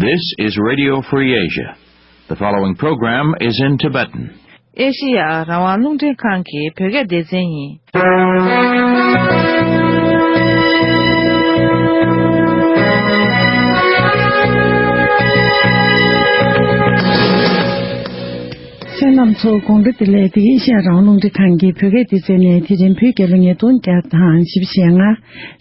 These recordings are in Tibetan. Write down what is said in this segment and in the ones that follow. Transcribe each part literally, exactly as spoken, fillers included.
This is Radio Free Asia. The following program is in Tibetan. ཨེ་ཤི་ཡ་རང་དབང་རླུང་འཕྲིན་ཁང་གི་བོད་སྐད་སྡེ་ཚན་ཡིན། གསན་མཁན་རྣམ་ཚོ་དགོང་དྲོ་བདེ་ལེགས། འདི་ཨེ་ཤི་ཡ་རང་དབང་རླུང་འཕྲིན་ཁང་གི་བོད་སྐད་སྡེ་ཚན་ནས། དེ་རིང་བོད་རྒྱལ་ལོ་ཉིས་སྟོང་བརྒྱ་དང་བཞི་བཅུ་ཞེ་ལྔ།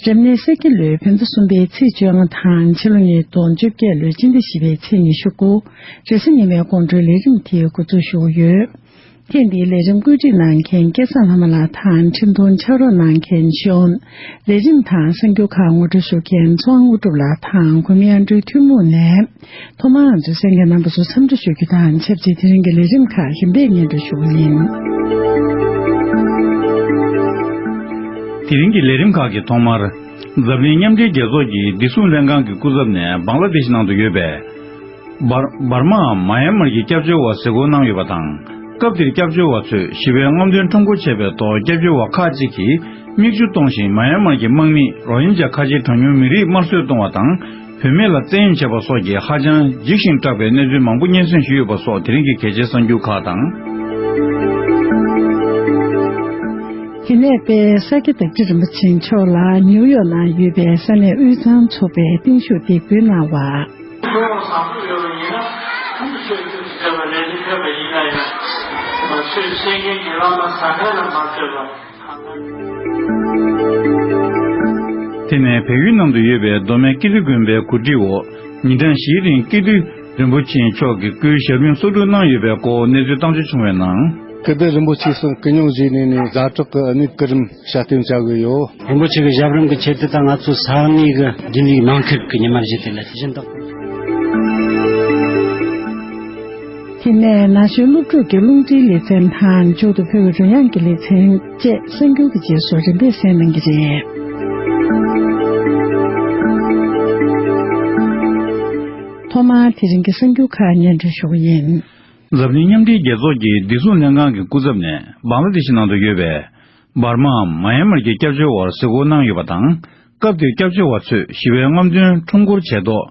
རབ་གནས་ས་ཁྱི་ལོའི་བོད་ཟླ་གསུམ་པའི་ཚེས་བཅོ་ལྔ་དང་། ཕྱི་ལོ་ཉིས་སྟོང་བཅོ་བརྒྱད་ལོའི་སྤྱི་ཟླ་བཞི་པའི་ཚེས་ཉི་ཤུ་དགུ། རེས་གཟའ་ཉི་མའི་དགོང་དྲོའི་ལས་རིམ་དེ་འགོ་འཛུགས་ཞུ་གི་ཡོད། ཐེངས་འདིའི་ལས་རིམ་བཀོད་སྒྲིག་གནང་མཁན་སྐལ་བཟང་ལྷ་མོ་ལགས་དང་། འཕྲིན་གཏོང་ཕྱག་རོགས་གནང་མཁན་ཤོན། ལས་རིམ་དང་གསར་འགྱུར་ཁག་ངོ་སྤྲོད་ཞུ་མཁན་ཚོགས་དབང་དངོས་གྲུབ་ལགས་དང་གོ་མིང་ཨ་འབྲུག་ཐུན་མོང་ནས། ཐོག་མར་ང་ཚོའི་གསན་མཁན་རྣམ་པ་ཚོ་འཚམས་འདྲི་ཞུ་རྒྱུ་དང་ཆབས་ཅིག་དེ་རིང་གི་ལས་རིམ་ཁག་རིམ་པས་སྙན་སྒྲོན་ཞུ་གི་ཡིན། དེ་རིང་གི་ལས་རིམ་ཁག་གི་ཐོག་མར། འཛམ་གླིང་མཉམ་འབྲེལ་རྒྱལ་ཚོགས་ཀྱི་བདེ་སྲུང་ལྷན་ཁང་གི་སྐུ་ཚབ་ནས་བང་ལ་དེ་ཤི་ནང་དུ་ཡོད་པའི་འབར་འབར་མའམ་མ་ཡན་མར་གྱི་སྐྱབས་བཅོལ་བར་གཟིགས་སྐོར་གནང་ཡོད་པ་དང་། སྐབས་དེར་སྐྱབས་བཅོལ་བ་ཚོས་ཞི་བའི་རྔམ་སྟོན་ཁྲོམ་སྐོར་བྱས་པའི་ཐོག་སྐྱབས་བཅོལ་བ་ཁག་ཅིག་གིས་མིག་ཆུ་གཏོང་བཞིན་མ་ཡན་མར་གྱི་དམག་མིས་རོ་ཧིན་ཇཱ་ཁ་ཆེའི་གྲངས་ཉུང་མི་རིགས་དམར་གསོད་གཏོང་བ་དང་། བུད་མེད་ལ་བཙན་གཡེམ་བྱས་པ་སོགས་ཀྱིས་ཧ་ཅང་འཇིགས་ཤིང་སྐྲག་པའི་གནས་ཚུལ་མང་པོ་སྙན་སེང་ཞུས་ཡོད་པ་སོགས་དེ་རིང་གི་གལ་ཆེའི་གསར་འགྱུར་ཁག་དང་། དེ་ནས་དཔལ་ས་སྐྱ་བདག་ཁྲི་རིན་པོ་ཆེ་མཆོག་ལ་ནིའུ་ཡོག་ནང་ཡོད་པའི་ས་གནས་དབུས་གཙང་ཚོགས་པས་བརྟན་བཞུགས་འདེགས་འབུལ་གནང་བ། ཁྱོད་བཟང་པོ་ཡོད་པ་ཡིན་ན་ཐུགས་ཆོས་ཐུགས་སུ་བྱས་པ་ལས་ནི་ཕེབས་པ་ཡིན་ན་ཡང་། ང་ཚོས་བཤད་མཁན་གྱི་བླ་མ་ཟ་ཁང་ལ་མ་ལྟོས་པ། དེ་ནས་བལ་ཡུལ་ནང་དུ་ཡོད་པའི་མདོ་སྨད་ཀིརྟི་དགོན་པའི་གོ་སྒྲིག་འོག་ཉིན་གྲངས་བཞིའི་རིང་ཀིརྟི་རིན་པོ་ཆེ་མཆོག་གི་སྐུའི་ཞབས་རིམ་གསོག་སྒྲུབ་གནང་ཡོད་པའི་སྐོར་གནས་ཚུལ་བཏང་འབྱོར་བྱུང་བའི་ནང་། ཀིརྟི་རིན་པོ་ཆེ་གསུང་སྐུ་སྙུང་བཞེས་ནས་ནས་ཛ་དྲག་གི་གནས་སྐུ་རིམ་བཤད་སྟོན་བྱ་དགོས་ཡོད། རིན་པོ་ཆེ་གི་ཞབས་རིམ་གྱི་ཆེད་དུ་ད་ང་ཚོ་ས་གནས་ཀྱི་རྒྱུན་ལས་ནང་ཁུལ་གྱི་ཉི་མ་བཞི་དེ་ལ་དེ་བཞིན་དུ། དེ་ནས་ན་གཞོན་སློབ་ཕྲུག་གི་རླུང་འཕྲིན་ལེ་ཚན་དང་མཇུག་ཏུ་བོད་ཀྱི་རོལ་དབྱངས་ཀྱི་ལེ་ཚན་བཅས་གསར་འགྱུར་གྱི་རྗེས་སུ་རིམ་པས་གསན་གནང་གི་རེད། ཐོག་མར་དེ་རིང་གི་གསར་འགྱུར་ཁག་སྙན་སྒྲོན་ཞུ་གི་ཡིན། འཛམ་གླིང་མཉམ་འབྲེལ་རྒྱལ་ཚོགས་ཀྱི་བདེ་སྲུང་ལྷན་ཁང་གི་སྐུ་ཚབ་ནས་བང་ལ་དེ་ཤི་ནང་དུ་ཡོད་པའི་འབར་མའམ་མ་ཡན་མར་གྱི་སྐྱབས་བཅོལ་བར་གཟིགས་སྐོར་གནང་ཡོད་པ་དང་། སྐབས་དེར་སྐྱབས་བཅོལ་བ་ཚོས་ཞི་བའི་རྔམ་སྟོན་ཁྲོམ་སྐོར་བྱས་ཐོག་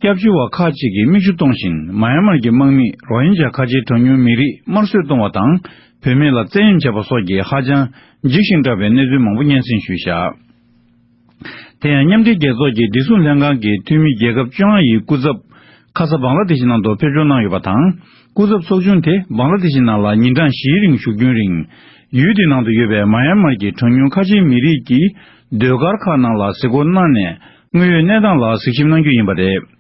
སྐྱབས་བཅོལ་བ་ཁག་ཅིག་གིས་མིག་ཆུ་གཏོང་བཞིན་མ་ཡན་མར་གྱི་དམག་མིས་རོ་ཧིན་ཇཱ་ཁ་ཆེའི་གྲངས་ཉུང་མི་རིགས་དམར་གསོད་གཏོང་བ་དང་། བུད་མེད་ལ་བཙན་གཡེམ་བྱས་པ་སོགས་ཀྱིས་ཧ་ཅང་འཇིགས་ཤིང་སྐྲག་པའི་གནས་ཚུལ་མང་པོ་སྙན་སེང་ཞུས་བཞག་དེ་ཡང་མཉམ་འབྲེལ་རྒྱལ་ཚོགས་ཀྱི་བདེ་སྲུང་ལྷན་ཁང་གི་འཐུས་མི་རྒྱལ་ཁབ་བཅོ་ལྔ་ཡི་སྐུ་ཚབ་ཁ་ས་བང་ལ་དེ་ཤི་ནང་དུ་ཕེབས་འབྱོར་གནང་ཡོད་པ་དང་། སྐུ་ཚབ་ཚོགས་ཆུང་དེ་བང་ལ་དེ་ཤི་ནང་ལ་ཉིན་གྲངས་བཞིའི་རིང་བཞུགས་རྒྱུན་རིང་། ཡུལ་དེ་ནང་དུ་ཡོད་པའི་མ་ཡན་མར་གྱི་གྲངས་ཉུང་ཁ་ཆེའི་མི་རིགས་ཀྱི་ཟློས་གར་ཁག་ནང་ལ་གཟིགས་སྐོར་གནང་ནས། དངོས་ཡོད་གནས་སྟངས་ལ་གཟིགས་ཞིབ་གནང་རྒྱུ་ཡིན་པ་རེད།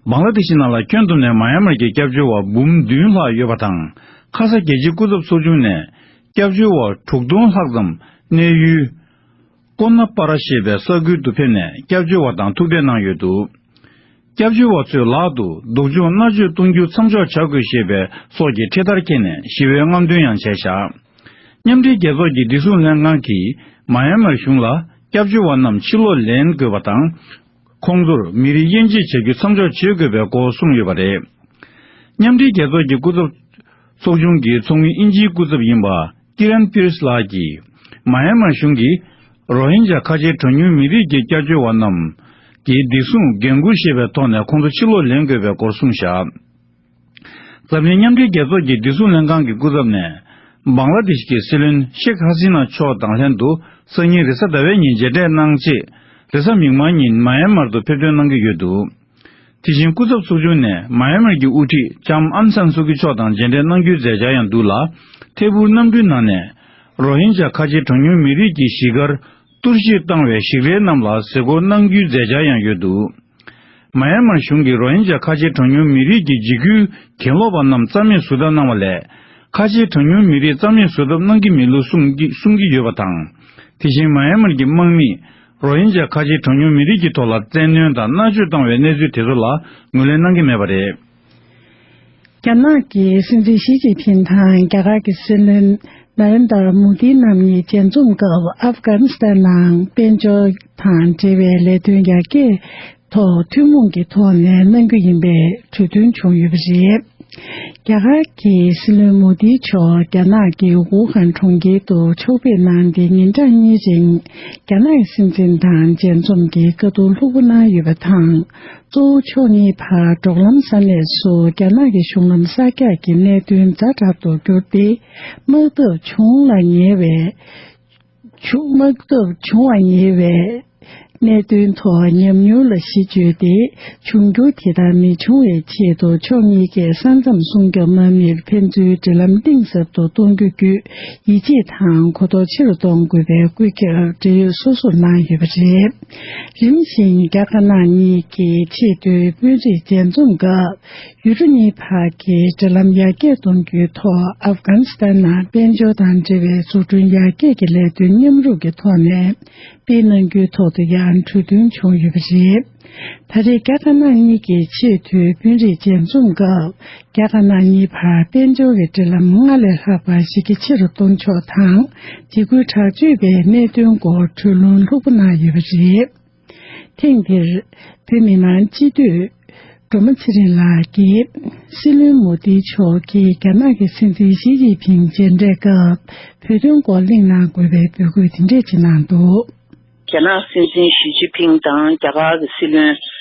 བང་ལ་དེ་ཤི་ནང་ལ་ཁྱོན་བསྡོམས་ནས་མ་ཡན་མར་གྱི་སྐྱབས་བཅོལ་བ་འབུམ་བདུན་ལྷག་ཡོད་པ་དང་། ཁ་ས་རྒྱལ་སྤྱིའི་སྐུ་ཚབ་ཚོགས་ཆུང་ནས་སྐྱབས་བཅོལ་བ་དྲུག་སྟོང་ལྷག་ཙམ་གནས་ཡུལ་ཀོ་ན་པ་ར་ཞེས་པའི་ས་ཁུལ་དུ་ཕེབས་ནས་སྐྱབས་བཅོལ་བ་དང་ཐུག་འཕྲད་གནང་ཡོད་འདུག་སྐྱབས་བཅོལ་བ་ཚོའི་ལག་ཏུ་སྡུག་སྦྱོང་མནར་གཅོད་གཏོང་རྒྱུ་མཚམས་འཇོག་བྱ་དགོས་ཞེས་པའི་སོགས་ཀྱི་འཕྲེད་དར་འཁྱེར་ནས་ཞི་བའི་རྔམ་སྟོན་ཡང་བྱས་བཞག་མཉམ་འབྲེལ་རྒྱལ་ཚོགས་ཀྱི་བདེ་སྲུང་ལྷན་ཁང་གིས་མ་ཡན་མར་གཞུང་ལ་སྐྱབས་བཅོལ་བ་རྣམས་ཕྱིར་ལོག་ལེན་དགོས་པ་དང་། ཁོང་ཚོར་མི་རིགས་དབྱེ་འབྱེད་བྱ་རྒྱུ་མཚམས་འཇོག་བྱེད་དགོས་པའི་སྐོར་གསུངས་ཡོད་པ་རེད། མཉམ་འབྲེལ་རྒྱལ་ཚོགས་ཀྱི་སྐུ་ཚབ་ཚོགས་ཆུང་གི་ཚོགས་མི་དབྱིན་ཇིའི་སྐུ་ཚབ་ཡིན་པ་ཀི་རན་པིར་སི་ལགས་ཀྱིས། མ་ཡན་མར་གཞུང་གིས་རོ་ཧིན་ཇཱ་ཁ་ཆེའི་གྲངས་ཉུང་མི་རིགས་ཀྱི་སྐྱབས་བཅོལ་བ་རྣམས་ཀྱི་བདེ་སྲུང་འགན་འཁུར་བཞེས་པའི་ཐོག་ནས་ཁོང་ཚོ་ཕྱིར་ལོག་ལེན་དགོས་པའི་སྐོར་གསུངས་བཞག་འཛམ་གླིང་མཉམ་འབྲེལ་རྒྱལ་ཚོགས་ཀྱི་བདེ་སྲུང་ལྷན་ཁང་གི་སྐུ་ཚབ་ནས། བང་ལ་དེ་ཤི་གི་སྲིད་བློན་ཤེག་ཧ་སི་ན་མཆོག་དང་ལྷན་དུ་སང་ཉིན་རེས་གཟའ་ཟླ་བའི་ཉིན་མཇལ་འཕྲད་གནང་རྗེས། རེས་གཟའ་མིག་དམར་ཉིན་མ་ཡན་མར་དུ་ཕེབས་ཐོན་གནང་གི་ཡོད་འདུག་དེ་བཞིན་སྐུ་ཚབ་ཚོགས་ཆུང་ནས་མ་ཡན་མར་གྱི་དབུ་ཁྲིད་ལྕམ་ཨང་སན་སུ་ཀི་མཆོག་དང་མཇལ་འཕྲད་གནང་རྒྱུའི་མཛད་འཆར་ཡང་འདུག་ལ། ཐད་འཕུར་གནམ་གྲུའི་ནང་ནས་རོ་ཧིན་ཇཱ་ཁ་ཆེ་གྲངས་ཉུང་མི་རིགས་ཀྱི་གཞིས་སྒར་གཏོར་བཤིག་བཏང་བའི་ཞིག་རལ་རྣམས་ལ་གཟིགས་སྐོར་གནང་རྒྱུའི་མཛད་འཆར་ཡང་ཡོད་འདུག་མ་ཡན་མར་གཞུང་གིས་རོ་ཧིན་ཇཱ་ཁ་ཆེ་གྲངས་ཉུང་མི་རིགས་ཀྱི་འཇིགས་སྐུལ་གྱེན་ལོག་པ་རྣམས་རྩ་མེད་བཟོ་ཐབས་གནང་བ་ལས། ཁ་ཆེ་གྲངས་ཉུང་མི་རིགས་རྩ་མེད་བཟོ་ཐབས་གནང་གི་མེད་ལུགས་གསུང་གི་གསུང་གི་ཡོད་པ་དང་། དེ་བཞིན་མ་ཡན་མར་གྱི་དམག་མིས་རོ་ཧིན་ཇཱ་ཁ་ཆེ་གྲངས་ཉུང་མི་རིགས་ཀྱི་ཐོག་ལ་བཙན་གནོན་དང་མནར་གཅོད་བཏང་བའི་གནས་ཚུལ་དེ་ཚོ་ལ་ངོས་ལེན་གནང་གི་མེད་པ་རེད། རྒྱ་ནག་གི་སྲིད་འཛིན་ཞི་ཅིན་ཕིན་དང་རྒྱ་གར་གྱི་སྲིད་བློན་ན་རེན་དར་མོ་དི་རྣམ་གཉིས་མཇལ་འཛོམས་སྐབས། ཨབ་གྷ་ནི་སི་ཐན་ནང་དཔལ་འབྱོར་དང་འབྲེལ་བའི་ལས་དོན་ཡར་རྒྱས་ཐོག་ཐུན་མོང་གི་ཐོག་ནས་གནང་རྒྱུ་ཡིན་པའི་གྲོས་མཐུན་བྱུང་ཡོད་པ་རེད། རྒྱ་གར་གྱི་སྲིད་བློན་མོ་དིའི་མཆོག་རྒྱ་ནག་གི་ཝུ་ཧན་གྲོང་ཁྱེར་དུ་ཕྱོགས་ཕེབས་གནང་སྟེ། ཉིན་གྲངས་གཉིས་རིང་རྒྱ་ནག་གི་སྲིད་འཛིན་དང་མཇལ་འཛོམས་ཀྱིས་བཀའ་བསྡུར་ལྷུག་པོ་གནང་ཡོད་པ་དང་། གཙོ་བོ་ཕྱོགས་གཉིས་བར་འབྲོག་ལམ་ས་གནས་སུ་རྒྱ་ནག་གི་གཞུང་ལམ་གསར་རྒྱག་གི་གནད་དོན་ཛ་དྲག་ཏུ་གྱུར་ཏེ། དམག་འཐབ་བྱུང་ལ་ཉེ་བའི། ཆུ་དམག་འཐབ་བྱུང་བ་ཉེ་བའི་གནད་དོན་ཐོག་ཉམས་མྱོང་ལ་གཞི་བཅོལ་ཏེ། འབྱུང་འགྱུར་དེ་ལྟར་མི་འབྱུང་བའི་ཆེད་དུ་ཕྱོགས་གཉིས་ཀས་ས་མཚམས་སྲུང་སྐྱོབ་དམག་མིར་ཕན་ཚུན་འབྲེལ་ལམ་གཏིང་ཟབ་ཏུ་གཏོང་རྒྱུ་བརྒྱུད། ཡིད་ཆེས་དང་གོ་རྟོགས་ཆེ་རུ་གཏོང་དགོས་པའི་བཀོད་ཁྱབ་འབྲེལ་ཡོད་སོ་སོར་གནང་ཡོད་པ་རེད། རིམ་བཞིན་རྒྱ་དཀར་ནག་གཉིས་ཀྱི་ཆེས་མཐོའི་དཔོན་རིགས་མཇལ་འཛོམས་སྐབས། ཡུལ་གྲུ་གཉིས་བར་གྱི་འབྲེལ་ལམ་ཡར་རྒྱས་གཏོང་རྒྱུའི་ཐོག་ཨབ་གྷ་ནི་སི་ཐན་ནང་དཔལ་འབྱོར་དང་འབྲེལ་བའི་འཛུགས་སྐྲུན་ཡར་རྒྱས་ཀྱི་ལས་དོན་མཉམ་རུབ་ཀྱི་ཐོག་ནས་སྤེལ་གནང་རྒྱུའི་ཐོག་ཏུ་ཡང་གྲོས་མཐུན་བྱུང་ཡོད་པ་རེད། ད་རེས་རྒྱ་དཀར་ནག་གཉིས་ཀྱི་ཆེས་མཐོའི་དཔོན་རིགས་མཇལ་འཛོམས་སྐབས། རྒྱ་དཀར་ནག་གཉིས་བར་དཔལ་འབྱོར་གྱི་འབྲེལ་ལམ་སྔར་ལས་ལྷག་པ་གཞི་རྒྱ་ཆེ་རུ་གཏོང་ཕྱོགས་དང་། འཇིགས་སྐུལ་དྲག་སྤྱོད་པའི་གནད་དོན་སྐོར་གྲོས་ལུང་ལྷུག་པོ་གནང་ཡོད་པ་རེད། ཐེངས་འདིར་བོད་མི་མང་སྤྱི་འཐུས་སྒྲོལ་མ་ཚེ་རིང་ལགས་ཀྱིས། སྲིད་བློན་མོ་དི་མཆོག་གིས་རྒྱ་ནག་གི་སྲིད་འཛིན་ཞི་ཅིན་ཕིང་མཇལ་འཕྲད་སྐབས། བོད་དོན་སྐོར་གླེང་གནང་དགོས་པའི་འབོད་སྐུལ་དེ་འདྲས་ཅིག་གནང་འདུག། རྒྱ་ནག་སྲིད་འཛིན་ཞི་ཅིན་ཕིང་དང་རྒྱ་གར་གྱི་སྲིད་བློན་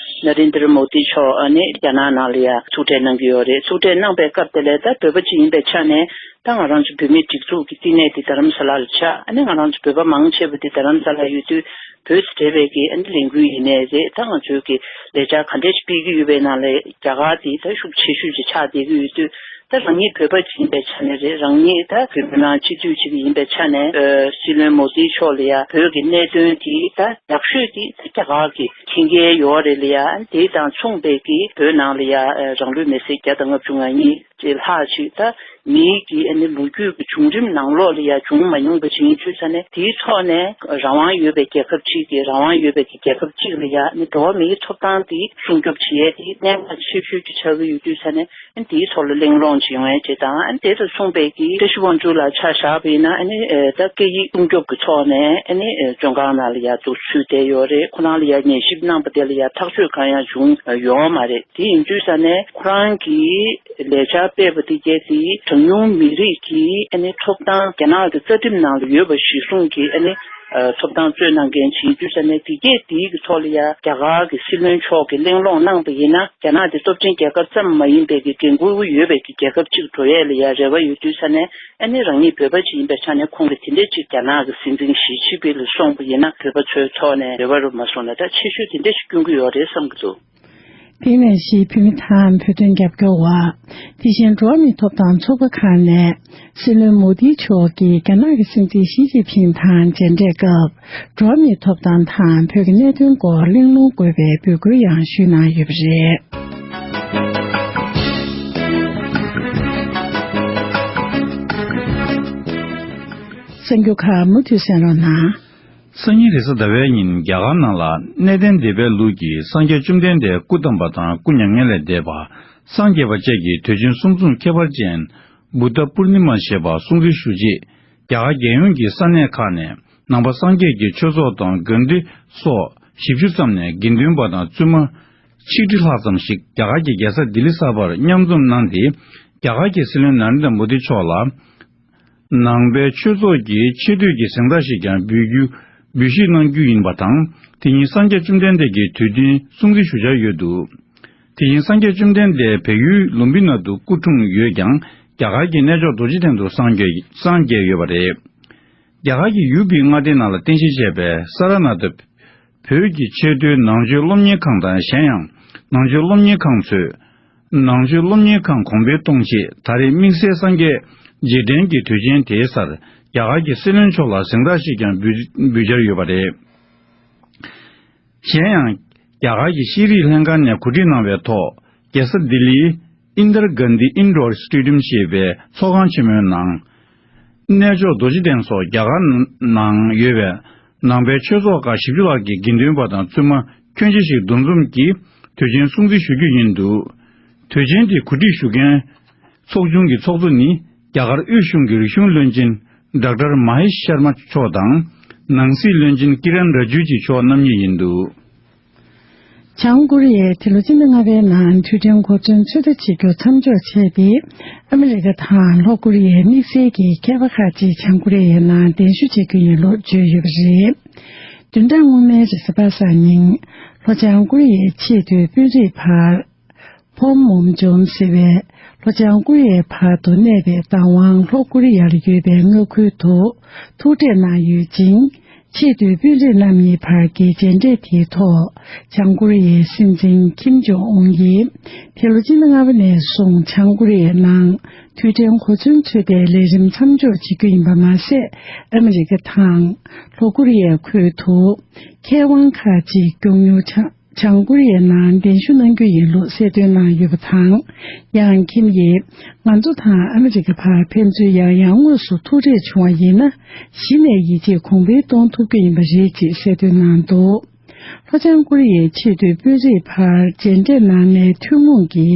ན་རེན་དྲ་མོ་དི་མཆོག་ཨ་ནི་རྒྱ་ནག་ནང་ལ་ཡ་ཐུག་འཕྲད་གནང་གི་ཡོད་རེད། ཐུག་འཕྲད་གནང་པའི་སྐབས་དེ་ལ་ད་བོད་པ་ཅིག་ཡིན་པའི་ཆ་ནས། ད་ང་རང་ཚོ་བོད་མིའི་སྒྲིག་འཛུགས་ཀྱི་བསྟི་གནས་དེ་རྡ་རམ་ས་ལ་ལ་ཆགས། ཨ་ནི་ང་རང་ཚོ་བོད་པ་མང་ཆེ་བ་དེ་རྡ་རམ་ས་ལ་ཡོད་དུས། བོད་ཟེར་བའི་གི་ཨ་ནི་ལས་འགུལ་ཡིན་ནའི་རེད། ད་ང་ཚོའི་གི་ལས་འཆར་ག་འདྲས་ཤིག་སྤེལ་གི་ཡོད་པའི་ནང་ལ་རྒྱ་གར་དེ་ད་ཤུགས་ཆེ་ཤོས་ཅིག་ཆགས་བསྡད་ཀྱི་ཡོད་དུས། ད་རང་ཉིད་བོད་པ་ཅིག་ཡིན་པའི་ཆ་ནས་རེད། རང་ཉིད་ད་བོད་མི་མང་སྤྱི་འཐུས་ཅིག་ཡིན་པའི་ཆ་ནས། ཨ། སྲིད་བློན་མོ་དི་མཆོག་ལ་ཡ་བོད་ཀྱི་གནད་དོན་དེ་ད་ཡག་ཤོས་དེ་ད་རྒྱ་གར་གྱི་མཁྱེན་གྱི་ཡོད་རེད་ལ་ཡ། དེ་དང་མཚུངས་པའི་གི་བོད་ནང་ལ་ཡ་རང་ལུས་མེར་སྲེག་བརྒྱ་དང་ལྔ་བཅུ་ང་གཉིས་ཅེས་ལྷག་ཅིག་ད་མིའི་གི་ཨ་ནི་ལོ་རྒྱུས་ཀྱི་བྱུང་རིམ་ནང་ལོགས་ལ་ཡ་བྱུང་མ་མྱོང་པ་ཅིག་ཡིན་དུས་ཙ་ནས། དེའི་ཐོག་ནས་རང་དབང་ཡོད་པའི་རྒྱལ་ཁབ་ཅིག་གིས་རང་དབང་ཡོད་པའི་གི་རྒྱལ་ཁབ་ཅིག་ལ་ཡ་ཨ་ནི་འགྲོ་བ་མིའི་ཐོབ་ཐང་དེ་སྲུང་སྐྱོབ་བྱེད་ཡས་དེ་གནད་འགག་ཆེ་ཤོས་ཅིག་ཆགས་ཀྱི་ཡོད་དུས་ཙ་ནས། ཨ་ནི་དེའི་ཐོག་ལ་གླེང་སློང་བྱེད་ཡོང་ཡས་ཅིག་དང་། ཨ་ནི་དེ་དང་མཚུངས་པའི་གི་བཀྲ་ཤིས་དབང་ཕྱུག་ལགས་ཆ་བཞག་པ་ཡིན་ན། ཨ་ནི་ཨ་ད་སྐད་ཡིག་སྲུང་སྐྱོབ་ཀྱི་ཐོག་ནས་ཨ་ནི་ཨ་བཙོན་ཁང་ནང་ལ་ཡ་འདུག་ཚུད་བསྡད་ཡོད་རེད། ཁོ་རང་ལ་ཡ་ཉན་ཞིབ་གནང་པ་དེ་ལ་ཡ་ཐག་གཅོད་གང་ཡང་བྱུང་ཡོད་མ་རེད། དེ་ཡིན་དུས་ཙ་ནས་ཁོ་རང་གིས་ལས་འཆར་སྤེལ་བ་དེ་གས་དེ་གྲངས་ཉུང་མི་རིགས་ཀྱི་ཨ་ནི་ཐོབ་ཐང་། རྒྱ་ནག་གི་རྩ་ཁྲིམས་ནང་ལ་ཡོད་པ་གཞིར་བཟུང་གིས་ཨ་ནི་ཨ་ཐོབ་ཐང་རྩོད་གནང་མཁན་ཅིག་ཡིན་དུས་ཙ་ནས། དེ་གས་དེའི་གི་ཐོག་ལ་ཡ་རྒྱ་གར་གྱི་སྲིད་བློན་མཆོག་གིས་གླེང་སློང་གནང་པ་ཡིན་ན། རྒྱ་ནག་དེ་སྟོབས་ཆེན་རྒྱལ་ཁབ་ཙམ་མ་ཡིན་པའི་གི་འགན་ཁུར་ཡོད་པའི་གི་རྒྱལ་ཁབ་ཅིག་འགྲོ་ཡས་ལ་ཡ་རེ་བ་ཡོད་དུས་ཙ་ནས། ཨ་ནི་རང་ཉིད་བོད་པ་ཅིག་ཡིན་པའི་ཆ་ནས་ཁོང་གིས་དེ་འདྲས་ཅིག་རྒྱ་ནག་གི་སྲིད་འཛིན་ཞི་ཅིན་ཕིང་ལ་གསུངས་པ་ཡིན་ན། བོད་པ་ཚོའི་ཐོག་ནས་རེ་བ་རུ་མ་སོང་ན་ད་ཆེ་ཤོས་དེ་འདྲས་ཅིག་སྐྱོན་གྱི་ཡོད་རེད་བསམ་གྱི་འདུག། དེ་ནས་གཞིས་བོད་མི་དང་བོད་དོན་རྒྱབ་སྐྱོར་བ། དེ་བཞིན་འགྲོ་བ་མིའི་ཐོབ་ཐང་ཚོགས་པ་ཁག་ནས་སྲིད་བློན་མོ་དི་མཆོག་གིས་རྒྱ་ནག་གི་སྲིད་འཛིན་ཞི་ཅིན་ཕིང་དང་མཇལ་འཕྲད་སྐབས། འགྲོ་བ་མིའི་ཐོབ་ཐང་དང་བོད་ཀྱི་གནད་དོན་སྐོར་གླེང་སློང་དགོས་པའི་འབོད་སྐུལ་ཡང་ཞུས་གནང་ཡོད་པ་རེད། གསར་འགྱུར་ཁག་མུ་མཐུད་གསན་རོགས་གནང་། སང་ཉིན་རེས་གཟའ་ཟླ་བའི་ཉིན་རྒྱ་གར་ནང་ལ་གནས་བརྟན་སྡེ་པའི་ལུགས་ཀྱི་སངས་རྒྱས་བཅོམ་ལྡན་འདས་སྐུ་བལྟམས་པ་དང་སྐུ་མྱ་ངན་ལས་འདས་པ། སངས་རྒྱས་པ་བཅས་ཀྱི་དུས་ཆེན་གསུང་རྩོམ་ཁྱད་པར་ཅན་བུདྡྷ་པུར་ནི་མ་ཞེས་པ་སྲུང་བརྩི་ཞུ་ཆེད། རྒྱ་གར་རྒྱལ་ཡོངས་ཀྱི་ས་གནས་ཁག་ནས་ནང་པ་སངས་རྒྱས་ཀྱི་ཆོས་ཚོགས་དང་དགོན་སྡེ་སོགས་བཞི་བཅུ་ཙམ་ནས་དགེ་འདུན་པ་དང་བཙུན་མ་ཆིག་ཁྲི་ལྷག་ཙམ་ཞིག་རྒྱ་གར་གྱི་རྒྱལ་ས་ལྡི་ལི་གསར་པར་མཉམ་འཛོམས་གནང་སྟེ། རྒྱ་གར་གྱི་སྲིད་བློན་ན་རེན་དྲ་མོ་དི་མཆོག་ལ། ནང་པའི་ཆོས་ཚོགས་ཀྱི་ཆེ་བསྟོད་ཀྱི་གཟེངས་རྟགས་ཤིག་ཀྱང་འབུལ་རྒྱུ། འབུལ་བཞེས་གནང་རྒྱུ་ཡིན་པ་དང་། དེ་ཉིན་སངས་རྒྱས་བཅོམ་ལྡན་འདས་ཀྱི་དུས་སྟོན་སྲུང་བརྩི་ཞུ་འཆར་ཡོད་འདུག། དེ་ཉིན་སངས་རྒྱས་བཅོམ་ལྡན་འདས་བལ་ཡུལ་ལུམ་བི་ནི་དུ་སྐུ་འཁྲུངས་ཡོད་ཀྱང་། རྒྱ་གར་གྱི་གནས་མཆོག་རྡོ་རྗེ་གདན་དུ་སངས་རྒྱས་སངས་རྒྱས་ཡོད་པ་རེད། རྒྱ་གར་གྱི་ཡུ་པི་མངའ་སྡེ་ནང་ལ་རྟེན་གཞི་བྱས་པའི་ས་ར་ནཱ་ཐ། བོད་ཀྱི་ཆེས་མཐོའི་ནང་ཆོས་སློབ་གཉེར་ཁང་དང་། གཞན་ཡང་ནང་ཆོས་སློབ་གཉེར་ཁང་ཚོས་ནང་ཆོས་སློབ་གཉེར་ཁང་གོང་འཕེལ་གཏོང་ཆེད། ད་རེས་དམིགས་བསལ་སངས་རྒྱས་རྗེས་དྲན་གྱི་དུས་ཆེན་དེའི་སར་རྒྱ་གར་གྱི་སྲིད་བློན་མཆོག་ལ་གཟེངས་རྟགས་ཤིག་ཀྱང་འབུལ་འབུལ་འཆར་ཡོད་པ་རེད། གཞན་ཡང་། རྒྱ་གར་གྱི་ཤེས་རིག་ལྷན་ཁང་ནས་གོ་སྒྲིག་གནང་བའི་ཐོག་རྒྱལ་ས་ལྡི་ལིའི་ཨིན་དར་གྷན་དྷི་ཨིན་ཌོར་སི་ཊེ་ཌི་ཡམ་ཞེས་པའི་ཚོགས་ཁང་ཆེན་མོའི་ནང་། གནས་མཆོག་རྡོ་རྗེ་གདན་སོགས་རྒྱ་གར་ནང་ཡོད་པའི་ནང་པའི་ཆོས་ཚོགས་ཁག་བཞི་བཅུ་ལྷག་གི་དགེ་འདུན་པ་དང་བཙུན་མ་ཁྱོན་ཆེ་ཞིག་འདུ་འཛོམས་ཀྱིས་དུས་ཆེན་སྲུང་བརྩི་ཞུ་རྒྱུ་ཡིན་འདུག། དུས་ཆེན་དེ་གོ་སྒྲིག་ཞུ་མཁན་ཚོགས་ཆུང་གི་ཚོགས་གཙོ་ནི་རྒྱ་གར་དབུས་གཞུང་གི་རིག་གཞུང་བློན་ཆེན་ཌོག་ཊར་མ་ཧེ་ཤར་མ་མཆོག་དང་། ནང་སྲིད་བློན་ཆེན་ཀི་རན་ར་ཇུ་ཇི་མཆོག་རྣམ་གཉིས་ཡིན་འདུག། བྱང་ཀོ་རི་ཡས་དེ་ལོ་སྤྱི་ཟླ་ལྔ་པའི་ནང་རྡུལ་ཕྲན་གོ་མཚོན་ཚོད་ལྟ་བྱེད་རྒྱུ་མཚམས་འཇོག་བྱས་ཏེ། ཨ་མི་རི་ཀ་དང་ལྷོ་ཀོ་རི་ཡའི་དམིགས་བསལ་གྱི་མཁས་པ་ཁག་ཅིག་བྱང་ཀོ་རི་ཡའི་ནང་གདན་ཞུ་བྱེད་རྒྱུ་ཡིན་ལུགས་བརྗོད་ཡོད་པ་རེད། བདུན་ཕྲག་སྔོན་མའི་རེས་གཟའ་པ་སངས་ཉིན། ལྷོ་བྱང་ཀོ་རི་ཡའི་ཆེས་མཐོའི་དཔོན་རིགས་བར། ཕོམ་མོམ་ཇོམ་ཟེར་བའི་ལྷོ་བྱང་ཀོ་རི་ཡའི་བར་དུ་གནས་པའི་བདག་དབང་ལྷོ་ཀོ་རི་ཡར་ཡོད་པའི་མངའ་ཁུལ་དུ་ཐུག་འཕྲད་གནང་ཡོད་ཅིང་། ཆེས་མཐོའི་དཔོན་རིགས་རྣམ་གཉིས་བར་གྱི་མཇལ་འཕྲད་དེའི་ཐོག་བྱང་ཀོ་རི་ཡའི་སྲིད་འཛིན་ཁིམ་ཇོང་ཨུན་གྱིས། དེ་ལོ་སྤྱི་ཟླ་ལྔ་པ་ནས་བཟུང་བྱང་ཀོ་རི་ཡའི་ནང་རྡུལ་ཕྲན་གོ་མཚོན་ཚོད་ལྟའི་ལས་རིམ་མཚམས་འཇོག་བྱེད་རྒྱུ་ཡིན་པ་མ་ཟད། ཨ་མི་རི་ཀ་དང་ལྷོ་ཀོ་རི་ཡའི་ཁུལ་དུ་མཁས་དབང་ཁག་ཅིག་མགྱོགས་མྱུར་བྱང་། བྱང་ཀོ་རི་ཡའི་ནང་གདན་ཞུ་གནང་རྒྱུ་ཡིན་ལུགས་གསལ་སྟོན་གནང་ཡོད་པ་དང་། ཡང་ཁིམ་ཡིས། ང་ཚོ་དང་ཨ་མི་རི་ཀ་བར་ཕན་ཚུན་ཡང་ཡང་དངོས་སུ་ཐུག་འཕྲད་བྱུང་བ་ཡིན་ན། གཞི་ནས་ཡིད་ཆེས་གོང་འཕེལ་གཏོང་ཐུབ་རྒྱུ་ཡིན་པ་རེད་ཅེས་གསལ་སྟོན་གནང་འདུག་ལྷོ་བྱང་ཀོ་རི་ཡའི་ཆེས་མཐོའི་དཔོན་རིགས་བར་མཇལ་འཕྲད་གནང་མཁན་ཐུན་མོང་གི་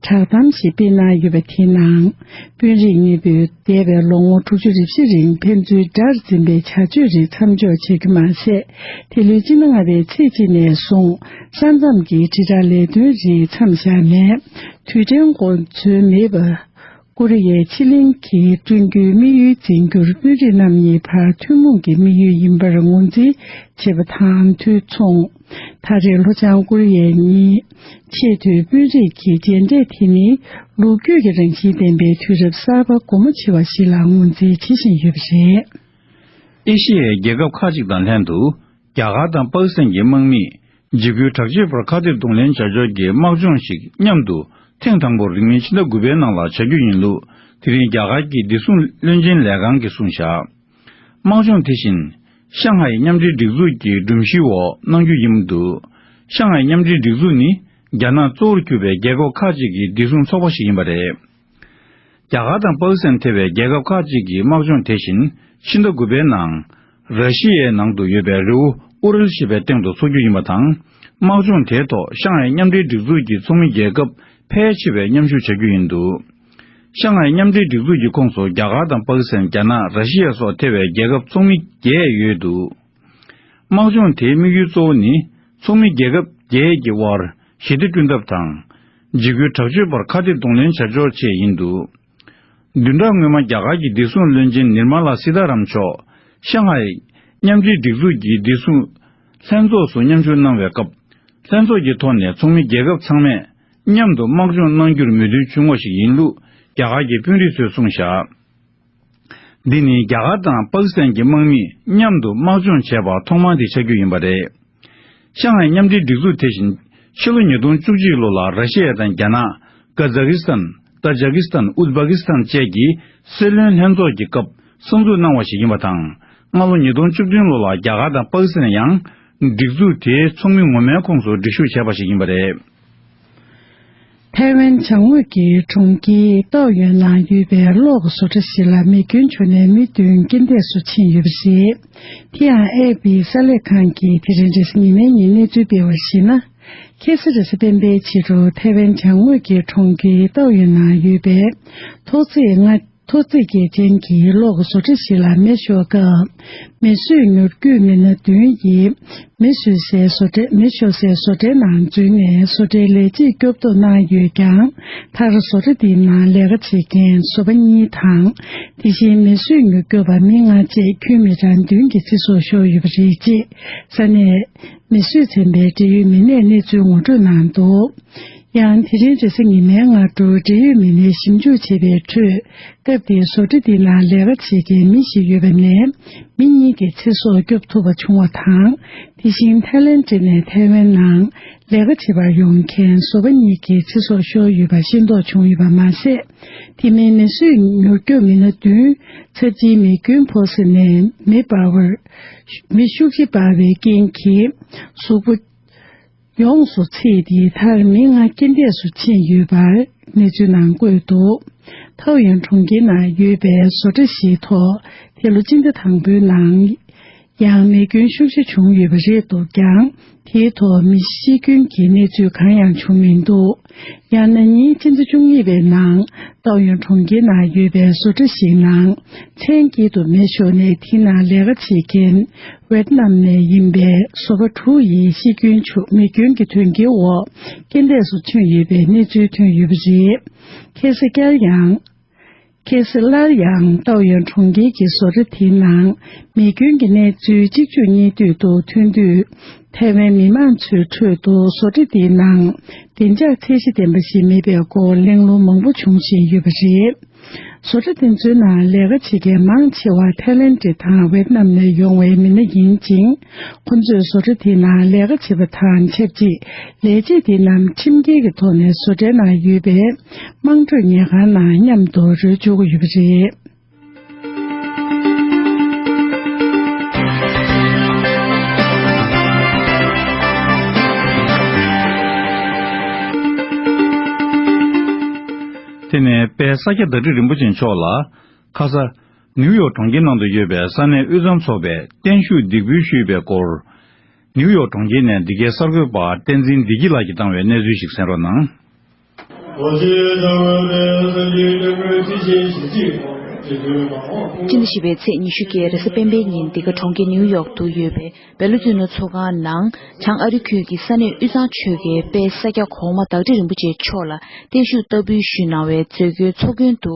བསྒྲགས་གཏམ་ཞིག་སྤེལ་གནང་ཡོད་པ་དེའི་ནང་། དཔོན་རིགས་གཉིས་པོས་འདས་པའི་ལོ་ངོ་དྲུག་ཅུ་རེ་བཞི་རིང་ཕན་ཚུན་དགྲར་འཛིན་པའི་བྱ་སྤྱོད་རིགས་མཚམས་འཇོག་བྱེད་རྒྱུ་མ་ཟད། དེ་ལོའི་སྤྱི་ཟླ་ལྔ་པའི་ཚེས་གཅིག་ནས་བཟུང་ས་མཚམས་ཀྱི་དྲིལ་བསྒྲགས་ལས་དོན་རིགས་མཚམས་བཞག་ནས། རྡུལ་ཕྲན་གོ་མཚོན་མེད་པ་ཀོ་རི་ཡའི་ཕྱེད་གླིང་གི་བསྐྲུན་རྒྱུའི་དམིགས་ཡུལ་འཛིན་རྒྱུར་དཔོན་རིགས་རྣམ་གཉིས་བར་ཐུན་མོང་གི་དམིགས་ཡུལ་ཡིན་པར་ངོས་འཛིན་བྱེད་པ་དང་དུས་མཚུངས། ད་རེས་ལྷོ་བྱང་ཀོ་རི་ཡའི་གཉིས་ཆེས་མཐོའི་དཔོན་རིགས་ཀྱི་མཇལ་འཕྲད་དེ་ནི་ལོ་རྒྱུས་ཀྱི་རང་བཞིན་ལྡན་པའི་དུས་རབས་གསར་པ་སྒོ་མོ་ཕྱེ་བ་ཞིག་ལ་ངོས་འཛིན་བྱེད་བཞིན་ཡོད་པ་རེད། ཨེ་ཤི་ཡའི་རྒྱལ་ཁབ་ཁག་ཅིག་དང་ལྷན་དུ། རྒྱ་གར་དང་པ་ཀི་སི་ཐན་གྱི་དམག་མིས་འཇིགས་སྐུལ་དྲག་སྤྱོད་པར་ཁ་གཏད་གདོང་ལེན་བྱ་ཕྱོགས་ཀྱི་དམག་སྦྱོང་ཞིག་མཉམ་དུ་ཐེངས་དང་པོར་རིང་མིན་ཕྱི་ཟླ་དགུ་པའི་ནང་ལ་བྱ་རྒྱུ་ཡིན་ལུགས། དེ་རིང་རྒྱ་གར་གྱི་བདེ་སྲུང་བློན་ཆེན་ལས་ཁང་གིས་གསུངས་བཞག་དམག་སྦྱོང་དེ་བཞིན། ཤང་ཧའེ་མཉམ་འབྲེལ་སྒྲིག་འཛུགས་ཀྱི་སྒྲོམ་གཞིའི་འོག་གནང་རྒྱུ་ཡིན་འདུག་ཤང་ཧའེ་མཉམ་འབྲེལ་སྒྲིག་འཛུགས་ནི། རྒྱ་ནག་གཙོ་བོར་གྱུར་པའི་རྒྱལ་ཁབ་ཁག་ཅིག་གི་བདེ་སྲུང་ཚོགས་པ་ཞིག་ཡིན་པ་རེད། རྒྱ་གར་དང་པ་ཀི་སི་ཐན་ཐེ་བའི་རྒྱལ་ཁབ་ཁག་ཅིག་གི་དམག་སྦྱོང་དེ་བཞིན་ཕྱི་ཟླ་དགུ་པའི་ནང་། ར་ཤི་ཡའི་ནང་དུ་ཡོད་པའི་རི་བོ་ཨུ་རལ་ཞེས་པའི་སྟེང་དུ་འཚོགས་རྒྱུ་ཡིན་པ་དང་། དམག་སྦྱོང་དེའི་ཐོག་ཤང་ཧའེ་མཉམ་འབྲེལ་སྒྲིག་འཛུགས་ཀྱི་ཚོགས་མི་རྒྱལ་ཁབ་ཕལ་ཆེ་བས་མཉམ་ཞུགས་བྱ་རྒྱུ་ཡིན་འདུག་ཤང་ཧའེ་མཉམ་འབྲེལ་སྒྲིག་འཛུགས་ཀྱི་ཁོངས་སུ་རྒྱ་གར་དང་པ་ཀི་སི་ཐན། རྒྱ་ནག་ར་ཤི་ཡ་སོགས་ཐེ་བའི་རྒྱལ་ཁབ་ཚོགས་མི་བརྒྱད་ཡོད་འདུག་དམག་སྦྱོང་དེའི་དམིགས་ཡུལ་གཙོ་བོ་ནི། ཚོགས་མི་རྒྱལ་ཁབ་བརྒྱད་ཀྱི་དབར་ཞི་བདེ་བསྐྲུན་ཐབས་དང་། འཇིགས་སྐུལ་དྲག་སྤྱོད་པར་ཁ་གཏད་གདོང་ལེན་བྱ་ཕྱོགས་ཆེད་ཡིན་འདུག་བདུན་ཕྲག་སྔོན་མ་རྒྱ་གར་གྱི་བདེ་སྲུང་བློན་ཆེན་ནིར་མ་ལ་སི་ཐ་རམ་མཆོག་ཤང་ཧའེ་མཉམ་འབྲེལ་སྒྲིག་འཛུགས་ཀྱི་བདེ་སྲུང་ལྷན་ཚོགས་སུ་མཉམ་ཞུགས་གནང་བའི་སྐབས། ལྷན་ཚོགས་ཀྱི་ཐོག་ནས་ཚོགས་མི་རྒྱལ་ཁབ་ཚང་མས་མཉམ་དུ་དམག་སྦྱོང་གནང་རྒྱུར་མོས་མཐུན་བྱུང་བ་ཞིག་ཡིན་ལུགས་རྒྱ་གར་གྱི་དཔོན་རིགས་ཚོས་གསུངས་བཞག་འདི་ནི་རྒྱ་གར་དང་པ་ཀི་སི་ཐན་གྱི་དམག་མིས་མཉམ་དུ་དམག་སྦྱོང་བྱས་པ་ཐོག་མ་དེ་ཆགས་རྒྱུ་ཡིན་པ་རེད། ཤང་ཧའེ་མཉམ་འབྲེལ་སྒྲིག་འཛུགས་དེ་བཞིན་ཕྱི་ལོ་ཉིས་སྟོང་བཅུ་གཅིག་ལོ་ལ་ར་ཤི་ཡ་དང་རྒྱ་ནག་ཀ་ཛ་ཀི་སི་ཐན། ཏ་ཇ་ཀི་སི་ཐན། ཨུཛ་བ་ཀི་སི་ཐན་བཅས་ཀྱི་སྲིད་བློན་ལྷན་ཚོགས་ཀྱི་སྐབས་གསར་འཛུགས་གནང་བ་ཞིག་ཡིན་པ་དང་། སྔ་ལོ་ཉིས་སྟོང་བཅུ་བདུན་ལོ་ལ་རྒྱ་གར་དང་པ་ཀི་སི་ཐན་ཡང་སྒྲིག་འཛུགས་དེའི་ཚོགས་མི་ངོ་མའི་ཁོངས་སུ་སྒྲིག་ཞུགས་བྱས་པ་ཞིག་ཡིན་པ་རེད། ཐའེ་ཝན་བྱང་ངོས་ཀྱི་གྲོང་ཁྱེར་ཏོག་ཡོན་ནང་ཡོད་པའི་གློག་གི་བཟོ་གྲྭ་ཞིག་ལ་མེ་སྐྱོན་བྱུང་ནས་མི་བདུན་རྐྱེན་འདས་སུ་ཕྱིན་ཡོད་པ་རེད། དེ་ཡང་ཨེ་ཨེཕ་པི་གསར་ལས་ཁང་གིས་དེ་རིང་རེས་གཟའ་ཉི་མའི་ཉིན་གནས་ཚུལ་སྤེལ་བར་གཞིགས་ན། ཁ་སང་རེས་གཟའ་སྤེན་པའི་ཕྱི་དྲོ་ཐའེ་ཝན་བྱང་ངོས་ཀྱི་གྲོང་ཁྱེར་ཏོག་ཡོན་ནང་ཡོད་པའི་ཐོག་བརྩེགས་ལྔ། ཐོག་བརྩེགས་བརྒྱད་ཅན་གྱི་གློག་གི་བཟོ་གྲྭ་ཞིག་ལ་མེ་ཤོར་སྐབས། མེ་གསོད་མྱུར་སྐྱོབ་མི་སྣ་བདུན་ཡིས་མེ་གསོད་སའི་བཟོ་གྲྭ། མེ་ཤོར་སའི་བཟོ་གྲྭའི་ནང་འཛུལ་ནས་བཟོ་གྲྭའི་ལས་བྱེད་སྐྱོབ་ཐབས་གནང་ཡོད་ཀྱང་། མཐར་བཟོ་གྲྭ་འདིའི་ནང་ལས་ཀ་བྱེད་མཁན་བཟོ་པ་གཉིས་དང་། དེ་བཞིན་མེ་གསོད་མྱུར་སྐྱོབ་པ་མི་ལྔ་བཅས་ཁྱོན་མི་གྲངས་བདུན་གྱི་ཚེ་སྲོག་ཤོར་ཡོད་པ་རེད། ཅེས་ས་གནས་མེ་གསོད་ཚན་པའི་འབྲེལ་ཡོད་མི་སྣས་གནས་ཚུལ་ངོ་སྤྲོད་གནང་འདུག་ཡང་དེ་རིང་རེས་གཟའ་ཉི་མའི་སྔ་དྲོ་འབྲེལ་ཡོད་མི་སྣས་ཞིབ་འཇུག་བྱས་པའི་ཁྲོད། སྐབས་དེའི་བཟོ་གྲྭ་འདི་ནང་ལས་ཀ་བྱེད་མཁན་མི་ཞིག་ཡོད་པ་ནས། མི་གཉིས་ཀྱི་ཚེ་སྲོག་སྐྱོབ་ཐུབ་པ་བྱུང་བ་དང་། དེ་བཞིན་ཐའི་ལེན་ཌི་ནས་ཐའེ་ཝན་ནང་ལས་ཀ་བྱེད་པར་ཡོང་མཁན་བཟོ་པ་གཉིས་ཀྱི་ཚེ་སྲོག་ཤོར་ཡོད་པ་ཤེས་རྟོགས་བྱུང་ཡོད་པ་མ་ཟད། དེ་མིན་མེ་གསོད་མྱུར་སྐྱོབ་མི་སྣ་བདུན་ཚབས་ཆེའི་མེ་སྐྱོན་ཕོག་ས་ནས་མེ་འབར་བར། མེ་ཤུགས་ཆེ་འབར་བའི་རྐྱེན་གྱིས་གཟུགས་པོ། ཡོངས་སུ་ཚིག་དེའི་མཐར་མི་ལྔ་རྐྱེན་འདས་སུ་ཕྱིན་ཡོད་པར་གནས་ཚུལ་ནང་བཀོད་འདུག་ཐའོ་ཡོན་གྲོང་ཁྱེར་ནང་ཡོད་པའི་བཟོ་གྲྭ་ཞིག་ཐོག་དེ་ལོ་སྤྱི་ཟླ་དང་པོའི་ནང་ ཡང་མེ་སྐྱོན་ཤུགས་ཆེ་བྱུང་ཡོད་པ་རེད་འདུག་ཀྱང་། དེའི་ཐོག་མི་ཤི་སྐྱོན་གྱི་གནས་ཚུལ་གང་ཡང་བྱུང་མི་འདུག་ཡང་ན་ནིང་སྤྱི་ཟླ་བཅུ་གཉིས་པའི་ནང་ཏའོ་ཡོན་གྲོང་ཁྱེར་ནང་ཡོད་པའི་བཟོ་གྲྭ་ཞིག་ནང་མཚན་དཀྱིལ་དུ་མེ་ཤོར་ནས་དེའི་ནང་ལས་ཀ་བྱེད་མཁན་ཝེད་ནམ་ནས་ཡིན་པའི་བཟོ་པ་དྲུག་ཡིས་ཤི་སྐྱོན་བྱུང་། མེ་སྐྱོན་གྱི་དོན་རྐྱེན་འོག་རྐྱེན་འདས་སུ་ཐོན་ཡོད་པའི་གནས་ཚུལ་ཐོན་ཡོད་པ་རེད། ཁ་སང་སླར་ཡང་། ཁ་སང་སླར་ཡང་ཏའོ་ཡོན་གྲོང་ཁྱེར་གྱི་བཟོ་གྲྭ་དེའི་ནང་མེ་སྐྱོན་གྱི་གནས་ཚུལ་གཅིག་མཇུག་གཉིས་མཐུད་དུ་ཐོན་དུས། ཐའེ་ཝན་མི་མང་ཚོའི་ཁྲོད་དུ་བཟོ་གྲྭ་དེའི་ནང་བདེ་འཇགས་ཚད་གཞི་ལྡན་པ་ཞིག་མེད་པའི་སྐོར་གླེང་སློང་མང་པོ་བྱུང་བཞིན་ཡོད་པ་རེད། བཟོ་གྲྭ་དེ་ཚོའི་ནང་ལས་ཀ་བྱེད་མཁན་མང་ཆེ་བ་ཐའི་ལེན་ཌི་དང་ཝེད་ནམ་ནས་ཡོང་བའི་མི་སྣ་ཡིན་ཅིང་། ཁོ་ཚོས་བཟོ་གྲྭ་དེའི་ནང་ལས་ཀ་བྱེད་པ་དང་ཆབས་ཅིག་ལས་བྱེད་དེ་རྣམས་ཁྲིམས་འགལ་གྱི་ཐོག་ནས་བཟོ་གྲྭའི་ནང་ཡོད་པའི་དམངས་ཁྲོད་ཉལ་ཁང་ནང་མཉམ་དུ་རོལ་འཇོག་གི་ཡོད་པ་རེད། དེ་ནས་དཔལ་ས་སྐྱ་བདག་ཁྲི་རིན་པོ་ཆེ་མཆོག་ལ། ཁ་ས། ནིའུ་ཡོག་གྲོང་ཁྱེར་ནང་དུ་ཡོད་པའི་ས་གནས་དབུས་གཙང་ཚོགས་པས་བརྟན་བཞུགས་འདེགས་འབུལ་ཞུས་པའི་སྐོར། ནིའུ་ཡོག་གྲོང་ཁྱེར་ནས་འདི་གའི་གསར་འགོད་པ་བསྟན་འཛིན་བདེ་སྐྱིད་ལགས་ཀྱིས་བཏང་བའི་གནས་ཚུལ་ཞིག་གསན་རོགས་གནང་། སྤྱི་ཟླ་བཞི་པའི་ཚེས་ཉི་ཤུ་བརྒྱད་རེས་གཟའ་སྤེན་པའི་ཉིན་འདི་ག་གྲོང་ཁྱེར་ནིའུ་ཡོག་ཏུ་ཡོད་པའི་བེ་ལུ་ཙི་ནོ་ཚོགས་ཁང་ནང་བྱང་ཨ་རི་ཁུལ་གྱི་ས་གནས་དབུས་གཙང་ཆོལ་ཁའི་དཔལ་ས་སྐྱ་གོང་མ་བདག་ཁྲི་རིན་པོ་ཆེ་མཆོག་ལ་བརྟན་བཞུགས་བསྟར་འབུལ་ཞུས་གནང་བའི་མཛད་སྒོའི་ཚོགས་མགོན་དུ།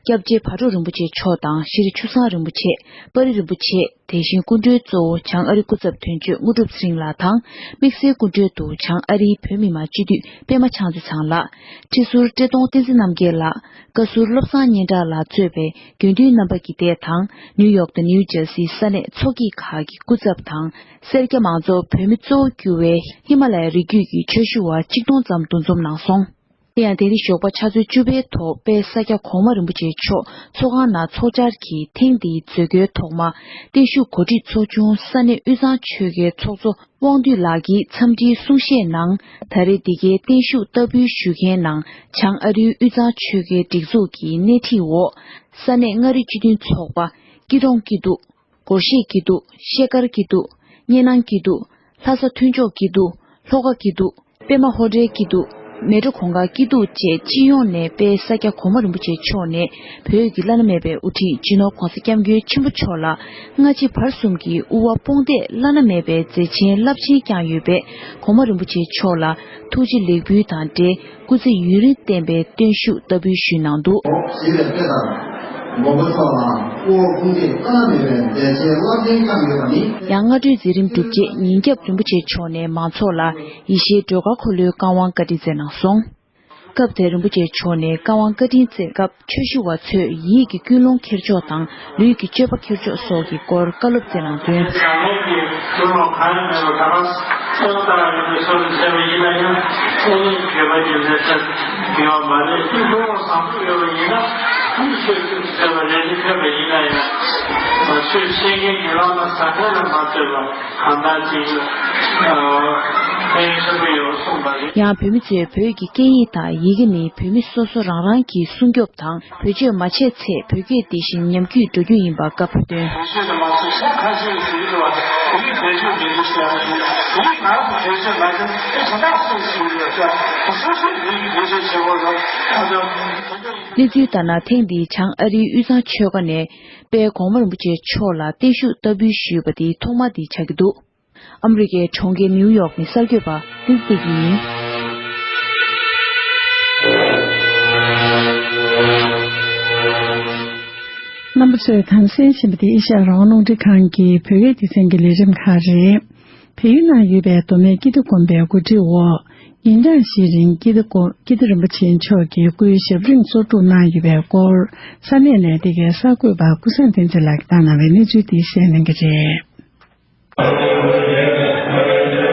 སྐྱབས་རྗེ་བག་དྲོ་རིན་པོ་ཆེ་མཆོག་དང་། ཤྲི་ཆུ་བཟང་རིན་པོ་ཆེ། པ་རི་རིན་པོ་ཆེ། དེ་བཞིན་སྐུ་མགྲོན་གཙོ་བོ་བྱང་ཨ་རིའི་སྐུ་ཚབ་དོན་གཅོད་དངོས་གྲུབ་ཚེ་རིང་ལགས་དང་། དམིགས་བསལ་སྐུ་མགྲོན་དུ་བྱང་ཨ་རིའི་བོད་མི་མང་སྤྱི་འཐུས་པད་མ་ཕྱག་མཛོད་ཚང་ལགས། ཁྲི་ཟུར་བཀྲས་མཐོང་བསྟན་འཛིན་རྣམ་རྒྱལ་ལགས། བཀའ་ཟུར་བློ་བཟང་སྙན་གྲགས་ལགས་གཙོས་པའི་དགེ་འདུན་རྣམ་པ་གིས་དེ་དང་། ནིའུ་ཡོག་དང་ནིའུ་ཇར་སིའི་ས་གནས་ཚོགས་སྐྱིད་ཁག་གི་སྐུ་ཚབ་དང་། སེར་སྐྱ་མང་ཚོགས་བོད་མི་གཙོ་བོ་གྱུར་བའི་ཧི་མ་ལ་ཡའི་རི་རྒྱུད་ཀྱི་ཆོས་ཞུ་བ་གཅིག་སྟོང་ཙམ་འདུ་འཛོམས་གནང་སོང་། དེ་ཡང་དེ་རིང་ཞོགས་པ་ཆུ་ཚོད་བཅུ་པའི་ཐོག་དཔལ་ས་སྐྱ་གོང་མ་རིན་པོ་ཆེ་མཆོག་ཚོགས་ཁང་ནང་ཚོགས་བཅར་གྱིས་ཐེངས་འདིའི་མཛད་སྒོའི་ཐོག་མ་བརྟན་བཞུགས་གོ་སྒྲིག་ཚོགས་ཆུང་ས་གནས་དབུས་གཙང་ཆོལ་ཁའི་ཚོགས་གཙོ་དབང་འདུས་ལགས་ཀྱིས་འཚམས་འདྲིའི་གསུང་བཤད་ནང་། ད་རེས་འདི་གའི་བརྟན་བཞུགས་བསྟར་འབུལ་ཞུ་མཁན་ནང་བྱང་ཨ་རིའི་དབུས་གཙང་ཆོལ་ཁའི་སྒྲིག་འཛུགས་ཀྱི་སྣེ་ཁྲིད་འོག་ས་གནས་མངའ་རིས་སྤྱི་མཐུན་ཚོགས་པ། སྐྱིད་གྲོང་སྐྱིད་སྡུག་སྒོར་གཞས་སྐྱིད་སྡུག་ཤེལ་དཀར་སྐྱིད་སྡུག་གཉའ་ནང་སྐྱིད་སྡུག་ལྷ་ས་མཐུན་ཕྱོགས་སྐྱིད་སྡུག་ལྷོ་ཁ་སྐྱིད་སྡུག་པད་མ་ཧོ་ཊེལ་སྐྱིད་སྡུག་མལ་གྲོ་གུང་དཀར་སྐྱིད་སྡུག་བཅས་སྤྱི་ཡོངས་ནས་དཔལ་ས་སྐྱ་གོང་མ་རིན་པོ་ཆེ་མཆོག་ནས་བོད་ཀྱི་བླ་ན་མེད་པའི་དབུ་ཁྲིད་སྤྱི་ནོར་༧གོང་ས་༧སྐྱབས་མགོན་ཆེན་པོ་མཆོག་ལ་སྔ་ཕྱི་བར་གསུམ་གྱི་དབུ་བ་དཔུང་འདེགས་བླ་ན་མེད་པའི་མཛད་ཆེན་རླབས་ཆེན་བསྐྱངས་ཡོད་པས། གོང་མ་རིན་པོ་ཆེ་མཆོག་ལ་ཐུགས་རྗེ་ལེགས་འབུལ་དང་འབྲེལ། སྐུ་ཚེ་ཡུན་རིང་བརྟན་པའི་བརྟན་བཞུགས་བསྟར་འབུལ་ཞུས་གནང་འདུག་ཞེས་པའི་དཔེ་ལྟར། མགོན་པོ་མཆོག་ལའང་དབུ་བ་དཔུང་འདེགས་བླ་ན་མེད་པའི་མཛད་ཆེན་རླབས་ཆེན་བསྐྱངས་ཡོད་པ་ནི། ཡང་སྔ་དྲོའི་མཛད་རིམ་གྲུབ་རྗེས་ཉིན་རྒྱབ་རིན་པོ་ཆེ་མཆོག་ནས་མང་ཚོགས་ལ་ཡེ་ཤེས་སྒྲོལ་དཀར་འཁོར་ལོའི་བཀའ་དབང་བཀའ་དྲིན་སྩལ་གནང་སོང་། སྐབས་དེར་རིན་པོ་ཆེ་མཆོག་ནས་བཀའ་དབང་བཀའ་དྲིན་སྩལ་སྐབས་ཆོས་ཞུ་བ་ཚོས་ཡིད་ཀྱི་ཀུན་སློང་འཁྱེར་ཕྱོགས་དང་ལུས་ཀྱི་སྤྱོད་པ་འཁྱེར་ཕྱོགས་སོགས་ཀྱི་སྐོར་བཀའ་སློབ་སྩལ་གནང་དོན། བྱང་ལས་ཀྱི་ཀུན་སློང་གང་ཡང་མེད་པར་ད་ག་ས་ལྟ་བུ་ལྟར་ཡོད་པའི་ཕྱོགས་སུ་བྱས་པ་ཡིན་ན་ཡང་། ཚད་ལྡན་གྱི་བརྗོད་པ་ཅིག་ལས་ས་ཡོད་པ་མ་རེད། ཀུན་སློང་བཟང་པོ་ཡོད་པ་ཡིན་ན་ཀུན་ཆོས་ཀུན་བྱས་པ་ལས་ནི་ཕན་པ་ཡིན་ན་ཡང་། ཆོས་བཤད་མཁན་གྱི་བླ་མ་ཟང་ཐལ་ལ་མ་ལྟོས་པ་གང་ལྟར་ཅིག་ཕན་ཡོན་ཆེན་པོ་ཡོད་གསུངས་པ་རེད། ཡང་བོད་མི་ཚོས་བོད་ཀྱི་སྐད་ཡིག་དང་ཡི་གེ་ནི་བོད་མི་སོ་སོ་རང་རང་གིས་སྲུང་སྐྱོབ་དང་། བེད་སྤྱོད་མ་བྱས་ཚེ་བོད་སྐད་དེ་བཞིན་ཉམས་རྒུད་འགྲོ་རྒྱུ་ཡིན་པ་བཀའ་ཕབ་དོན། བེད་སྤྱོད་དུ་མ་སོང་ཁ་ཤས་ཀྱིས་ཟེར་གྱི་འདུག་བ། བོད་ཡིག་བེད་སྤྱོད་མི་འདུག་ཟེར་ཡ་ཞིག་བོད་ཡིག་ནང་དུ་བེད་སྤྱོད་མ་བྱུང་དེ་ག་འདྲ་སོང་ཟེར་གྱི་འདུག་ཟེར་སོ་སོའི་བོད་ཡིག་བེད་སྤྱོད་བྱེད་དགོས་རེད། ཨ་ཙམ་དེ་འདྲ་ཡིན། གནས་ཚུལ་ལྟར་ན་ཐེངས་འདིའི་བྱང་ཨ་རིའི་དབུས་གཙང་ཆོལ་ཁ་ནས་དཔལ་གོང་མ་རིན་པོ་ཆེ་མཆོག་ལ་བརྟན་བཞུགས་བསྟར་འབུལ་ཞུས་པ་དེ་ཐོག་མ་དེ་ཆགས་ཀྱི་འདུག་ཨ་མི་རི་ཀའི་གྲོང་ཁྱེར་ནིའུ་ཡོག་ནས་གསར་འགོད་པ་བསྟན་འཛིན་བདེ་སྐྱིད་ཡིན། རྣམ་པ་ཚོས་དམ་སེལ་བཞིན་པ་དེ་ཨེ་ཤ་ཡ་རང་དབང་རླུང་འཕྲིན་ཁང་གི་བོད་སྐད་སྡེ་ཚན་གྱི་ལས་རིམ་ཁག་རེད། བལ་ཡུལ་ནང་ཡོད་པའི་མདོ་སྨད་སྐྱིད་སྡུག་དགོན་པའི་གོ་སྒྲིག་འོག་ཉིན་གྲངས་བཞིའི་རིང་སྐྱིད་སྡུག་དགོན་སྐྱིད་སྡུག་རིན་པོ་ཆེ་མཆོག་གི་སྐུའི་ཞབས་རིམ་གཙོ་སྒྲུབ་གནང་ཡོད་པའི་སྐོར་ས་གནས་ནས་འདི་གའི་གསར་འགོད་པ་ཀུན་བཟང་བསྟན་འཛིན་ལགས་ཀྱིས་བཏང་གནང་བའི་གནས་ཚུལ་འདི་གསན་གནང་གི་རེད།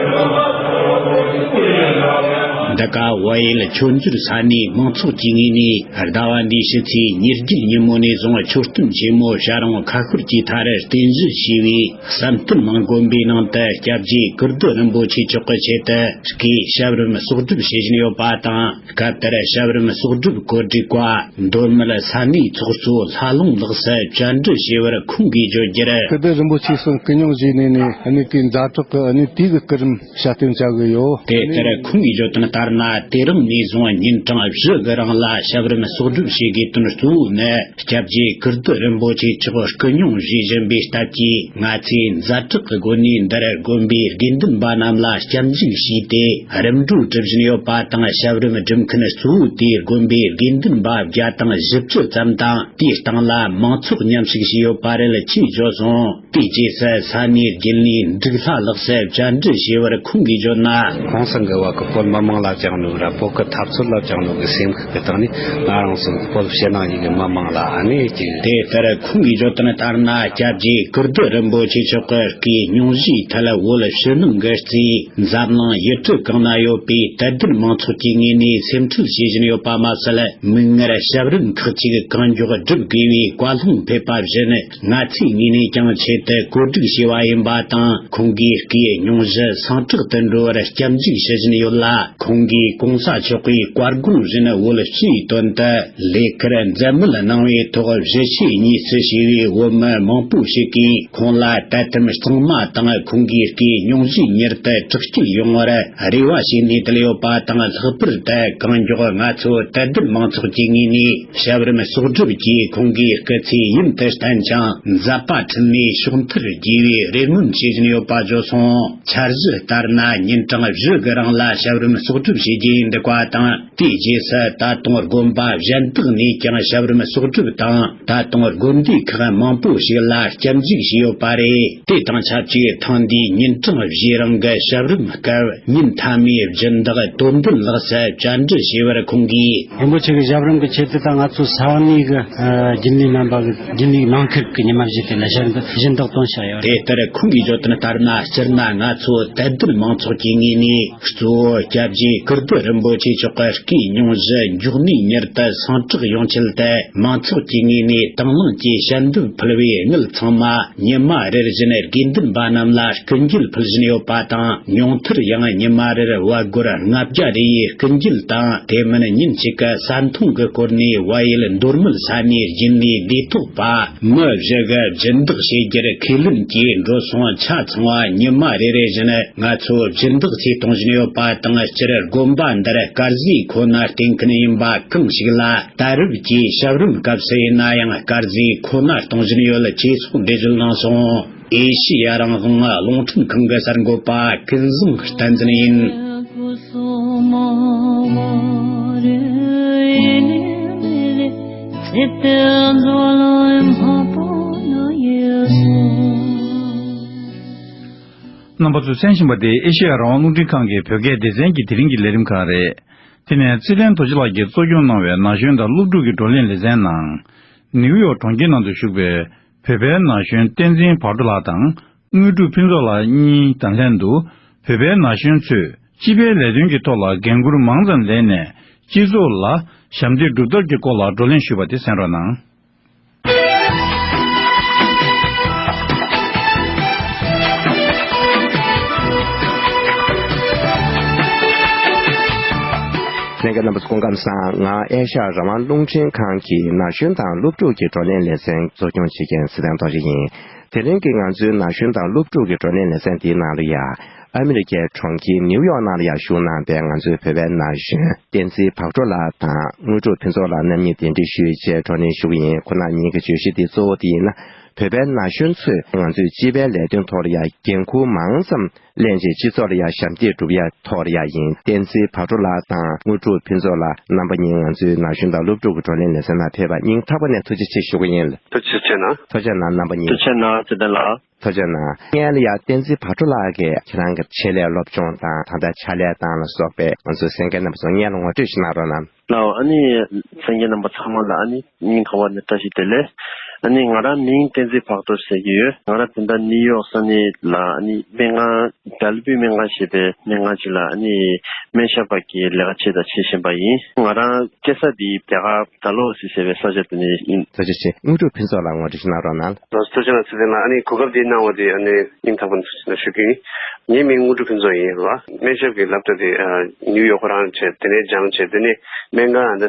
ད་ ཀ་བལ་ཡུལ་མཆོད་མཇལ་ས་གནས་མང་ཚོགས་ཀྱི་ངོས་ནས་ཟླ་བ་འདིའི་ཕྱི་ཚེས་ཉེར་བརྒྱད་ཉིན་མོ་ནས་བཟུང་མཆོད་རྟེན་ཆེན་མོ་བྱ་རུང་ཁ་ཤོར་གྱི་མཐའ་རུ་རྟེན་གཞི་བྱས་པའི་བསམ་གཏན་མང་དགོན་པའི་ནང་དུ་སྐྱབས་རྗེ་ཀིརྟི་རིན་པོ་ཆེ་མཆོག་གི་ཆེད་དུ་སྐུའི་ཞབས་རིམ་གསོག་སྒྲུབ་བྱེད་བཞིན་ཡོད་པ་དང་། སྐབས་དེར་ཞབས་རིམ་གསོག་སྒྲུབ་གོ་སྒྲིག་པ་མདོ་སྨད་ས་གནས་ཚོགས་གཙོ་ལྷ་ལུང་ལགས་སུ་བཅར་འདྲི་ཞུས་པར་ཁོང་གིས་བརྗོད་རྒྱུར། ཀིརྟི་རིན་པོ་ཆེ་གསུང་སྐུ་སྙུང་བཞེས་ནས་ནས་གནས་ཀྱི་ཛ་དྲག་གི་གནས་དེ་གི་སྐུ་རིམ་བྱ་སྟོན་བྱ་གི་ཡོད། དེ་ལྟར་ཁོང་གིས་བརྗོད་དོན་ལྟར་ན། དེ་རིང་ནས་བཟུང་ཉིན་གྲངས་བཞི་གི་རིང་ལ་ཞབས་རིམ་གསོག་སྒྲུབ་བྱེད་དགོས་དོན་གཙོ་བོ་ནི། སྐྱབས་རྗེ་ཀིརྟི་རིན་པོ་ཆེ་མཆོག་སྐུ་སྙུང་བཞེས་བཞིན་པའི་སྟབས་ཀྱིས། ང་ཚོས་ཛ་དྲག་གི་སྒོ་ནས་འདིར་དགོན་པའི་དགེ་འདུན་པ་རྣམས་ལ་སྐྱབས་འཇུག་ཞུས་ཏེ། རིམ་གྲོ་སྒྲུབ་བཞིན་ཡོད་པ་དང་། ཞབས་རིམ་སྒྲུབ་མཁན་གཙོ་བོ་དེས་དགོན་པའི་དགེ་འདུན་པ་བརྒྱ་དང་བཞི་བཅུ་ཙམ་དང་། དེའི་སྟེང་ལ་མང་ཚོགས་མཉམ་ཞུགས་བྱས་ཡོད་པ་རེད། ཅེས་བརྗོད་སོང་། དེའི་རྗེས་སུ་ས་གནས་རྒྱུན་ལས་འབྲུག་ལྷ་ལགས་སུ་བཅར་འདྲི་ཞུས་པར་ཁོང་གིས་བརྗོད་ན། ཁོང་ཚང་གི་བ་གི་བོད་མི་མང་ལ་བཅངས་ནོ་ར་བོད་གི་འཐབ་རྩོད་ལ་བཅངས་ནོ་གི་སེམས་ཤུགས་ཀྱི་སྟེང་ནས་ང་རང་ཚོ་བོད་ཕྱི་ནང་གཉིས་ཀྱི་མི་མང་ལ་ཨ་ནེ་ཅིག་དེ་ལྟར་ཁོང་གིས་བརྗོད་དོན་ལྟར་ན། སྐྱབས་རྗེ་ཀིརྟི་རིན་པོ་ཆེ་མཆོག་གི་སྐུའི་སྙུང་གཞིའི་ཐད་བོད་ཕྱི་ནང་གི་རྩིས་འཛམ་གླིང་ཡུལ་གྲུ་གང་ན་ཡོད་པའི་དད་ལྡན་མང་ཚོགས་ཀྱི་ངོས་ནས་སེམས་ཁྲལ་བྱེད་བཞིན་ཡོད་པ་མ་ཟད། མིག་སྔར་ཞབས་རིམ་ཁག་ཅིག་གང་མགྱོགས་སྒྲུབ་དགོས་པའི་བཀའ་ལུང་ཕེབས་པ་བཞིན། ང་ཚོའི་ངོས་ནས་ཀྱང་ཆེད་དུ་གོ་སྒྲིག་བྱས་པ་ཡིན་པ་དང་། ཁོང་གིས་སྐུའི་སྙུང་གཞི་སངས་དྲག་ཏུ་འགྲོ་བར་སྐྱབས་འཇུག་ཞུ་བཞིན་ཡོད་ལ། ཁོང་གིས་གོང་ས་མཆོག་གི་བཀའ་དགོངས་བཞིན་བོད་སྤྱིའི་དོན་དུ་ལས་ཀར་མཛད་མོལ་གནང་བའི་ཐོག་གཞིས་བྱེས་གཉིས་སུ་བྱས་པའི་བོད་མི་མང་པོ་ཞིག་གིས་ཁོང་ལ་དད་དམ་གཙང་མ་དང་། ཁོང་གིས་སྐུའི་སྙུང་གཞི་མྱུར་དུ་དྲག་སྐྱེད་ཡོང་བར་རེ་བ་བྱས་ནས་བསྡད་ཡོད་པ་དང་། ལྷག་པར་དུ་གང་མགྱོགས་ང་ཚོ་དད་ལྡན་མང་ཚོགས་ཀྱི་ངོས་ནས་ཞབས་རིམ་གསོག་སྒྲུབ་ཀྱིས་ཁོང་གི་སྐུ་ཚེ་ཡུན་དུ་བརྟན་ཅིང་། མཛད་པ་ཁྲིད་ནས་ཕྱོགས་མཐར་རྒྱས་པའི་རེ་སྨོན་བྱེད་བཞིན་ཡོད་པ་བརྗོད་སོང་། འཆར་གཞི་ལྟར་ན། ཉིན་གྲངས་བཞི་གི་རིང་ལ་ཞབས་རིམ་གསོག་སྒྲུབ་བྱེད་རྒྱུ་ཡིན་འདུག་པ་དང་། དེའི་རྗེས་སུ་ད་དུང་དགོན་པ་གཞན་དག་ནས་ཀྱང་ཞབས་རིམ་གསོག་སྒྲུབ་དང་། ད་དུང་དགོན་སྡེ་ཁག་མང་པོ་ཞིག་ལ་སྐྱབས་འཇུག་བྱས་ཡོད་པ་རེད། དེ་དང་ཆབས་ཅིག་ཐེངས་འདིའི་ཉིན་གྲངས་བཞིའི་རིང་གི་ཞབས་རིམ་སྐབས། ཉིན་མཐའ་མའི་སྦྱིན་བདག་དོན་ལྡན་ལགས་སུ་བཅར་འདྲི་ཞུས་པར་ཁོང་གིས། རིན་པོ་ཆེ་གི་ཞབས་རིམ་གྱི་ཆེད་དུ་ད་ང་ཚོ་ས་གནས་ཀྱི་རྒྱུན་ལས་རྣམ་པ་གི་རྒྱུན་ལས་ནང་ཁུལ་གྱི་ཉི་མ་བཞི་དེ་ལ་ཞབས་རིམ་སྦྱིན་བདག་བཏོན་བཞག་ཡོད། དེ་ལྟར་ཁོང་གིས་བརྗོད་དོན་ལྟར་ན། སྤྱིར་ན་ང་ཚོ་དད་ལྡན་མང་ཚོགས་ཀྱི་ངོས་ནས་གཙོ་བོ་སྐྱབས་རྗེ་ཀིརྟི་རིན་པོ་ཆེ་མཆོག་གི་སྐུའི་སྙུང་གཞི་མགྱོགས་ནས་མྱུར་དུ་སངས་དྲག་ཡོང་ཆེད་དུ། མང་ཚོགས་ཀྱི་ངོས་ནས་དང་བླངས་ཀྱིས་ཞལ་འདེབས་ཕུལ་བའི་དངུལ་ཚང་མ་ཉི་མ་རེ་བཞིན་དགེ་འདུན་པ་རྣམས་ལ་སྐུ་འགྱེད་ཕུལ་བཞིན་ཡོད་པ་དང་། ཉུང་མཐར་ཡང་ཉི་མ་རེར་བལ་སྒོར་ལྔ་བརྒྱ་རེ་ཡི་སྐུ་འགྱེད་དང་། དེ་མིན་ཉིན་གཅིག་གི་ས་འཐུང་གི་སྐོར་ནས་བལ་ཡུལ་མདོ་སྨད་ས་གནས་རྒྱུན་ལས་ལས་ཐོག་པ་མི་བཞི་གི་སྦྱིན་བདག་བྱེད་རྒྱུར་ཁས་ལེན་གྱིས། འགྲོ་སོང་ཆ་ཚང་བ་ཉི་མ་རེ་རེ་བཞིན་ང་ཚོ་སྦྱིན་བདག་ཚོས་གཏོང་བཞིན་ཡོད་པ་དང་། སྤྱིར་དགོན་པ་འདིར་དཀར་ཟས་ཁོ་ན་སྟེར་མཁན་ཡིན་པ་གང་ཞིག་ལ། ད་རེབ་ཀྱི་ཞབས་རིམ་སྐབས་སུ་ཡིན་ན་ཡང་དཀར་ཟས་ཁོ་ན་གཏོང་བཞིན་ཡོད། ཅེས་སོགས་འགྲེལ་བརྗོད་གནང་སོང་། ཨེ་ཤི་ཡ་རང་དབང་རླུང་འཕྲིན་ཁང་གི་གསར་འགོད་པ་ཀུན་བཟང་བསྟན་འཛིན་ཡིན། རྣམ་པ་ཚོས་གསན་བཞིན་པ་དེ་ཨེ་ཤི་ཡ་རང་དབང་རླུང་འཕྲིན་ཁང་གི་བོད་སྐད་སྡེ་ཚན་གྱི་དེ་རིང་གི་ལས་རིམ་ཁག་རེད། དེ་ནས་ཚེ་བརྟན་རྡོ་རྗེ་ལགས་ཀྱིས་གཙོ་སྐྱོང་གནང་བའི་ན་གཞོན་དང་སློབ་ཕྲུག་གི་བགྲོ་གླེང་ལེ་ཚན་ནང་། ནིའུ་ཡོག་གྲོང་ཁྱེར་ནང་དུ་བཞུགས་པའི་བོད་པའི་ན་གཞོན་བསྟན་འཛིན་བག་གྲོ་ལགས་དང་། དངོས་གྲུབ་ཕུན་ཚོགས་ལགས་གཉིས་དང་ལྷན་དུ། བོད་པའི་ན་གཞོན་ཚོས་སྤྱི་པའི་ལས་དོན་གྱི་ཐོག་ལ་འགན་འཁུར་མང་ཙམ་ལེན་ནས། སྤྱི་ཚོགས་ལ་ཞབས་འདེགས་སྒྲུབ་ཐབས་ཀྱི་སྐོར་ལ་བགྲོ་གླེང་ཞུས་པ་དེ་གསན་རོགས་གནང་། ལྷན་རྒྱས་རྣམ་པ་ཚོ་སྐུ་ཁམས་བཟང་། ང་ཨེ་ཤ་ཡ་རང་དབང་རླུང་འཕྲིན་ཁང་གི་ན་གཞོན་དང་སློབ་ཕྲུག་གི་བགྲོ་གླེང་ལེ་ཚན་གཙོ་སྐྱོང་བྱེད་མཁན་ཚེ་བརྟན་རྡོ་རྗེ་ཡིན། དེ་རིང་གི་ང་ཚོའི་ན་གཞོན་དང་སློབ་ཕྲུག་གི་བགྲོ་གླེང་ལེ་ཚན་དེའི་ནང་ལ་ཡ། ཨ་མི་རི་ཀའི་གྲོང་ཁྱེར་ནིའུ་ཡོག་ནང་ལ་ཡ་བཞུགས་གནང་པའི་ང་ཚོའི་བོད་པའི་ན་གཞོན་བསྟན་འཛིན་བག་གྲོ་ལགས་དང་དངོས་གྲུབ་ཕུན་ཚོགས་ལགས་རྣམ་གཉིས་གདན་འདྲེན་ཞུས་བྱས་བགྲོ་གླེང་ཞུ་གི་ཡིན། ཁོང་རྣམ་གཉིས་ཀྱི་བརྗོད་གཞི་དེ་གཙོ་བོ་དེ་ཡིན་ན། བོད་པའི་ན་གཞོན་ཚོས་ང་ཚོའི་སྤྱི་པའི་ལས་དོན་ཐོག་ལ་ཡ་འགན་འཁུར་མང་ཙམ་ལེན་བྱས་སྤྱི་ཚོགས་ལ་ཡ་ཞབས་འདེགས་སྒྲུབ་ཡ་ཐོག་ལ་ཡ་ཡིན། བསྟན་འཛིན་བག་གྲོ་ལགས་དང་དངོས་གྲུབ་ཕུན་ཚོགས་ལགས་རྣམ་པ་གཉིས་ང་ཚོའི་ན་གཞོན་དང་སློབ་ཕྲུག་གི་བགྲོ་གླེང་ལེ་ཚན་ནང་ཕེབས་པར་སྙིང་ཐག་པ་ནས་ཐུགས་རྗེ་ཆེ་ཞུ་གི་ཡིན། ཐུགས་རྗེ་ཆེ་གནང་། ཐུགས་རྗེ་གནང་རྣམ་པ་གཉིས། ཐུགས་རྗེ་གནང་ཚེ་བརྟན་ལགས། ཐུགས་རྗེ་གནང་། སྔོན་ལ་ཡ་བསྟན་འཛིན་བག་གྲོ་ལགས་ཀྱིས་ཁྱེད་རང་གི་ཆེད་ལས་སློབ་སྦྱོང་དང་ད་ལྟ་ཕྱག་ལས་སྟངས་ལ་སོགས་པའི་ང་ཚོའི་གསན་མཁན་རྣམ་པ་ཚོ་སྔོན་ལ་ངོ་སྤྲོད་ཞིག་གནང་རོགས་གནང་། ལགས། ཨ་ནི་གསན་མཁན་རྣམ་པ་ཚང་མ་ལ་ཨ་ནི་སྙིང་ཐག་པ་ནས་བཀྲ་ཤིས་བདེ་ལེགས། ཨ་ནི་ང་རང་མིང་བསྟན་འཛིན་བག་གྲོ་ཟེར་གྱི་ཡོད། ང་རང་དེ་འདྲ་ནིའུ་ཡོག་ས་གནས་ལ་ཨ་ནི་སྨན་ཁང་། ཌལ་བུའི་སྨན་ཁང་ཞེས་པའི་སྨན་ཁང་ཅིག་ལ་ཨ་ནི་སྨན་ཞབས་པ་གི་ལས་ཀ་བྱས་དང་བྱེད་བཞིན་པ་ཡིན། ང་རང་སྐྱེས་ས་དེ་རྒྱ་གར་ཌལ་ཧོ་སི་ཟེར་བའི་ས་ཆ་དེ་ནས་ཡིན། ཐུགས་རྗེ་ཆེ། དངོས་གྲུབ་ཕུན་ཚོགས་ལགས་ངོ་སྤྲོད་ཞིག་གནང་རོགས་གནང་། ལགས་སོ། ཐུགས་རྗེ་གནང་། ཚེ་བརྟན་ལགས། ཨ་ནི་གོ་སྐབས་འདི་གནང་བ་དེ་ཨ་ནི་སྙིང་ཐག་པ་ནས་ཐུགས་རྗེ་གནང་ཞུ་གི་ཡིན། ངའི་མིང་དངོས་གྲུབ་ཕུན་ཚོགས་ཡིན་རོ། སྨན་ཞབས་ཀྱི་སློབ་གྲྭ་དེ་ཨ་ནིའུ་ཡོག་ཁོ་རང་བྱས། དེ་ནས་སྦྱངས་བྱས། དེ་ནས་སྨན་ཁང་ཨ་ནི་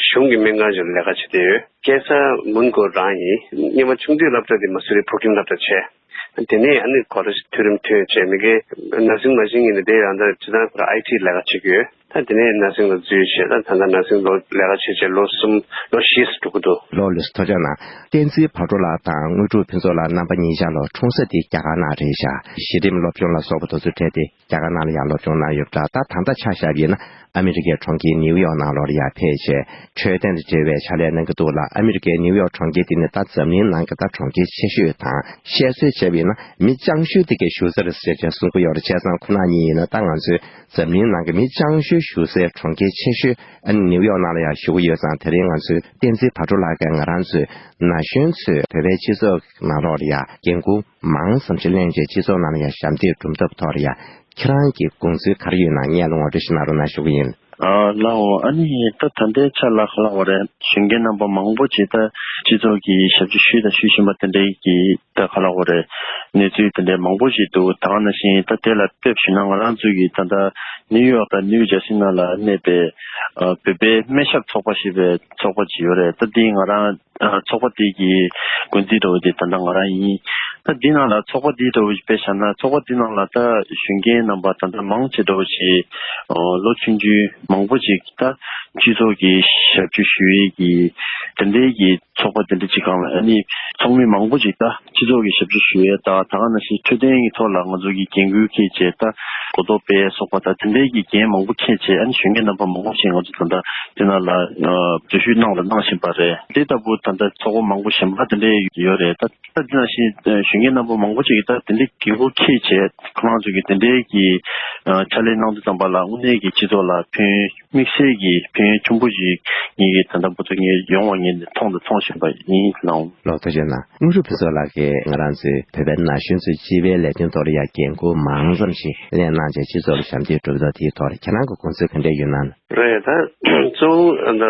གཞུང་གི་སྨན་ཁང་ཞིག་ལ་ལས་ཀ་བྱེད་བསྡད་ཡོད། སྐྱེས་ས་མོན་གྷོ་རང་ཡིན། སྔོན་མ་ཆུང་དུས་སློབ་གྲྭ་དེ་མ་སུ་རི་བྷུ་རོག་ལིན་སློབ་གྲྭ་བྱས། དེ་ནས་ཨ་ནི་གོ་ལེ་ཇི་མཐོ་རིམ་ཐོན་བྱས། མི་སྒེར་ནར་སིང་མ་ཤེས་ངེས་ནས་དེ་ཡང་ད་སྤྱིར་བཏང་ཁོ་རང་ཨའི་ཊི་ལས་ཀ་བྱེད་ཀྱི་ཡོད། ད་དེ་ནས་ནར་སིང་ལ་འཛུལ་བྱས། ད་ད་ལྟ་ནར་སིང་ལོ་ལས་ཀ་བྱས་བྱས་ལོ་གསུམ་ལོ་བཞི་ཙམ་འགྲོ་གི་འདུག། ལགས་ལགས་སོ། ཐུགས་རྗེ་གནང་། བསྟན་འཛིན་བག་གྲོ་ལགས་དང་དངོས་གྲུབ་ཕུན་ཚོགས་ལགས་རྣམ་པ་གཉིས་ཆ་ལོ་འཁྲུངས་ས་དེ་རྒྱ་གར་ནང་རེད་ཤག། གཞི་རིམ་སློབ་སྦྱོང་ལ་སོགས་པ་དེ་ཚོ་སྤྲད་དེ་རྒྱ་གར་ནང་ལ་ཡང་སློབ་སྦྱོང་གནང་ཡོད་པ་འདྲ། ད་ད་ལྟ་ཆ་བཞག་པ་ཡིན་ན་ཨ་མི་རི་ཀའི་གྲོང་ཁྱེར་ནིའུ་ཡོག་ནང་ལོགས་ལ་ཡང་ཕེབས་བྱས་འཕྲོད་བསྟེན་དང་འབྲེལ་བའི་ཕྱག་ལས་གནང་གི་འདུག་ལ། ཨ་མི་རི་ཀའི་ནིའུ་ཡོག་གྲོང་ཁྱེར་དེ་ནི་ད་འཛམ་གླིང་ནང་གི་ད་གྲོང་ཁྱེར་ཆེ་ཤོས་དང་། བཤད་སྲོལ་བྱས་པ་ཡིན་ན་མི་སྤྱང་ཤོས་དེ་གའི་བཞུགས་ས་རེད་ཟེར་བྱས་གསུང་གི་ཡོད་རེད། བྱས་ཙང་ཁོ་རང་གཉིས་ཡིན་ན་ད་ང་ཚོའི་འཛམ་གླིང་ནང་གི་མི་སྤྱང་ཤོས་བཞུགས་སའི་གྲོང་ཁྱེར་ཆེ་ཤོས་ཨ་ནི་ནིའུ་ཡོག་ནང་ལ་ཡང་བཞུགས་ཀྱི་ཡོད་ཙང་། དེ་རིང་ང་ཚོའི་བསྟན་འཛིན་བག་གྲོ་ལགས་ཀྱིས་ང་རང་ཚོའི་ན་གཞོན་ཚོས་བོད་པའི་སྤྱི་ཚོགས་ནང་ལོགས་ལ་ཡང་འགན་ཁུར་མང་ཙམ་ཞིག་ལེན་བྱས་སྤྱི་ཚོགས་ནང་ལ་ཡང་ཞབས་འདེགས་སྒྲུབ་ཐབས་ཐོག་ལ་ཡང་ཁྱེད་རང་གི་དགོངས་ཚུལ་ག་རེ་ཡོད་ན་སྔོན་ལ་ངོ་སྤྲོད་ཞིག་གནང་རོགས་གནང་ཞུ་གི་ཡིན། ཨ་ལགས་འོ། ཨ་ནི་ད་ད་ལྟའི་ཆ་ལ་ག་ལབ་དགོས་རེད། གཞོན་སྐྱེས་རྣམ་པ་མང་པོ་ཅིག་ད་སྤྱི་ཚོགས་ཀྱི་ཞབས་ཕྱི་ཞུས་དང་ཞུ་བཞིན་པ་དེ་འདྲའི་གི་ད་ག་ལབ་དགོས་རེད། གནས་ཚུལ་དེ་འདྲའི་མང་པོ་ཞིག་འདུག། ད་ག་ནང་བཞིན་ད་དེ་ལ་དཔེ་ཞུས་ན་ང་རང་ཚོ་གི་ད་ལྟ་ནིའུ་ཡོག་དང་ནིའུ་ཇར་སི་ནང་ལ་གནས་པའི་ཨ་བོད་པའི་སྨན་ཞབས་ཚོགས་པ་ཞེས་པའི་ཚོགས་པ་ཅིག་ཡོད་རེད། ད་འདི་ང་རང་ཨ་ཚོགས་པ་དེ་གི་འགོ་འཛིན་འདྲ་བོ་དེ་ད་ལྟ་ང་རང་ཡིན། ད་འདི་ནང་ལ་ཚོགས་པ་འདི་འདྲ་བོ་ཞིག་དཔེ་བཞག་ན། ཚོགས་པ་འདི་ནང་ལ་ད་གཞོན་སྐྱེས་རྣམ་པ་ད་ལྟ་མང་ཆེ་འདྲ་བོ་ཞིག་ཨ་ལོ་ཆུང་ཆུང་མང་པོ་ཞིག་ད་སྤྱི་ཚོགས་ཀྱི་ཞབས་ཕྱི་ཞུ་ཡས་ཀྱི་དེ་འདྲའི་གི་ཚོགས་པ་དེ་འདྲ་ཅིག་སྒང་ལ་ཨ་ནི་ཚོགས་མི་མང་པོ་ཅིག་ད་སྤྱི་ཚོགས་ཀྱི་ཞབས་ཕྱི་ཞུ་ཡས་དང་། ད་ག་ནང་བཞིན་འཕྲོད་བསྟེན་གྱི་ཐོག་ལ་ང་ཚོ་གི་འགན་ཁུར་འཁྱེར་བྱས། ད་གོ་རྟོགས་སྤེལ་ཡས་སོགས་པ་དང་དེ་འདྲའི་གི་འགན་མང་པོ་འཁྱེར་བྱས། ཨ་ནི་གཞོན་སྐྱེས་རྣམ་པ་མང་པོ་ཞིག་ང་ཚོ་ད་ལྟ་དེ་ནང་ལ་ཨ་འཛུལ་ཞུགས་གནང་དང་གནང་བཞིན་པ་རེད། དེ་ལྟ་བུ་ད་ལྟ་ཚོགས་པ་མང་པོ་གཞན་པ་དེ་འདྲའི་ཡོད་རེད། ད་ད་དེ་ནང་བཞིན་གཞོན་སྐྱེས་རྣམ་པ་མང་པོ་ཅིག་གིས་ད་དེ་འདྲའི་འགན་ཁུར་འཁྱེར་བྱས་ཁོ་རང་ཚོ་གི་དེ་འདྲའི་གི་ཨ་ཕྱག་ལས་གནང་དུས་ཙམ་པ་ལ་དངོས་གནས་ཀྱི་སྤྱི་ཚོགས་ལ་ཕན་དམིགས་བསལ་གྱི་ཕན་ཡོན་ཆེན་པོ་ཞིག་ངེད་ཀྱིས་ད་ལྟ་བར་དུ་ངས་ཡོང་བ་ངས་མཐོང་དང་མཐོང་བཞིན་པ་ཡིན་ལགས། ལགས་སོ། ཐུགས་རྗེ་གནང་། དངོས་གྲུབ་ཕུན་ཚོགས་ལགས་ཀྱིས་ང་རང་ཚོའི་བོད་པའི་ན་གཞོན་ཚོའི་སྤྱི་པའི་ལས་དོན་ཐོག་ལ་ཡང་འགན་ཁུར་མང་ཙམ་ཞིག་ལེན་གནང་བྱས་སྤྱི་ཚོགས་ལ་ཞབས་འདེགས་སྒྲུབ་ཐབས་དེའི་ཐོག་ལ་ཁྱེད་རང་གི་དགོངས་ཚུལ་ག་འདྲ་ཡོད་ན། རེད། ད་གཙོ་བོ་ད་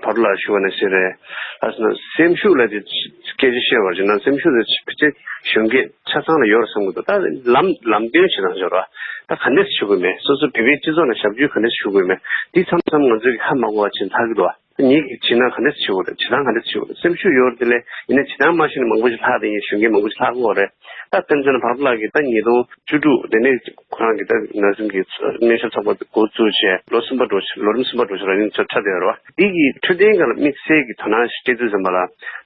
བར་ལ་ཞུ་བ་ནང་བཞིན་རེད། ཨ་ན་སེམས་ཤུགས་ལ་དེ་སྐད་ཆ་བཤད་པར་བྱས་ན་སེམས་ཤུགས་དེ་ཕལ་ཆེར་གཞོན་སྐྱེས་ཆ་ཚང་ལ་ཡོད་རེད་བསམ་གྱི་འདུག། ད་ལམ་ལམ་སྟོན་བྱེད་སྟངས་ཡོད་རེད་བ། ད་ག་འདྲས་ཞུ་དགོས་མེད། སོ་སོ་བོད་པའི་སྤྱི་ཚོགས་ནང་ཞབས་ཞུ་ག་འདྲས་ཞུ་དགོས་མེད། འདི་མཚམས་མཚམས་ང་ཚོས་ཧ་མ་གོ་བ་བྱེད་ཚར་གྱི་འདུག་བ། ད་ངེད་ཀྱིས་བྱེད་ན་ག་འདྲས་ཞུ་དགོས་རེད། བྱེད་སྟངས་ག་འདྲས་ཞུ་དགོས་རེད། སེམས་ཤུགས་ཡོད་རེད། དེ་ལས་ཡིན་ན་བྱེད་སྟངས་མ་ཤེས་ན་མང་པོ་ཞིག་ལྷག་བསྡད་ཡིན། གཞོན་སྐྱེས་མང་པོ་ཞིག་ལྷག་གི་ཡོད་རེད། ད་དཔེ་མཚོན་ན་བར་པ་ལགས་ཀྱིས་ད་ཉིས་སྟོང་བཅུ་དྲུག་དེ་ནས་ཁོ་རང་གིས་ད་ན་སིང་གི་སྨན་ཞབས་ཚོགས་པ་འགོ་བཙུགས་བྱས་ལོ་གསུམ་པ་འགྲོ་ལོ་རིམ་གསུམ་པ་འགྲོ་བྱས་ར་ནི་ཚོ་ཁྲ་བསྡད་ཡོད་རེད་བ། འདི་གི་འཕྲོད་བསྟེན་སྒང་ལ་དམིགས་བསལ་གྱི་དོ་སྣང་ཞིག་སྤྲད་དུས་ཙམ་པ་ལ་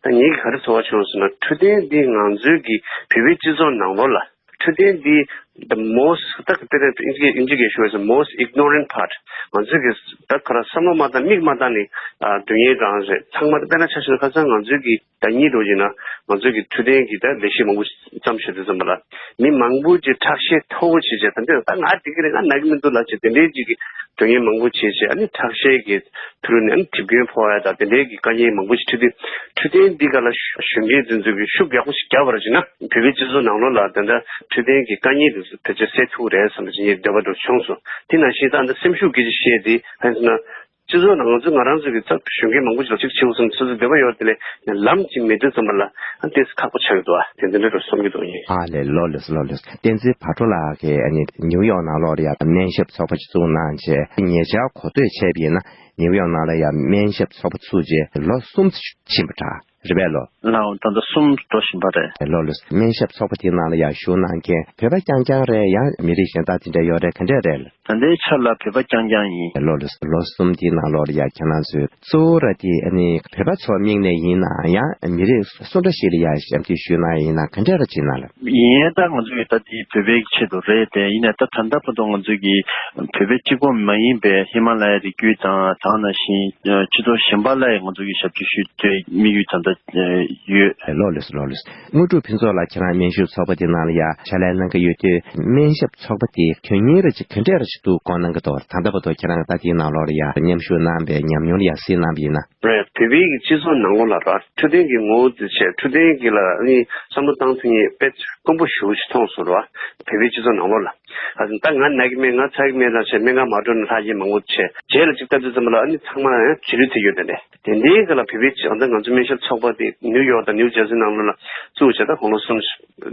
ད་ངེད་ཀྱི་ག་རེ་ཚོར་བ་བྱུང་ཟེར་ན། འཕྲོད་བསྟེན་འདི་ང་ཚོའི་གི་བོད་པའི་སྤྱི་ཚོགས་ནང་ལོགས་ལ་འཕྲོད་བསྟེན་འདི་the most ད་དཔེར་ན་ཨིན་ཇི་ཨིན་ཇི་སྐད་ཞུ་བ་ཡིན་ན་most ignorant part། ང་ཚོའི་གི་ད་ག་རེ་བསམ་བློ་མ་བཏང་མིག་མ་བཏང་ནས་ཨ་སྡུག་བསྔལ་གང་རེད་ཚང་མ་དཔེར་ན་ཆ་བཞག་ན་ཁ་སང་ང་ཚོའི་གི་ཟླ་གཉིས་འགྲོ་བཞིན་ན་ང་ཚོའི་གི་འཕྲོད་བསྟེན་གྱི་ད་ལས་གཞི་མང་པོ་བརྩམས་བཞག་དུས་ཙམ་པ་ལ་མི་མང་པོ་ཅིག་ཁྲག་ཤེད་མཐོ་བོ་བྱས་བྱས། ད་འདི་ད་ང་འགྲིག་གི་རེད། ང་ན་གི་མི་འདུག་ལབ་བྱས་དེ་འདྲའི་ཅིག་གི་སྡུག་བསྔལ་མང་པོ་བྱས་བྱས། ཨ་ནི་ཁྲག་ཤེད་ཀྱི་ཐུ་རུ་ནས་ཨ་ནི་མགྲོན་ཕོག་ཡ་ད་དེ་འདྲའི་གི་དཀའ་ངལ་མང་པོ་ཞིག་འཕྲད་དུས། འཕྲོད་བསྟེན་འདི་ག་ལ་གཞོན་སྐྱེས་འཛིན་ཚུལ་གྱི་ཤུགས་ཡག་པོ་ཞིག་རྒྱབ་པར་བྱས་ན་བོད་པའི་སྤྱི་ཚོགས་ནང་ལོགས་ལ་ད་ལྟ་འཕྲོད་བསྟེན་གྱི་དཀའ་ངལ་དེ་ཚོ་ཕལ་ཆེར་སེལ་ཐུབ་རེད་བསམ་པ་ཅིག་ངའི་འདོད་པ་འདྲ་བྱུང་སོང་། དེ་ནང་བཞིན་ད་ལྟ་སེམས་ཤུགས་སྐད་ཆ་བཤད་དེ་ཕན་ཚུན་ན། སྤྱི་ཚོགས་ནང་ང་ཚོ་ང་རང་ཚོ་གི་ཚབ་གཞོན་སྐྱེས་མང་པོ་ཞིག་ལ་གཅིག་བྱེད་དགོས་བསམ་ཚོད་ཚོད་འདོད་པ་ཡོད་དེ་ལས་ལམ་གཅིག་མེད་དུས་ཙམ་པ་ལ་ཨ་ཏོག་ཙམ་ཁག་པོ་ཆགས་ཀྱི་འདུག་ཨ། དེ་འདྲ་འདྲ་བསམ་གྱི་འདུག་ཨ། ཨ་ལས། ལགས་ལགས་སོ། ལགས་ལགས་སོ། བསྟན་འཛིན་བག་གྲོ་ལགས་ཀྱིས་ཨ་ནི་ནིའུ་ཡོག་ནང་ལོགས་ལ་ཡང་སྨན་ཞབས་ཚོགས་པ་ཅིག་བཙུགས་གནང་བྱས་ཉེ་ཆར་གོ་ཐོས་བྱས་པ་ཡིན་ན་ནིའུ་ཡོག་ནང་ལ་ཡང་སྨན་ཞབས་ཚོགས་པ་བཙུགས་རྗེས་ལོ་གསུམ་ཕྱིན་པ་འདྲ། རེད་པས་ལགས། ལགས་འོང་། ད་ལྟ་གསུམ་འགྲོ་བཞིན་པ་རེད། ལགས་ལགས། སྨན་ཞབས་ཚོགས་པ་དེའི་ནང་ལ་ཡང་ཞུགས་གནང་མཁན་བོད་པ་རྐྱང་རྐྱང་རེད། ཡང་མི་རིགས་གཞན་དག་དེ་འདྲ་ཡོད་རེད། ག་འདྲས་རེད། ད་ལྟའི་ཆར་ལ་བོད་པ་རྐྱང་རྐྱང་ཡིན། ལགས་ལགས། ལོ་གསུམ་དེའི་ནང་ལོགས་ལ་ཡང་ཁྱེད་རང་ཚོས་གཙོ་བོ་ར་དེ་ཨ་ནི་བོད་པ་ཚོ་དམིགས་ནས་ཡིན་ནམ་ཡང་མི་རིགས་སུ་འདྲ་ཞིག་ལ་ཡང་ཞབས་འདེགས་ཞུས་ན་ཡིན་ན་ག་འདྲས་ར་བྱེད་ན་ལ། ཡིན་ད་ང་ཚོ་ཡི་ད་དེ་བོད་པའི་ཆེད་དུ་རེད་དེ། ཡིན་ནའི་ད་ད་ལྟ་བར་དུ་ང་ཚོ་གི་བོད་པའི་གཅིག་པོ་མ་ཡིན་པའི་ཧི་མ་ལ་ཡའི་རི་རྒྱུད་དང་དེ་ནང་བཞིན་སྤྱི་ཚོགས་གཞན་པ་ལ་ཡང་ང་ཚོ་གི་ཞབས་ཕྱི་ཞུ་རྒྱུའི་དམིགས་ཡུལ་ད་ལྟ་ ཡོད། ལགས་ལགས་སོ། ལགས་ལགས་སོ། དངོས་གྲུབ་ཕུན་ཚོགས་ལགས། ཁྱེད་རང་སྨན་ཞབས་ཚོགས་པ་དེ་ནང་ལ་ཡ་ཕྱག་ལས་གནང་གི་ཡོད་དུས། སྨན་ཞབས་ཚོགས་པ་དེ་དོན་སྙིང་རེ་ཅིག་ག་འདྲས་རེ་ཅིག་འདུག་བཀའ་གནང་གི་འདུག་ད་ལྟ་བར་དུ་ཁྱེད་རང་གིས་ད་དེའི་ནང་ལོགས་ལ་ཡ་མཉམ་ཞུགས་གནང་བའི་ཉམས་མྱོང་ལ་ཡ་གཟིགས་གནང་བ་ཡིན་ན། རེད། བོད་པའི་གི་སྤྱི་ཚོགས་ནང་ལོགས་ལ་ར། འཕྲོད་བསྟེན་གྱི་ངོ་བོ་དེ་བྱས། འཕྲོད་བསྟེན་གྱི་ལ་ནི་བསམ་བློ་བཏང་ཐུབ་མཁན་དཔེ་དཀོན་པོ་ཞེ་པོ་ཅིག་མཐོང་སོང་ར། བོད་པའི་སྤྱི་ཚོགས་ནང་ལོགས་ལ། ཨ་ད་ང་ན་གི་མེད། ང་ཚ་གི་མེད་ལབ་བྱས་སྨན་ཁང་མ་འགྲོ་ན་ལྷག་གི་མང་པོ་བྱས། རྗེས་ལ་ཅིག་ལྟ་དུས་ཙམ་པ་ལ་ཨ་ནི་ཚང་མ་ཡང་རྗེས་ལུས་ཐེབས་ཡོད། དེ་འདྲས་དེ་འདྲའི་སྐབས་ལ་བོད་པའི་ང་ཚོ་སྨན་ཞབས་ཚོགས་པ་དེ་ནིའུ་ཡོག་དང་ནིའུ་ཇར་སི་ནང་ལོགས་ལ་བཙུགས་བྱས་ད་དགུང་ལོ་གསུམ་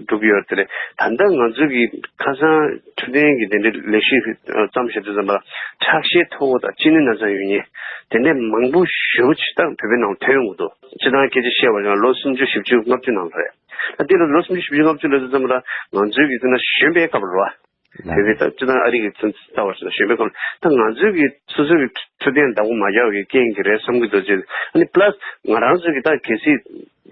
འགྲོ་གི་ཡོད་རེད། དེ་རེད། ད་ལྟ་ང་ཚོ་གི་ཁ་སང་འཕྲོད་བསྟེན་གྱི་དེ་འདྲའི་ལས་གཞི་བརྩམས་བཞག་དུས་ཙམ་པ་ལ་ཁྲག་ཤེད་མཐོ་བོ་དང་གཅིན་སྙི་ན་ཚ་ཡོད་མཁན་དེ་འདྲའི་མང་པོ་ཞེ་པོ་ཅིག་ད་བོད་པའི་ནང་ཐོན་ཡོང་གི་འདུག་སྤྱིར་བཏང་སྐད་ཆ་བཤད་པ་ཡང་ལོ་སུམ་ཅུ་བཞི་བཅུ་ལྔ་བཅུ་ནང་ལ་རེད། ད་འདི་ལ་ལོ་སུམ་ཅུ་བཞི་བཅུ་ལྔ་བཅུ་ལོན་དུས་ཙམ་པ་ལ་ང་ཚོའི་གི་ཚེ་ན་གཞོན་པའི་སྐབས་རེད་བ། དེ་རེད། ད་སྤྱིར་བཏང་ཨ་རི་གི་ཚུན་ཚོད་ལྟ་བ་ཞིག་ལ་གཞོན་པའི་སྐབས་ལ་ད་ང་ཚོའི་གི་སོ་སོའི་གི་འཕྲོད་བསྟེན་བདག་པོ་མ་རྒྱག་པའི་རྐྱེན་གྱིས་རེད་བསམ་གྱི་འདུག་ཅེས། ཨ་ནི་པ་ལ་སི་ང་རང་ཚོའི་གི་ད་གལ་སྲིད་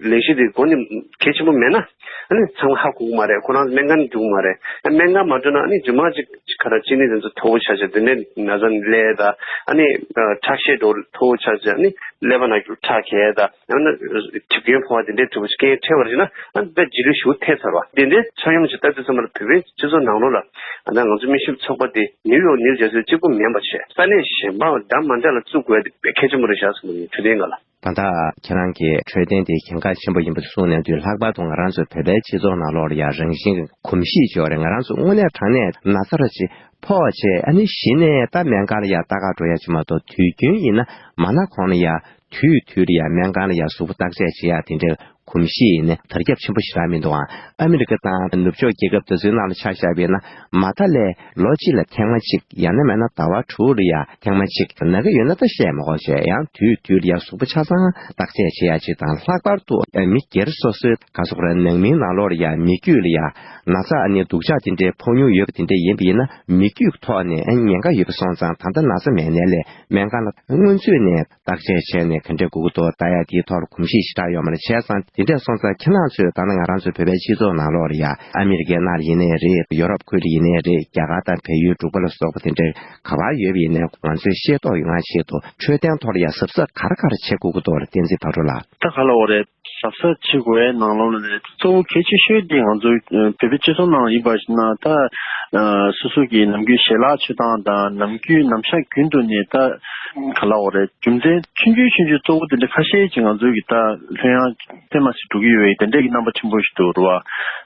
ལས་གཞི་དེ་འགོ་ནས་གལ་ཆེན་པོ་མེད་ན། ཨ་ནི་ཚང་མ་ཧ་གོ་གི་མ་རེད། ཁོ་རང་ཚོ་སྨན་ཁང་འགྲོ་གི་མ་རེད། ཨ་སྨན་ཁང་མ་འགྲོ་ན་ཨ་ནི་རྗེས་མ་ཅིག་ཅིག་ག་རེ་གཅིན་སྙི་དེ་ཚོ་མཐོ་པོ་ཆགས་ཆགས། དེ་ནས་ན་ཚ་སླེབས་དང་། ཨ་ནི་ཁྲག་ཤེད་འགྲོ་མཐོ་པོ་ཆགས་ཆགས། ཨ་ནི་ཀླད་པ་ནང་ཁྲག་གས་དང་། ཡང་ན་གྲིབ་སྐྱོན་ཕོག་པ་དེ་འདྲའི་གྲུབ་རྐྱེན་འཕྲད་པ་ཡིན་ན། ཨ་ནི་རྗེས་ལུས་ཞེ་པོ་ཐེབས་ཚར་བ། དེ་འདྲའི་ཆ་སྙོམས་ཤིག་ལྟ་དུས་ཙམ་པ་ལ་བོད་པའི་སྤྱི་ཚོགས་ནང་ལོགས་ལ་ད་ང་ཚོ་སྨན་ཞབས་ཚོགས་པ་དེ་ནིའུ་ཡོག་ནིའུ་ཇར་སི་གཅིག་པུ་མིན་པ་བྱས། ས་གནས་གཞན་པ་འདྲ་མ་འདྲ་ལ་བཙུགས་དགོས་དེ་དཔེ་གལ་ཆེན་པོ་རེད་ཤག་བསམ་གྱི་འདུག་འཕྲོད་བསྟེན་སྒང་ལ། ད་ལྟ་ཁྱེད་རང་གིས་འཕྲོད་བསྟེན་དེ་གལ་འགངས་ཆེན་པོ་ཡིན་པ་གསུངས་གནང་དུས། ལྷག་པར་དུ་ང་རང་ཚོ་བོད་པའི་སྤྱི་ཚོགས་ནང་ལོགས་ལ་ཡང་རང་བཞིན་གྱི་གོམས་གཤིས་ཅིག་ཡོད་རེད། ང་རང་ཚོ་དངོས་གནས་དྲང་གནས་ན་ཚ་ར་ཅིག་ཕོག་བྱས། ཨ་ནི་གཞི་ནས་ད་སྨན་ཁང་ལ་ཡ་ལྟ་ག་འགྲོ་ཡ་ཅིག་མ་གཏོགས། དུས་རྒྱུན་ཡིན་ན་མ་ན་གོང་ལ་ཡ་དུས་དུས་ལ་ཡ་སྨན་ཁང་ལ་ཡ་གཟུགས་པོ་བརྟག་དཔྱད་བྱེད་ཡ་དེ་འདྲའི་གོམས་གཤིས་ཡིན་ནའི་དར་ཁྱབ་ཆེན་པོ་ཞེ་དྲག་མི་འདུག་ཨང་། ཨ་མི་རི་ཀ་དང་ནུབ་ཕྱོགས་རྒྱལ་ཁབ་དེ་ཚོའི་ནང་ལ་ཆ་བཞག་པ་ཡིན་ན། མ་མཐའ་ལ་ལོ་གཅིག་ལ་ཐེངས་མ་གཅིག་ཡང་ན་མེད་ན་ཟླ་བ་དྲུག་ལ་ཡ་ཐེངས་མ་གཅིག་ན་གི་ཡོད་ན་ད་བཤད་མ་དགོས་བྱས། ཡང་དུས་དུས་ལ་ཡ་གཟུགས་པོ་ཆ་ཚང་བརྟག་དཔྱད་བྱེད་ཡ་ཅིག་དང་། ལྷག་པར་དུ་མི་སྒེར་སོ་སོའི་ག་ཟེར་དགོས་རེད། ནང་མིའི་ནང་ལོགས་ལ་ཡ་མི་རྒྱུད་ལ་ཡ་ན་ཚ། ཨ་ནི་སྡུག་ཅག་དེ་འདྲའི་ཕོག་མྱོང་ཡོད་པ་དེ་འདྲ་ཡིན་པ་ཡིན་ན། མི་རྒྱུད་ཐོག་ནས་ཨ་ཉེན་ཁ་ཡོད་པ་སོང་ཙང་། ད་ལྟ་ན་ཚ་མེད་ནའི་ལས་སྨན་ཁང་ལ་སྔོན་ཚུད་ནས་བརྟག་དཔྱད་བྱས་ནས་ག་འདྲས་དགོས་ཀྱི་འདུག་ལྟ་ཡ་དེའི་ཐོག་ལ་གོམས་གཤིས་ཞེ་དྲག་ཡོད་མ་རེད། བྱས་ཙང་དེ་འདྲས་སོང་ཙང་ཁྱེད་རང་ཚོས་ད་ནི་ང་རང་ཚོའི་བོད་པའི་སྤྱི་ཚོགས་ནང་ལོགས་ལ་ཡ་ཨ་མི་རི་ཀའི་ནང་ལ་ཡིན་ནའི་རེད། ཡོ་རོབ་ཁུལ་ལ་ཡིན་ནའི་རེད། རྒྱ་གར་དང་བལ་ཡུལ་འབྲུག་པ་ལ་སོགས་པ་དེ་འདྲའི་ག་པར་ཡོད་པ་ཡིན་ནའི། ང་ཚོས་ཤེས་རྟོགས་ཡོང་ཡ་ཆེད་དུ་འཕྲོད་བསྟེན་ཐོག་ལ་ཡ་གཟབ་གཟབ་ག་རེ་ག་རེ་བྱེད་དགོས་ཀྱི་འདུག་ལ། བསྟན་འཛིན་བག་གྲོ་ལགས། ད་ག་ལབ་དགོས་རེད། གཟབ་གཟབ་བྱེད་དགོས་པའི་ནང་ལོགས་ལ་རེད། གཙོ་བོ་གལ་ཆེ་ཤོས་དེ་ང་ཚོ་བོད་པའི་སྤྱི་ཚོགས་ནང་ཡིན་པ་ཞིག་ན། ད་སོ་སོ་གི་ནམ་རྒྱུན་ཞལ་ལག་མཆོད་སྟངས་དང་། ནམ་རྒྱུན་ནམ་ཞག་རྒྱུན་དུ་ནས་ད་ག་ལབ་དགོས་རེད། རྒྱུ་མཚན་ཆུང་ཆུང་ཆུང་ཆུང་གཙོ་བོ་དེ་འདྲ་ཁ་ཤས་ཀྱིས་ང་ཚོའི་གི་ད་ལྷོད་ཡངས་ཏོག་ཙམ་ཞིག་འགྲོ་གི་ཡོད་པའི་དེ་འདྲས་ཀྱི་རྣམ་པ་ཆེན་པོ་ཞིག་འདུག་རེད་བ།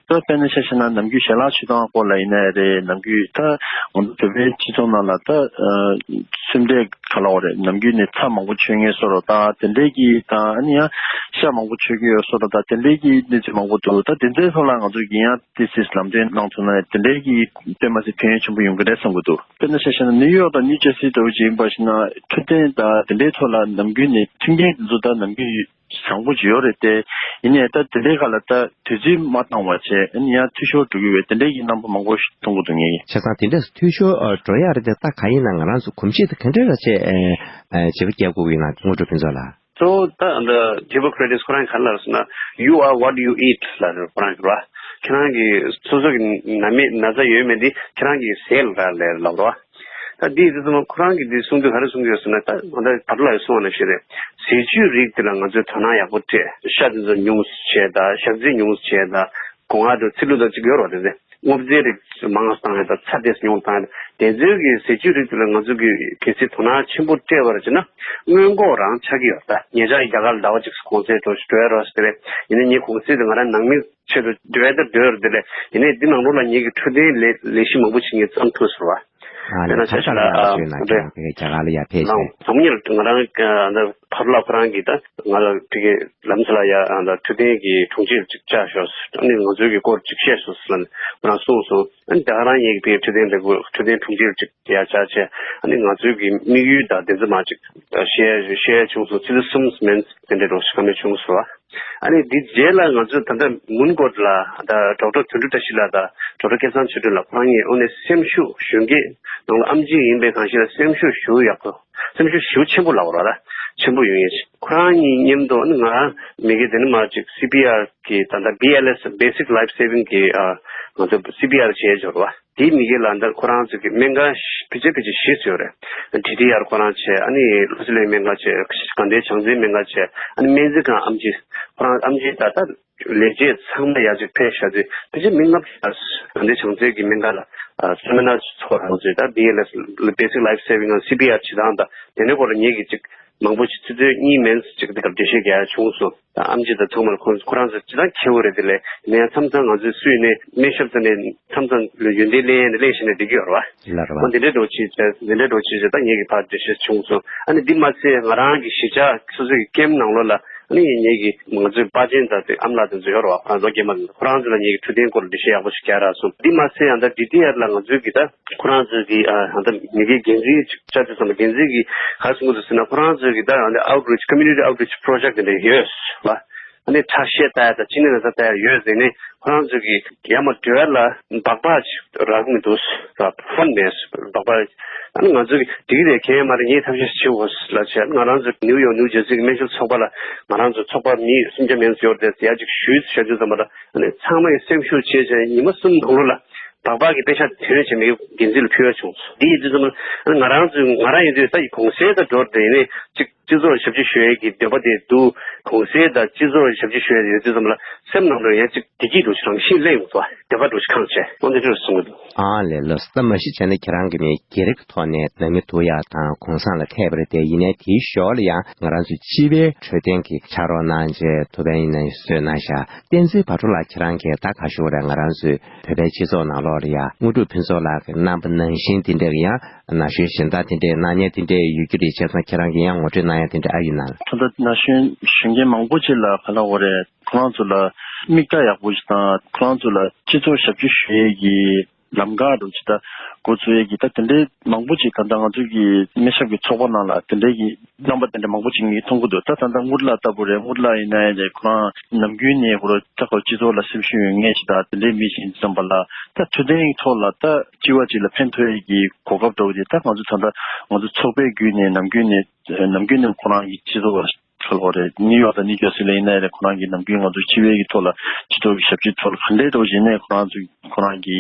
ད་དཔེར་ན་ཆ་བཞག་ན་ནམ་རྒྱུན་ཞལ་ལག་མཆོད་སྟངས་སྐོར་ལ་ཡིན་ནའི་རེད། ནམ་རྒྱུན་ད་ང་ཚོ་བོད་པའི་སྤྱི་ཚོགས་ནང་ལ་ད་སེམས་ཁྲལ་ག་ལབ་དགོས་རེད། ནམ་རྒྱུན་ནས་ཚྭ་མང་པོ་མཆོད་མཁན་བཟོ་འདྲ་དང་དེ་འདྲས་ཀྱི་དང་། ཨ་ནི་ཡང་ཤ་མང་པོ་མཆོད་ཀྱི་ཡོད་བཟོ་འདྲ་དང་དེ་འདྲས་ཀྱི་གནས་ཚུལ་མང་པོ་འདུག་ད་དེ་ཚོའི་ཐོག་ལ་ང་ཚོ་གིས་ཡང་ཏོག་ཙམ་ལམ་སྟོན་གནང་ཐུབ་ན་དེ་འདྲས་ཀྱི་དཔེ་མ་སྲིད་ཕན་ཡོན་ཆེན་པོ་ཡོང་གི་རེད་བསམ་གྱི་འདུག་དཔེར་ན་ཆ་བཞག་ན་ནིའུ་ཡོག་དང་ནིའུ་ཇར་སི་ལྟ་བུ་ཅིག་ཡིན་པ་ཞིག་ན། འཕྲོད་བསྟེན་དང་དེ་འདྲའི་ཐོག་ལ་ནམ་རྒྱུན་ནས་མཐུན་རྐྱེན་དེ་ཚོ་ད་ནམ་རྒྱུན་བཟང་པོ་ཅིག་ཡོད་རེད་དེ། ཡིན་ནའི་ད་དེ་འདྲའི་སྒང་ལ་ད་དུས་ཚོད་མ་འདང་བ་བྱས། ཨ་ནི་ཡང་འཐུས་ཤོར་འགྲོ་གི་ཡོད་པའི་དེ་འདྲའི་གི་རྣམ་པ་མང་པོ་ཞིག་མཐོང་གི་འདུག་ངས། བྱས་ཙང་དེ་འདྲས་འཐུས་ཤོར་འགྲོ་ཡ་རེད་དེ། ད་གང་ཡིན་ན་ང་རང་ཚོ་གོམས་གཤིས་དེ་ག་འདྲ་ར་བྱས་བྱེད་པ་རྒྱག་དགོས་ཀྱི་ཡིན་ན། དངོས་གྲུབ་ཕུན་ཚོགས་ལགས། གཙོ་བོ་ད་ཨ་ད་ཧི་པོ་ཀྲེ་ཏིས་ཁོ་རང་གིས་ག་རེ་ལབ་ཟེར་ན། You are what you eat ལབ་རེད། ཁོ་རང་གིས་ར། ཁྱེད་རང་གི་སོ་སོ་གི་ན་མེད་ན་ཚ་ཡོད་མེད་དེ་ཁྱེད་རང་གི་ཟས་ལ་རག་ལས་ལབ་རེད་བ། ད་འདི་ཡིན་དུས་ཙམ་པ་ཁོ་རང་གིས་འདི་གསུང་དུས་ག་རེ་གསུང་གི་ཡོད་ཟེར་ན། ད་ང་ད་བར་ལ་ཡོད་གསུང་བ་ནང་བཞིན་རེད། ཟས་བཅུད་རིགས་དེ་ལ་ང་ཚོས་དོ་སྣང་ཡག་པོ་སྤྲད། ཤ་དེ་ཚོ་ཉུང་ཙམ་བྱས་དང་། ཞག་ཚི་ཉུང་ཙམ་བྱས་དང་། སྒོ་ང་དང་ཚི་ལུ་དང་གཅིག་ཡོད་རེད་བ། དེ་ཚོ་སྔོ་ཚལ་རིགས་མང་ཙམ་བཏང་ཡ་དང་། ཚྭ་དེ་ཚོ་ཉུང་ཙམ་བཏང་ཡ་དང་། དེ་ཚོའི་གི་ཟས་བཅུད་རིགས་དེ་ལ་ང་ཚོ་གིས་གལ་སྲིད་དོ་སྣང་ཆེན་པོ་སྤྲད་པ་རེད་ཅེ་ན། སྔོན་འགོག་རང་ཆགས་ཀྱི་ཡོད་རེད། ད་ཉེ་ཆར་རྒྱ་གར་ལ་ཟླ་བ་གཅིག་གོང་ཚད་འགྲོ་འགྲོ་ཡ་རོགས་ཟེར་རེད། ཡིན་ནའི་ངའི་གོང་ཚད་དེ་ང་རང་ནང་མི་ཆེད་དུ་འདོད་ད་འདོད་རེད་དེ་ལས། ཡིན་ནའི་འདི་ནང་ལོགས་ལ་ངེད་ཀྱི་འཕྲོད་བསྟེན་ལས་ལས་གཞི་མང་པོ་ཞིག་ངས་བརྩམས་ཐུབ་སོང་བ། ཨ་ནི་དཔེར་ན་ཆ་བཞག་ན་ཨ་ད་ལྟ་ང་ཚོའི་ནང་རྒྱལ་ཁབ་རྒྱ་གར་ལ་ཡར་ཕེབས་ནང་བྱས། ཚང་མ་ཉིད་ང་རང་ཨ་ད་ཕར་ལ་ཁོ་རང་གིས་ད་ང་ལ་ཕ་གིར་ལམ་སང་ལ་ཡ་ཨ་ད་འཕྲོད་བསྟེན་གྱི་དྲུང་ཆེ་ཅིག་བཅར་ཤོག་ཨ་ནི་ང་ཚོའི་གི་སྐོར་ཅིག་བཤད་ཤོག་ཟེར་ལབ་ནས་ཁོ་རང་གསུངས་སོང་། ཨ་ནི་ད་ག་རང་ངེད་ཀྱི་ཕ་གིར་འཕྲོད་བསྟེན་ལས་ཁུངས་འཕྲོད་བསྟེན་དྲུང་ཆེ་ཅིག་ཡར་བཅར་བྱས། ཨ་ནི་ང་ཚོའི་གི་དམིགས་ཡུལ་དང་དེ་ཚོ་མར་ཅིག་བཤད་བཤད་བྱུང་སོང་། ཚིག་ལ་གསུམ་མིན་དེ་འདྲའི་རོགས་ཤིག་ག་མེད་བྱུང་སོང་བ། ཨ་ནི་འདི་རྗེས་ལ་ང་ཚོས་ད་ལྟ་མུན་གོ་ལ་ད་ཌོག་ཊར་དོན་གྲུབ་བཀྲ་ཤིས་ལགས་དང་ཌོག་ཊར་སྐལ་བཟང་ཆོས་སྒྲོན་ལགས་ཁོ་རང་གཉིས་དངོས་གནས་སེམས་ཤུགས་གཞོན་སྐྱེས་ནང་ལ་ཨེམ་ཆི་ཡིན་པའི་གང་ཞིག་ལ་སེམས་ཤུགས་ཞེ་པོ་ཡག་པོ། སེམས་ཤུགས་ཞེ་པོ་ཆེན་པོ་ལབ་དགོས་རེད་ད། ཆེན་པོ་ཡོང་ཡས་ཤིག་ཁོ་རང་གཉིས་མཉམ་དུ་ཨ་ནི་ང་རང་མ་གི་དེ་ནས་མར་ཅིག་སི་པི་ཨར་གི་ད་ལྟ་བྷི་ཨེལ་ཨེས་Basic Life Saving གི་ཨ་ང་ཚོ་སི་པི་ཨར་བྱས་འབྱོར་བ། དེའི་མི་སྒེར་ལ་འདིར་ཁོ་རང་ཚོ་གི་སྨན་ཁང་ཕལ་ཆེར་ཕལ་ཆེར་བཞི་ཙམ་ཡོད་རེད། ཌི་ཊི་ཨར་ཁོ་རང་བྱས། ཨ་ནི་བློ་གསལ་སྨན་ཁང་བྱས། དགའ་ལྡན་བྱང་རྩེའི་སྨན་ཁང་བྱས། ཨ་ནི་སྨན་རྩིས་ཁང་ཨེམ་ཆི། ཁོ་རང་ཨེམ་ཆི་ད་ལྟ་ལས་བྱེད་ཚང་མ་ཡར་ཅིག་ཕེབས་བཞག་དུས་ཕལ་ཆེར་མི་ལྔ་བཅུ་ལ་དགའ་ལྡན་བྱང་རྩེ་གི་སྨན་ཁང་ལ་སེ་མི་ནར་ཚོགས་རང་བྱས། ད་བི་ཨེལ་ཨེས་Basic Life Saving ཨང་སི་པི་ཨར་བྱེད་སྟངས་དང་དེ་འདྲའི་སྐོར་ལ་ངེད་ཀྱིས་ཅིག་མང་པོ་ཞིག་ཆུ་ཚོད་གཉིས་མན་ཙམ་ཅིག་འདི་གར་འགྲེལ་བཤད་རྒྱག་ཡ་བྱུང་སོང་། ད་ཨེམ་ཆི་དང་ཚང་མར་ཁོ་ཁོ་རང་ཚོ་སྤྱིར་བཏང་མཁས་པོ་རེད། དེ་ལས་ནས་མཚམས་མཚམས་ང་ཚོའི་སུས་ནས་སྨན་ཞབས་ཚོ་ནས་མཚམས་མཚམས་ལ་ཡོན་ཏན་ལེན་ནས་ལེན་བྱས་ནས་བསྡད་ཀྱི་ཡོད་རེད་བ། ལར་བ། འོ་འདི་འདྲའི་འགྲོ་ཆེད་བྱས། འདི་འདྲའི་འགྲོ་ཆེད་བྱས། ད་ངེད་ཀྱི་ཕར་འགྲེལ་བཤད་བྱུང་སོང་། ཨ་ནི་འདི་མ་ཚད་ང་རང་གི་གཞིས་ཆགས་སོ་སོའི་ཀེམ་ནང་ལོགས་ལ་ཨ་ནི་ངེད་ཀྱི་ང་ཚོའི་པ་ཅན་དང་དེ་ཨམ་ལགས་དེ་ཚོ་ཡོད་རེད་བ། ཁོ་རང་ཚོ་རྒན་པ་དེ་ཚོ། ཁོ་རང་ཚོ་ལ་ངེད་ཀྱི་འཕྲོད་བསྟེན་སྐོར་ལ་འགྲེལ་བཤད་ཡག་པོ་ཞིག་རྒྱག་རག་སོང་། འདི་མ་ཚད་ཡང་ད་ཌི་ཊི་ཨར་ལ་ང་ཚོའི་གི་ད་ཁོ་རང་ཚོའི་གི་ཨ་ད་མི་སྒེར་འགན་འཛིན་ཅིག་བཅར་དུས་ཙམ་པ་འགན་འཛིན་གྱིས་ག་རེ་གསུང་གི་འདུག་ཟེར་ན། ཁོ་རང་ཚོའི་གི་ད་ཨ་ནི་Outreach Community Outreach Project དེ་འདྲ་ཡོད་བ། ཨ་ནི་ཁྲག་ཤེད་ལྟ་ཡ་དང་གཅིན་སྙི་ལ་ས་ལྟ་ཡ་ཡོད་ཟེར་ནས། ཁོ་རང་ཚོ་གིས་ཡར་མར་འགྲོ་ཡ་ལ་སྦག་སྦག་ཅིག་རག་གི་མི་འདུག་ཟེར། ཕོན་མེད་ཟེར། སྦག་སྦག་ཨ་ནི་ང་ཚོ་གིས་འགྲིག་གི་རེད། གང་ཡང་མ་རེད། ངས་ཐབས་ཤེས་བྱེད་དགོས་ལབ་བྱས། ང་རང་ཚོ་ནིའུ་ཡོག་ནིའུ་ཇར་སི་གི་སྨན་ཞབས་ཚོགས་པ་ལ་ང་རང་ཚོ་ཚོགས་པ་མི་སུམ་བརྒྱ་མན་ཙམ་ཡོད་རེད་དེ། ཡར་ཅིག་ཞུས་བྱས་དུས་ཙམ་པ་ལ། ཨ་ནི་ཚང་མས་སེམས་ཤུགས་བྱས་བྱས་ཉི་མ་གསུམ་ནང་ལོགས་ལ་སྦག་སྦག་གི་དཔེ་ཆ་ཐོན་བྱས་མི་འགན་འཛིན་ལ་ཕུལ་བ་བྱུང་། འདི་ཡིན་དུས་ཙམ་པ་ལ་ང་རང་ཚོ་ང་རང་ཡིན་དུས་ད་ཡི་གུང་སེང་ད་འགྲོ་དེ་ནས་ཅིག་སྤྱི་ཚོགས་ཞབས་ཕྱི་ཞུ་ཡས་ཀྱི་འདོད་པ་དེ་འདུག་གུང་སེང་ད་སྤྱི་ཚོགས་ཞབས་ཕྱི་ཞུ་ཡས་ཡོད་དུས་ཙམ་པ་ལ་སེམས་ནང་ལ་ཡང་ཅིག་བདེ་སྐྱིད་འདྲ་ཞིག་རང་བཞིན་སླེབས་ཡོང་འདུག་འདོད་པ་འདྲ་ཞིག་ཁེངས་བྱས། འོ་འདི་འདྲ་གསུང་གི་འདུག་ཨ་ལས། ལགས་སོ། ད་མ་གཞི་བྱས་ན་ཁྱེད་རང་གིས་མི་སྒེར་གྱི་ཐོག་ནས་ནང་མི་བསྡུ་ཡ་དང་གུང་སེང་ལ་ཕེབས་པ་རེད་དེ། ཡིན་ནའི་དེའི་ཞོར་ལ་ཡང་ང་རང་ཚོའི་སྤྱི་པའི་འཕྲོད་བསྟེན་གྱི་ཕྱག་རོགས་གནང་བྱས། ཐུབ་པ་ཡིན་ན་བཟོས་གནང་ཤག་བསྟན་འཛིན་བ་ཕྲུག་ལགས། ཁྱེད་རང་གིས་ད་ག་ཞུ་རེད། ང་རང་ཚོའི་བོད་པའི་སྤྱི་ཚོགས་ནང་ལོགས་ལ་ཡ་དངོས་གྲུབ་ཕུན་ཚོགས་ལགས་ཀྱིས་གནང་པ་ནང་བཞིན་དེ་འདྲའི་ཡང་ན་གཞོན་གཞན་དག་དེ་འདྲའི་གནང་མཁན་དེ་འདྲའི་ཡོད་རྒྱུ་རེད། བྱས་ཙང་ཁྱེད་རང་གིས་ཡང་ངོ་སྤྲོད་གནང་ཡ་དེ་འདྲ་ཨ་ཡོད་ན་ལ། ད་ལྟ་ན་གཞོན་གཞོན་སྐྱེས་མང་པོ་ཅིག་ལ་ག་ལབ་དགོས་རེད། ཁོ་རང་ཚོ་ལ་མིག་ལྟ་ཡག་པོ་ཞིག་དང་། ཁོ་རང་ཚོ་ལ་སྤྱི་ཚོགས་ཞབས་ཕྱི་ཞུ་ཡས་ཀྱི་ལམ་ཁ་འདྲ་ཅིག་ད་འགོ་ཚུགས་ཡས་ཀྱི་ད་དེ་འདྲའི་མང་པོ་ཅིག་ད་ལྟ་ང་ཚོ་གི་སྨན་ཞབས་ཀྱི་ཚོགས་པ་ནང་ལ་དེ་འདྲའི་གི་རྣམ་པ་དེ་འདྲ་མང་པོ་ཅིག་ངས་མཐོང་གི་འདུག་ད་ད་ལྟ་དངུལ་ལགས་ལྟ་བུ་རེད། དངུལ་ལགས་ཡིན་ན་ཡང་ཁོ་རང་ནམ་རྒྱུན་ནས་ཁོ་རང་ད་ཁོ་སྤྱི་ཚོགས་ལ་སེམས་ཤུགས་ཡོད་མཁན་ཞིག་དང་དེ་འདྲའི་མི་ཞིག་ཡིན་ཙམ་པ་ལ། ད་འཕྲོད་བསྟེན་གྱི་ཐོག་ལ་ད་སྤྱི་པ་ཅིག་ལ་ཕན་ཐོགས་ཡས་ཀྱི་གོ་སྐབས་འདྲ་བོ་དེ་ད་ང་ཚོ་ད་ལྟ་ང་ཚོ་ཚོགས་པའི་བརྒྱུད་ནས་ནམ་རྒྱུན་ནས་ནམ་རྒྱུན་ནས་ཁོ་རང་གི་སྤྱི་ཚོགས་ལ་ཁ་ལོ་རེད། ནིའུ་ཡོག་དང་ནིའུ་ཇར་སི་ལ་ཡིན་ན་རེད། ཁོ་རང་གིས་ནམ་རྒྱུན་ང་ཚོ་སྤྱི་པའི་གི་ཐོག་ལ་སྤྱི་ཚོགས་ཀྱི་ཞབས་ཕྱིའི་ཐོག་ལ་ག་འདྲའི་འདྲ་བོ་ཞིག་ནས་ཁོ་རང་ཚོ་ཁོ་རང་གི་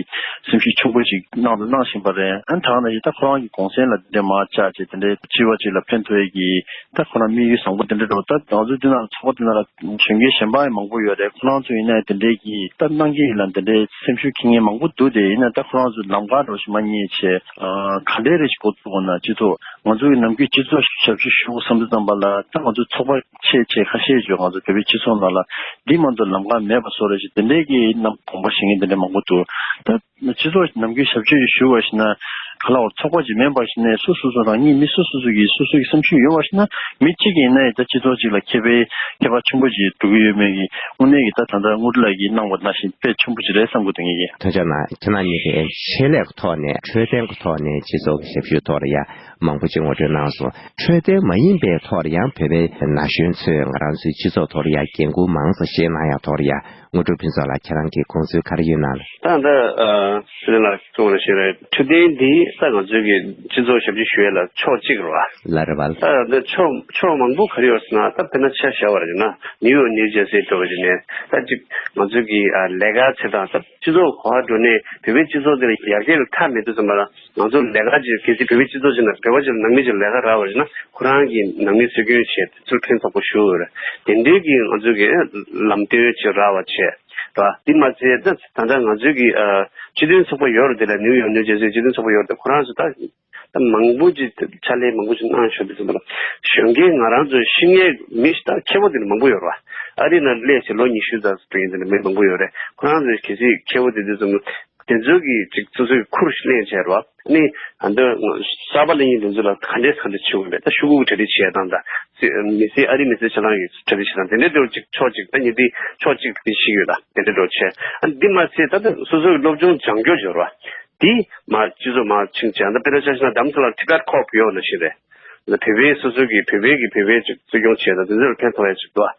སེམས་ཤུགས་ཆེན་པོ་ཞིག་གནང་དང་གནང་བཞིན་པ་རེད། ཨ་ནི་ད་ག་ནང་བཞིན་ད་ཁོ་རང་གི་གུང་སེང་ལ་དེ་འདྲ་མར་བཅར་བྱས་དེ་འདྲའི་སྤྱི་པ་ཅིག་ལ་ཕན་ཐོགས་ཡས་ཀྱི་ད་ཁོ་རང་དམིགས་ཡུལ་བཟང་པོ་དེ་འདྲ་འདྲ་བོ། ད་ང་ཚོ་འདི་ནང་ཚོགས་པ་འདི་ནང་ལ་གཞོན་སྐྱེས་གཞན་པ་ཡང་མང་པོ་ཡོད་རེད། ཁོ་རང་ཚོ་ཡིན་ན་དེ་འདྲའི་གི་ད་གནང་གི་ཡིན་ལ་དེ་འདྲའི་སེམས་ཤུགས་འཁྱེར་མཁན་མང་པོ་འདུག་དེ་ཡིན་ན་ད་ཁོ་རང་ཚོ་ལམ་ཁ་འདྲ་བོ་ཞིག་མར་རྙེད་བྱས། ཨ་ག་འདྲའི་རེ་ཞིག་འགོ་བཙུགས་དགོས་ན། སྤྱི་ཚོགས་ང་ཚོ་གི་ནམ་རྒྱུན་སྤྱི་ཚོགས་ཞབས་ཕྱི་ཞུ་དགོས་བསམ་དུས་ཙམ་པ་ལ་ད་ང་ཚོ་ཚོགས་པ་ཆེ་ཆེ་ཁ་ཤས་ཅིག་ང་ཚོ་བོད་པའི་སྤྱི་ཚོགས་ནང་ལ་འདི་མ་གཏོགས་ལམ་ཁ་མེད་པ་བཟོ་རེ་ཞིག་དེ་འདྲའི་གི་རྣམ་དགོངས་པ་བཞེས་མཁན་དེ་འདྲ་མང་པོ་འདུག་ད་སྤྱི་ཚོགས་ནམ་རྒྱུན་ཞབས་ཕྱི་ཞུ་བ་ཞིག་ན་ག་ལ་བར་ཚོགས་པ་ཅིག་མིན་པ་ཞིག་ནས་སོ་སོ་སོ་རང་ཉིད་མི་སོ་སོ་སོ་གི་སོ་སོ་གི་སེམས་ཤུགས་ཡོད་པ་ཞིག་ན་མི་གཅིག་ཡིན་ན་ཡང་ད་སྤྱི་ཚོགས་གཅིག་ལ་ཁེ་ཕན་ཁེ་ཕན་ཆེན་པོ་ཅིག་འགྲོ་གི་ཡོད་མེད་ཀྱི་དངོས་གནས་ཀྱི་ད་ད་ལྟ་དངུལ་ལགས་ཀྱིས་གནང་བ་ནང་བཞིན་དཔེ་ཆེན་པོ་ཅིག་རེད་བསམ་གི་འདུག་ངེད་ཀྱིས། ཐོན་ཆ་ན་ཁྱེད་རང་གཉིས་ཀྱིས་ཆེད་ལས་ཀྱི་ཐོག་ནས་འཕྲོད་བསྟེན་གྱི་ཐོག་ནས་སྤྱི་ཚོགས་ཀྱི་ཞབས་ཞུའི་ཐོག་ལ་ཡ་མང་པོ་ཅིག་ངོ་སྤྲོད་གནང་སོང་། འཕྲོད་བསྟེན་མ་ཡིན་པའི་ཐོག་ལ་ཡང་བོད་པའི་ན་གཞོན་ཚོས་ང་རང་ཚོའི་སྤྱི་ཚོགས་ཐོག་ལ་ཡ་འགན་ཁུར་མང་ཙམ་བཞེས་གནང་ཡ་ཐོག་ལ་ཡ་དངོས་གྲུབ་ཕུན་ཚོགས་ལགས། ཁྱེད་རང་གི་དགོངས་ཚུལ་ག་རེ་ཡོད་ན། ད་ལྟ་ཨ་སྲིད་བློན་ལགས་གསུངས་པ་ནང་བཞིན་རེད། འཕྲོད་བསྟེན་འདི་ད་ང་ཚོའི་གི་སྤྱི་ཚོགས་ཞབས་ཕྱི་ཞུ་ཡས་ལ་ཕྱོགས་གཅིག་རེད་བ། ལ་རེད་བ། ད་འདི་ཕྱོགས་ཕྱོགས་མང་པོ་ག་རེ་ཡོད་ཟེར་ན། ད་དཔེར་ན་ཆ་བཞག་པ་རེད་ན་ནིའུ་ཡོག་ནིའུ་ཇར་སི་འགྲོ་བ་ཞིག་ནས་ད་ཅིག་ང་ཚོའི་གི་ཨ་ལས་ཀ་བྱེད་སྟངས། ད་སྤྱི་ཚོགས་ག་པར་འགྲོ་ནས་བོད་པའི་སྤྱི་ཚོགས་འདི་ལ་ཡར་རྒྱས་ལ་མཐའ་མེད་དུས་ཙམ་པ་ལ་ང་ཚོ་ལས་ཀ་ཅིག་གལ་སྲིད་བོད་པའི་སྤྱི་ཚོགས་ཅིག་ནང་བོད་པ་ཅིག་ལ་ནང་མི་ཅིག་ལས་ཀ་རག་པ་ཡིན་ན་ཁོ་རང་གི་ནང་མི་སྲོལ་རྒྱུན་བྱས་ཚུལ་ཕན་ཐོགས་པོ་ཞུ་འོས་རེད། དེ་འདྲའི་གི་ང་ཚོའི་གི་ལམ་སྟོན་ཅིག་རག་པ་བྱས་ར། འདི་མ་ཚད་ད་ད་ལྟ་ང་ཚོའི་གི་ཨ་སྤྱི་མཐུན་ཚོགས་པ་ཡོད་རེད། དེ་ལ་ནིའུ་ཡོག་ནིའུ་ཇར་སི་སྤྱི་མཐུན་ཚོགས་པ་ཡོད་རེད། ཁོ་རང་ཚོ་ད་ད་མང་པོ་ཅིག་ཕྱག་ལས་མང་པོ་ཅིག་གནང་ཆོག་དུས་ཙམ་པ་ལ་གཞོན་སྐྱེས་ང་རང་ཚོ་ཤེས་མཁན་མི་ཞིག་ད་མཁས་པོ་དེ་འདྲ་མང་པོ་ཡོད་རེད་བ། ཨ་རི་ནང་སླེབས་བྱས་ལོ་ཉི་ཤུ་ཙམ་སྤྲད་མཁན་དེ་འདྲ་མི་མང་པོ་ཡོད་རེད། ཁོ་རང་ཚོ་གལ་སྲིད་མཁས་པོ་དེ་དུས་ཙམ་དེ་ཚོའི་གི་ཅིག་སོ་སོའི་གི་ཁུར་ཞིག་ལེན་བྱས་རེད་བ། ཨ་ནི་ཨ་འདི་གསར་པ་སླེབས་མཁན་དེ་ཚོ་ལ་ག་འདྲས་ག་འདྲས་བྱེད་དགོས་རེད། ད་ཤོག་གུ་གི་གྲ་སྒྲིག་བྱེད་སྟངས་དང་། མི་སེར་ཨ་རི་མི་སེར་ཆ་ཚང་གི་གྲ་སྒྲིག་བྱེད་སྟངས་དེ་འདྲས་འདྲ་བོ་ཅིག་ཕྱོགས་གཅིག་ད་ཉིན་དེ་ཕྱོགས་གཅིག་དེ་ཞིག་ཡོད་ད། དེ་འདྲས་འདྲ་བོ་བྱས། ཨ་ནི་འདི་མ་ཚད་ད་ལྟ་སོ་སོའི་སློབ་སྦྱོང་སྦྱང་རྒྱུ་སྦྱོར་བ་དེ་མར་སྤྱི་ཚོགས་མར་ཕྱིན་བྱས། ད་དཔེར་ན་ཆ་བཞག་ན་རྡ་རམ་ས་ལར་ཊི་བེཊ་ཀོབ་ཡོད་ནང་བཞིན་རེད། ད་བོད་པའི་སོ་སོ་གི་བོད་པའི་གི་བོད་པའི་ཅིག་གཙོ་སྐྱོང་བྱས་ད་དེ་ཚོར་ཕན་ཐོགས་ཡ་ཅིག་འདུག་ཨ།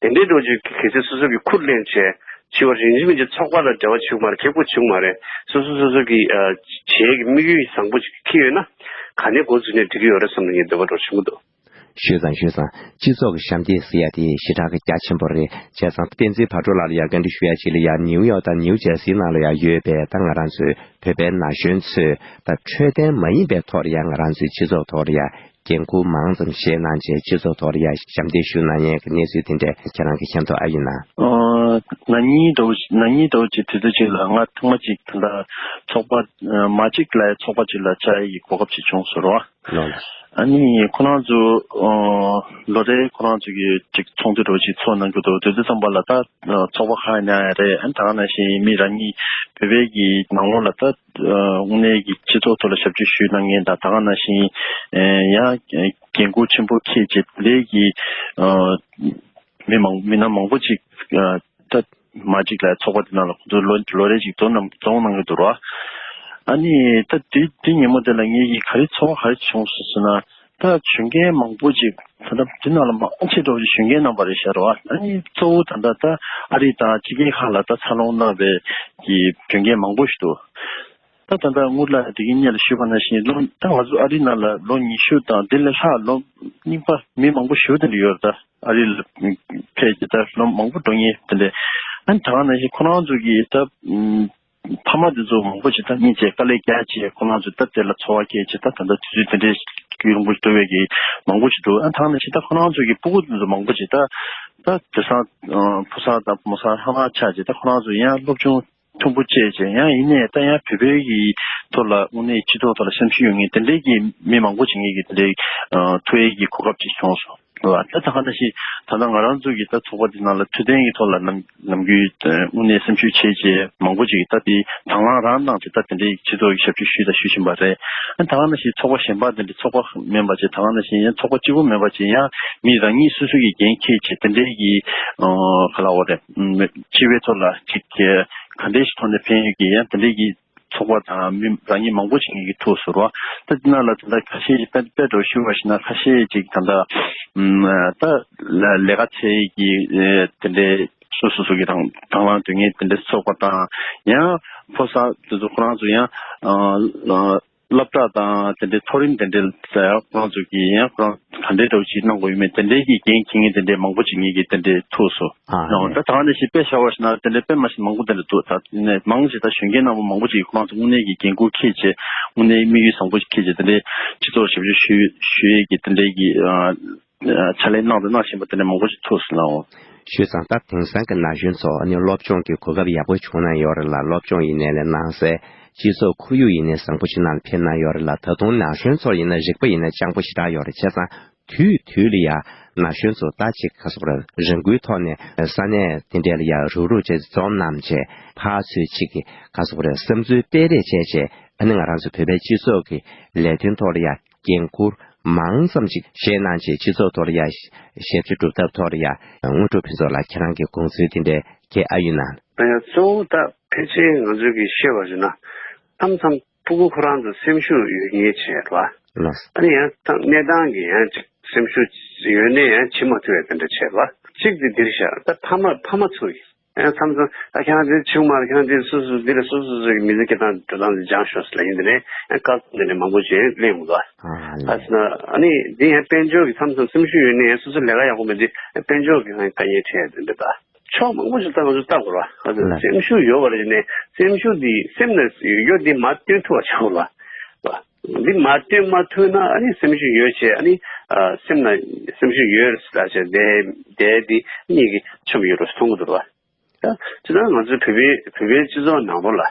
དེ་འདྲའི་འདྲ་བོ་ཅིག་གལ་སྲིད་སོ་སོ་གི་ཁུར་ལེན་བྱས་བྱས་པ་རིན་ཆེན་མི་ཅིག་ཚོགས་པ་ལ་འབྲེལ་བ་བྱུང་མ་རེད། ཁེ་པོ་བྱུང་མ་རེད། སོ་སོ་སོ་སོ་གི་ཨ་བྱེད་ཀྱི་དམིགས་ཡུལ་བཟང་པོ་ཅིག་འཁྱེར་ཡོད་ན་ག་ནས་འགོ་འཛུགས་ནས་འགྲིག་གི་ཡོད་རེད་བསམ་ནས་ངས་འདོད་པ་འདྲ་བོ་བྱུང་གི་འདུག་ཞུས་ཙང་ཞུས་ཙང་སྤྱི་ཚོགས་ཀྱི་ཞབས་འདེགས་ཟེར་ཡ་དེ་ཞེ་དྲག་གི་རྒྱ་ཆེན་པོ་རེད། བྱས་ཙང་བསྟན་འཛིན་བག་གྲོ་ལགས་ལ་ཡ་བཀའ་འདྲི་ཞུ་ཡ་ཅིག་ལ་ཡ་ནིའུ་ཡོག་དང་ནིའུ་ཇར་སིའི་ནང་ལ་ཡ་ཡོད་པའི་ད་ང་རང་ཚོའི་བོད་པའི་ན་གཞོན་ཚོས་ད་འཕྲོད་བསྟེན་མ་ཡིན་པའི་ཐོག་ལ་ཡ་ང་རང་ཚོའི་སྤྱི་ཚོགས་ཐོག་ལ་ཡ་འགན་འཁུར་མང་ཙམ་བཞེས་གནང་བྱས་སྤྱི་ཚོགས་ཐོག་ལ་ཡ་ཞབས་འདེགས་ཞུ་གནང་མཁན་གྱི་གནས་ཚུལ་དེ་འདྲ་ཁྱེད་རང་གིས་མཁྱེན་རྟོགས་ཨ་ཡིན་ན། ཨ་ན་ནིང་འདྲ་བོ་ཞིག་ན་ནིང་འདྲ་བོ་ཅིག་དུས་ཚོད་ཅིག་ལ་ང་ཐེངས་མ་གཅིག་ད་ལྟ་ཚོགས་པ་མ་གཅིག་ལ་ཚོགས་པ་ཅིག་ལ་བཅར་ཡས་ཀྱི་གོ་སྐབས་ཅིག་བྱུང་སོང་རོ། ལགས། ཨ་ནི་ཁོ་རང་ཚོ་ཨ་ལོ་རེ་ཁོ་རང་ཚོ་གི་ཅིག་ཚོགས་འདུ་འདྲ་བོ་ཅིག་ཚོགས་གནང་གི་འདུག་དུས་ཚོད་ཙམ་པ་ལ་ད་ཨ་ཚོགས་པ་ཁག་ནང་ཡང་རེད། ཨ་ད་ག་ནང་བཞིན་མི་རང་ཉིད་བོད་པའི་གི་ནང་ལོགས་ལ་ད་ཨ་དངོས་གནས་ཀྱི་སྤྱི་ཚོགས་ཐོག་ལ་ཞབས་ཕྱི་ཞུས་གནང་མཁན་དང་ད་ག་ནང་བཞིན་ཨ་ཡང་འགན་འཁུར་ཆེན་པོ་འཁྱེར་བྱས་དེ་འདྲའི་གི་ཨ་མི་མང་མི་སྣ་མང་པོ་ཅིག་ཨ་ད་མ་གཅིག་ལ་ཚོགས་པ་དེ་ནང་ལ་ཁོ་ཚོ་ལོ་ལོ་རེ་ཅིག་འཛོམས་གནང་འཛོམས་གནང་གི་འདུག་ར། ཨ་ནི་ད་དེ་དེ་ཉིན་མོ་དེ་ལ་ངེད་ཀྱིས་ག་རེ་ཚོར་བ་ག་རེ་བྱུང་སོང་ཟེར་ན། ད་བྱོན་མཁན་མང་པོ་ཅིག་ད་ལྟ་དེ་ནང་ལ་མང་ཆེ་འགྲོ་ཞིག་བྱོན་མཁན་རྣམ་པ་རེད་ཤག་ར། ཨ་ནི་གཙོ་བོ་ད་ལྟ་ད་ཨ་རི་དང་ཕྱི་རྒྱལ་ཁག་ལ་ད་འཚར་ལོངས་གནང་བའི་གི་བྱོན་མཁན་མང་པོ་ཞིག་འདུག་ད་ད་ལྟ་དངུལ་ལགས་དེ་གིན་སྔོན་ལ་ཞུས་པ་ནང་བཞིན་ལོ་ད་ང་ཚོ་ཨ་རི་ནང་ལ་ལོ་ཉི་ཤུ་དང་དེ་ལས་ལྷག་ལོ་རྙིང་པ་མི་མང་པོ་ཞིག་དེ་འདྲ་ཡོད་རེད། ད་ཨ་རི་ལ་ཕེབས་ཀྱི་ད་ལོ་མང་པོ་འགྲོ་མཁན་དེ་འདྲ། ཨ་ནི་ད་ག་ནང་བཞིན་ཁོ་རང་ཚོ་གི་ད་ཕ་མ་དེ་ཚོ་མང་པོ་ཞིག་ད་སྙིང་རྗེ་དཀའ་ལས་རྒྱག་བྱས་ཁོ་རང་ཚོ་ད་དེ་ལ་འཚོ་བ་སྐྱེལ་བྱས་ད་ད་ལྟ་དུས་ཚོད་དེ་འདྲའི་རྒྱུན་རིང་པོ་ཞིག་འགྲོ་བའི་གི་མང་པོ་ཞིག་འདུག་ཨ་ནི་ད་ག་ནང་བཞིན་ད་ཁོ་རང་ཚོ་གི་སྤུ་གུ་དེ་ཚོ་མང་པོ་ཞིག་ད་ད་དེང་སང་བུ་གསར་དང་བུ་མོ་གསར་ལྷག་མ་ཆགས་བྱས་ད་ཁོ་རང་ཚོ་ཡང་སློབ་སྦྱོང་མཐོན་པོ་བྱས་བྱས་ཡང་ཡིན་ནའི་ད་ཡང་བོད་པའི་གི་ཐོག་ལ་དངོས་གནས་སྤྱི་ཚོགས་ཐོག་ལ་སེམས་ཤུགས་ཡོད་མཁན་དེ་འདྲའི་གི་མི་མང་པོ་ཅིག་ངེད་ཀྱི་དེ་འདྲའི་ཨ་ཐུག་ཡས་ཀྱི་གོ་སྐབས་ཅིག་བྱུང་སོང་། ད་ད་ག་ནང་བཞིན་ད་ལྟ་ང་རང་ཚོ་གི་ད་ཚོགས་པ་འདི་ནང་ལ་འཕྲོད་བསྟེན་གྱི་ཐོག་ལ་ནམ་ནམ་རྒྱུན་དངོས་གནས་སེམས་ཤུགས་ཆེ་ཆེ་མང་པོ་ཅིག་ད་དེ་དང་བླངས་རང་གནང་བྱས་ད་དེ་འདྲའི་སྤྱི་ཚོགས་ཀྱི་ཞབས་ཕྱི་ཞུས་དང་ཞུ་བཞིན་པ་རེད། ཨ་ད་ག་ནང་བཞིན་ཚོགས་པ་གཞན་པ་དེ་འདྲའི་ཚོགས་པ་མིན་པ་བྱས་ད་ག་ནང་བཞིན་ཡང་ཚོགས་པ་གཅིག་པུ་མིན་པ་བྱས་ཡང་མི་རང་ཉིད་སོ་སོ་གི་འགན་འཁྱེར་བྱས་དེ་འདྲའི་གི་ཨ་ག་ལབ་དགོས་རེད། སྤྱི་པའི་ཐོག་ལ་ཅིག་ག་འདྲའི་ཞིག་ཐོག་ནས་ཕན་ཡོད་ཀྱི་ཡང་དེ་འདྲའི་གི་ཚོགས་པ་དང་མི་རང་ཉིད་མང་པོ་ཞིག་ངེད་ཀྱི་ཐུག་སོང་རོ། ད་དེ་ནང་ལ་ད་ལྟ་ཁ་ཤས་ཀྱིས་དཔེ་དཔེ་འདྲ་ཞུ་བ་ཞིག་ན་ཁ་ཤས་ཅིག་ད་ལྟ་ད་ལས་ཀ་འཚོལ་གྱི་དེ་འདྲའི་སོ་སོ་སོ་གི་དང་དང་བླངས་དོན་ངེས་དེ་འདྲའི་ཚོགས་པ་དང་ཡང་ཕོ་གསར་དེ་ཚོ་ཁོ་རང་ཚོ་ཡང་སློབ་གྲྭ་དང་དེ་འདྲའི་མཐོ་རིམ་དེ་འདྲའི་ཁོ་རང་ཚོ་གི་ཡང་ཁོ་རང་ག་འདྲའི་འདྲ་བོ་ཅིག་གནང་དགོས་ཡོད་མེད་དེ་འདྲའི་གི་འགན་འཁྱེར་མཁན་དེ་འདྲའི་མང་པོ་ཅིག་ངེད་ཀྱི་དེ་འདྲའི་ཐུག་སོང་། ཨ་ཡང་ད་ད་ནས་ཞིག་དཔེ་བཞག་པ་ཞིག་ན་དེ་འདྲའི་དཔེ་མ་ཞིག་མང་པོ་དེ་འདྲ་འདུག་ད་ནས་མང་ཞིག་ད་གཞོན་སྐྱེས་རྣམ་པ་མང་པོ་ཅིག་ཁོ་རང་ཚོ་དངོས་གནས་ཀྱི་འགན་ཁུར་འཁྱེར་བྱས་དངོས་གནས་དམིགས་ཡུལ་བཟང་པོ་ཞིག་འཁྱེར་བྱས་དེ་འདྲའི་སྤྱི་ཚོགས་ཞབས་ཞུ་ཞུ་ཞུ་ཡས་ཀྱི་དེ་འདྲའི་གི་ཕྱག་ལས་གནང་དང་གནང་བཞིན་པ་དེ་འདྲའི་མང་པོ་ཞིག་ཐུག་སོང་ལགས། ཞུས་ཙང་ད་དེང་སང་གི་ན་གཞོན་ཚོ་ཨ་ནི་སློབ་སྦྱོང་གི་གོ་སྐབས་ཡག་པོ་བྱུང་གནང་ཡོད་རེད་ལ་སློབ་སྦྱོང་ཡིན་ནའི་ལས་གནང་སའི་སྤྱི་ཚོགས་ཁོར་ཡུག་ཡིན་ནའི་བཟང་པོ་ཞིག་ནང་ལ་ཕེབས་གནང་ཡོད་རེད་ལ་ད་དུང་ན་གཞོན་ཚོར་ཡིན་ན་རིག་པ་ཡིན་ན་སྤྱང་པོ་ཞེ་དྲག་ཡོད་རེད་བྱས་ཙང་དུས་དུས་ལ་ཡ་ན་གཞོན་ཚོ་ད་ཅིག་ག་སོག་རེད་རང་འགུལ་ཐོག་ནས་ས་གནས་དེ་འདྲས་ལ་ཡ་རུག་རུག་བྱས་འཛོམས་གནང་བྱས་ཕར་ཚུར་ཅིག་གི་ག་སོག་རེད་བསམ་ཚུལ་སྤེལ་རེས་བྱས་བྱས་ཨ་ནི་ང་རང་ཚོ་བོད་པའི་སྤྱི་ཚོགས་ཀྱི་ལས་དོན་ཐོག་ལ་ཡ་འགན་འཁུར་མང་ཙམ་ཅིག་བཞེས་གནང་བྱས་སྤྱི་ཚོགས་ཐོག་ལ་ཡ་ཞབས་ཕྱི་སྒྲུབ་ཐབས་ཐོག་ལ་ཡ་དངོས་གྲུབ་ཕུན་ཚོགས་ལགས་ཁྱེད་རང་གི་དགོངས་ཚུལ་དེ་འདྲས་གལ་ཨ་ཡིན་ན། ཡང་གཙོ་བོ་ད་ཕལ་ཆེར་ང་ཚོས་ཀྱི་ཤེས་པ་ཞིག་ན་མཚམས་མཚམས་སྤུ་གུ་ཁོ་རང་ཚོ་སེམས་ཤུགས་ཡོད་ངེས་བྱས་ར། ལགས། ཨ་ནི་ཡང་ད་གནས་སྟངས་ཀྱི་ཡང་ཅིག་སེམས་ཤུགས་ཡོད་ནས་ཡང་བྱེད་མ་ཐུབ་པའི་དེ་འདྲ་བྱས་ར། གཅིག་དེ་འདིར་བཞག་ད་ཕ་མ་ཕ་མ་ཚོ་ཡིན། ཡང་མཚམས་མཚམས་ཨ་ཁྱེད་རང་འདིར་བྱུང་མ་རེད། ཁྱེད་རང་འདིར་སོ་སོ་འདི་ལ་སོ་སོ་སོ་གི་མི་ཚེ་སྐྱེལ་སྟངས་འགྲོ་སྟངས་འདི་སྦྱངས་ཤོག་ཟེར་ལ་ཡིན། འདི་ནས་ཡང་བཀའ་སློབ་འདི་ནས་མང་པོ་ཅིག་གླེང་འོང་ལ། ཨ་ལས། ཨ་ཟེར་ན་ཨ་ནི་འདི་ཡང་དཔལ་འབྱོར་གྱི་མཚམས་མཚམས་སེམས་ཤུགས་ཡོད་ནས་ཡང་སོ་སོ་ལས་ཀ་ཡག་པོ་མེད་དུས་དཔལ་འབྱོར་གྱི་ཧང་དཀའ་ངལ་འཕྲད་ཡ་འདི་འདྲ་ད་ཕྱོགས་མང་པོ་ཞིག་ད་ང་ཚོ་ལྟ་དགོས་ར། ཨ་ཟེར་ན་ལགས། སེམས་ཤུགས་ཡོད་པ་རེད་ནས་སེམས་ཤུགས་འདི་སེམས་ནས་ཡོད་འདི་མ་བཏོན་ཐུབ་པ་བྱ་དགོས་ར། འདི་མ་བཏོན་མ་ཐུབ་ན་ཨ་ནི་སེམས་ཤུགས་ཡོད་བྱས་ཨ་ནི་སེམས་ན་སེམས་ཤུགས་ཡོད་ཟེར་བྱས་བསྡད་བསྡད་འདི་གཉིས་ཀྱི་ཆོམ་ཡོད་རུ་མཐོང་གི་འདུག་ར། ད་ཅི་ད་ང་ཚོའི་བོད་པའི་བོད་པའི་སྤྱི་ཚོགས་ནང་ལོགས་ལ་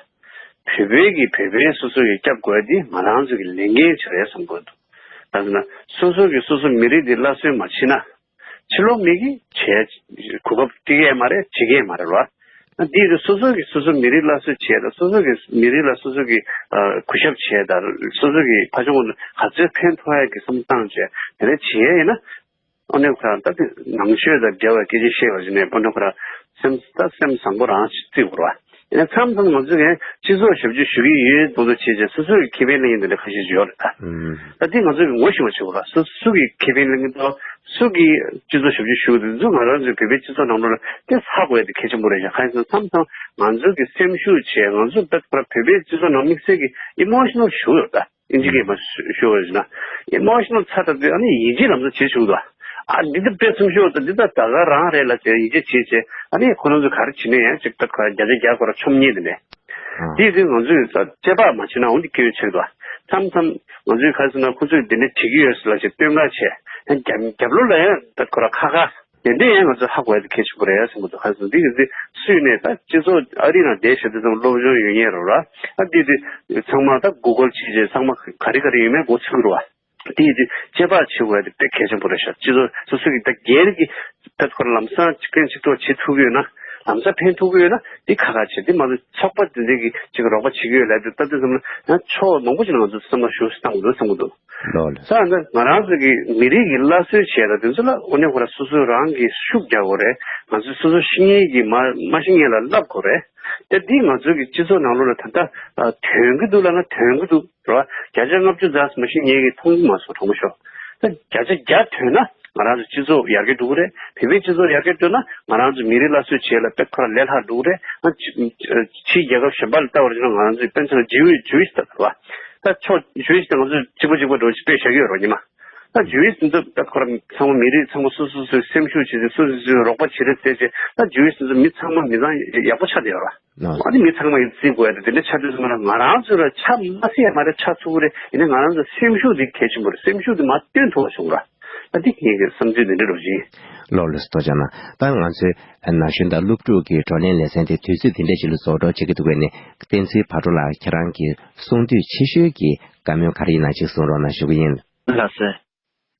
བོད་པའི་གི་བོད་པའི་སོ་སོ་གི་སྐྱབས་དགོས་དེ་ང་རང་ཚོ་གི་ལས་འགན་ཆགས་ཡ་བསམ་གི་འདུག་ད་ཟེར་ན་སོ་སོ་གི་སོ་སོ་མི་རིགས་དེ་སླར་གསོ་མ་བྱེད་ན་ཕྱི་ལོགས་མི་གི་བྱས་གོ་སྐབས་སྤྲད་ཡས་མ་རེད། བྱེད་ཀྱི་ཡས་མ་རེད་བ། ཨ་འདི་རུ་སོ་སོ་གི་སོ་སོ་མི་རིགས་སླར་གསོ་བྱས་དང་སོ་སོ་གི་མི་རིགས་ལ་སོ་སོ་གི་ཨ་གུས་ཞབས་བྱས་དང་སོ་སོ་གི་ཕ་ཆུང་ག་ཚོད་ཕན་ཐོགས་ཡ་གི་བསམ་སྟངས་བྱས་དེ་འདྲ་བྱས་ཡིན་ན། ཨ་ནི་ཁོ་རང་ད་དེ་ནང་ཆོས་དང་འབྲེལ་བའི་སྐད་ཆ་བཤད་པ་ཞིག་ནས་ཕ་ནོ་ཁོ་རང་སེམས་ད་སེམས་བཟང་པོ་རང་ཞིག་བརྩི་དགོས་ར། ཡིན་ན་མཚམས་མཚམས་ང་ཚོ་གིས་སྤྱི་ཚོགས་ཞབས་ཕྱི་ཞུ་གི་ཡོད་མདོག་མདོག་བྱས་བྱས་སོ་སོ་གི་ཁེ་ཕན་ལེན་མཁན་དེ་འདྲ་ཁ་ཤས་ཤིག་ཡོད་རེད་ད། ཨུམ། ད་དེ་ང་ཚོ་གིས་ངོ་ཤེས་པ་བྱེད་དགོས་ར། སོ་སོ་གི་ཁེ་ཕན་ལེན་མཁན་དང་སུ་གི་སྤྱི་ཚོགས་ཞབས་ཕྱི་ཞུ་གི་འདུག་ང་རང་ཚོའི་བོད་པའི་སྤྱི་ཚོགས་ནང་ལོགས་ལ་དེ་ཧ་གོ་ཡ་དེ་གལ་ཆེན་པོ་རེད་ཤག་གང་ཡིན་ཟེར་ན་མཚམས་མཚམས་ང་ཚོ་གི་སེམས་ཤུགས་བྱས་ང་ཚོ་ད་ཁོ་ར་བོད་པའི་སྤྱི་ཚོགས་ནང་དམིགས་བསལ་གྱི་ཨི་མོ་ཤི་ནལ་ཞུ་ཡོད་ད། ཨིན་ཇི་སྐད་མ་ཞུ་བ་ཞུ་ན། ཨེ་མོ་ཤི་ནལ་ཚ་ད་དུས་ཨ་ནི་ཡིད་ཆེས་ལམ་སང་བྱེད་ཆོག་འདུག་ཨ་འདི་ད་དཔེ་སེམས་ཤུགས་ད་འདི་ད་ད་ག་རང་རེད་ལ་ཟེར་ཡིད་ཆེས་བྱེད་བྱེད་ཨ་ནི་ཁོ་རང་ཚོ་ག་རེ་བྱེད་ནས་ཡང་ཅིག་ད་ཁོ་རང་བརྒྱ་ཆ་བརྒྱ་ཁོ་རང་ཆོམ་ཉེས་དེ་ནས། དེ་དུས་ང་ཚོས་ད་དཔྱད་པ་མ་བྱེད་ན་འོ་འདི་སྐྱོན་ཆེ་འདུག་མཚམས་མཚམས་ང་ཚོས་ག་རེ་ཟེར་ན་ཁོ་ཚོས་འདི་འདྲ་བྱེད་ཀྱི་ཡོད་ཟེར་ལ་ཅིག་སྟོན་ཁ་བྱས་ཡང་རྒྱབ་རྒྱབ་ལོགས་ལ་ཡང་ད་ཁོ་རང་ཁ་ཁ། དེ་འདྲས་ཡང་ང་ཚོས་ཧ་གོ་ཡ་དེ་གལ་ཆེན་པོ་རེད་ཟེར་གྱི་འདུག་ཧ་སོང་འདི་གི་འདི་སུས་ནས་ད་སྤྱི་ཚོགས་ཨ་རི་ནང་བསྡད་བཞག་དུས་ཙམ་སློབ་སྦྱོང་ཡོད་མཁན་རེད་ར། ཨ་འདི་དེ་ཚང་མ་ད་གུ་གལ་བྱས་རྗེས་ཚང་མ་ག་རེ་ག་རེ་ཡོད་མེད་མགོ་ཚོས་ཀྱི་རེད་བ། དེ་ཡི་དེ་དཔྱད་པ་བྱེད་དགོས་ཡ་དེ་དཔེ་གལ་ཆེན་པོ་རེད་ཤག་སྤྱི་ཚོགས་སོ་སོ་གི་ད་སྒེར་གྱི་ད་ཁོ་རང་ལམ་སང་ཅིག་ཕན་ཅིག་གྲོགས་བྱེད་ཐུབ་ཀྱི་ཡོད་ན་ལམ་སང་ཕན་ཐོགས་ཀྱི་ཡོད་ན་དེ་ཁ་ཁ་བྱེད་དེ་མ་གཏོགས་ཚོགས་པ་དེ་འདྲས་ཀྱི་ཅིག་རོགས་པ་བྱེད་ཀྱི་ཡོད་ལབ་དུས་ད་དེ་ཙམ་ལ་ཡང་ཕྱོགས་མང་པོ་ཅིག་ལ་ང་ཚོ་བསམ་བློ་ཞུ་བཏང་དགོས་འདུག་བསམ་གྱི་འདུག་ལོ་ལེ། ས་ན་ང་རང་ཚོ་གི་མི་རིགས་ཀྱི་སླར་གསོའི་བྱས་ལ་དེ་ཚོ་ལ་དངོས་གནས་ཁོ་རང་སོ་སོ་རང་གིས་ཤུགས་རྒྱག་དགོས་རེད། ང་ཚོས་སོ་སོ་ཤེས་མཁན་གྱིས་མ་མ་ཤེས་མཁན་ལ་བསླབ་དགོས་རེད། དེ་འདི་ང་ཚོ་གི་སྤྱི་ཚོགས་ནང་ལོགས་ལ་ད་ལྟ་ཐོན་གྱི་འདུག་ལབ་ན་ཐོན་གྱི་འདུག་རེད་བ། བརྒྱ་ཆ་ལྔ་བཅུ་ཙམ་མ་ཤེས་མཁན་གྱིས་མཐོང་གི་མ་སོང་དྲང་པོ་ཤོད། ད་བརྒྱ་ཆ་བརྒྱ་ཐོན་ན་ང་རང་ཚོ་སྤྱི་ཚོགས་ཡར་རྒྱས་འགྲོ་གི་རེད། བོད་པའི་སྤྱི་ཚོགས་ཡར་རྒྱས་འགྲོ་ན་ང་རང་ཚོ་མི་རིགས་སླར་གསོའི་བྱེད་ལ་དཔེ་ཁོ་རང་ལས་སླ་འགྲོ་གི་རེད། ང་ཕྱི་རྒྱལ་ཁབ་གཞན་པ་ལ་ལྟ་བར་བྱས་ན་ང་རང་ཚོའི་དཔེ་མཚོན་ལ་ཇིའུ་ཇིའུ་ཤི་ད་རེད་བ། ད་ཕྱོགས་ཇིའུ་ཤི་ད་ང་ཚོ་གཅིག་པ་གཅིག་པ་འགྲོ་ཞིག་དཔེ་བཞག་གི་ཡོད་རེད་ཉི་མ། ད་ཇུས་འདི་ཚོ་ད་ཁོ་རང་ཚང་མ་མི་རིགས་ཚང་མ་སོ་སོ་སོ་སོའི་སེམས་ཤུགས་བྱེད་ཚེ་སོ་སོ་སོའི་རོགས་པ་བྱེད་རེས་བྱས་རྗེས་ད་ཇུས་འདི་ཚོ་མི་ཚང་མ་མི་ཚང་ཡག་པོ་ཆགས་བསྡད་ཡོད་ར། ཨ་ནི་མི་ཚང་མ་ཡིས་བརྩི་དགོས་ཡ་དེ་དེ་འདྲ་ཆགས་དུས་ཙམ་པ་ལ་ང་རང་ཚོ་ལ་ཆ་མ་སྲིད་ཡ་མ་རེད་ཆགས་ཐུབ་ཀྱི་རེད། ཡིན་ནའི་ང་རང་ཚོ་སེམས་ཤུགས་དེ་གལ་ཆེན་པོ་རེད། སེམས་ཤུགས་དེ་མར་བཏོན་ཐུབ་པ་བྱུང་ར། ད་འདི་ངེད་ཀྱི་བསམ་ཚུལ་དེ་འདྲ་རོ་བཞིན། ལོ་ལོ་སི་ཐོ་ཅག་ན་ད་ང་ཚོའི་ན་གཞོན་དང་སློབ་ཕྲུག་གི་བགྲོ་གླེང་ལེ་ཚན་དེ་དུས་ཚོད་དེ་འདྲ་ཞིག་ལ་རྫོགས་འགྲོ་བྱེད་ཀྱི་འདུག་པས་ནི་བསྟན་འཛིན་བག་གྲོ་ལགས་ཁྱེད་རང་གི་གསུང་དུས་ཆེ་ཤོས་ཀྱི་བཀའ་མོལ་ག་རེ་ཡིན་ན་ཅིག་གསུང་རོགས་གནང་ཞུ་གི་ཡིན། ལགས་སེ།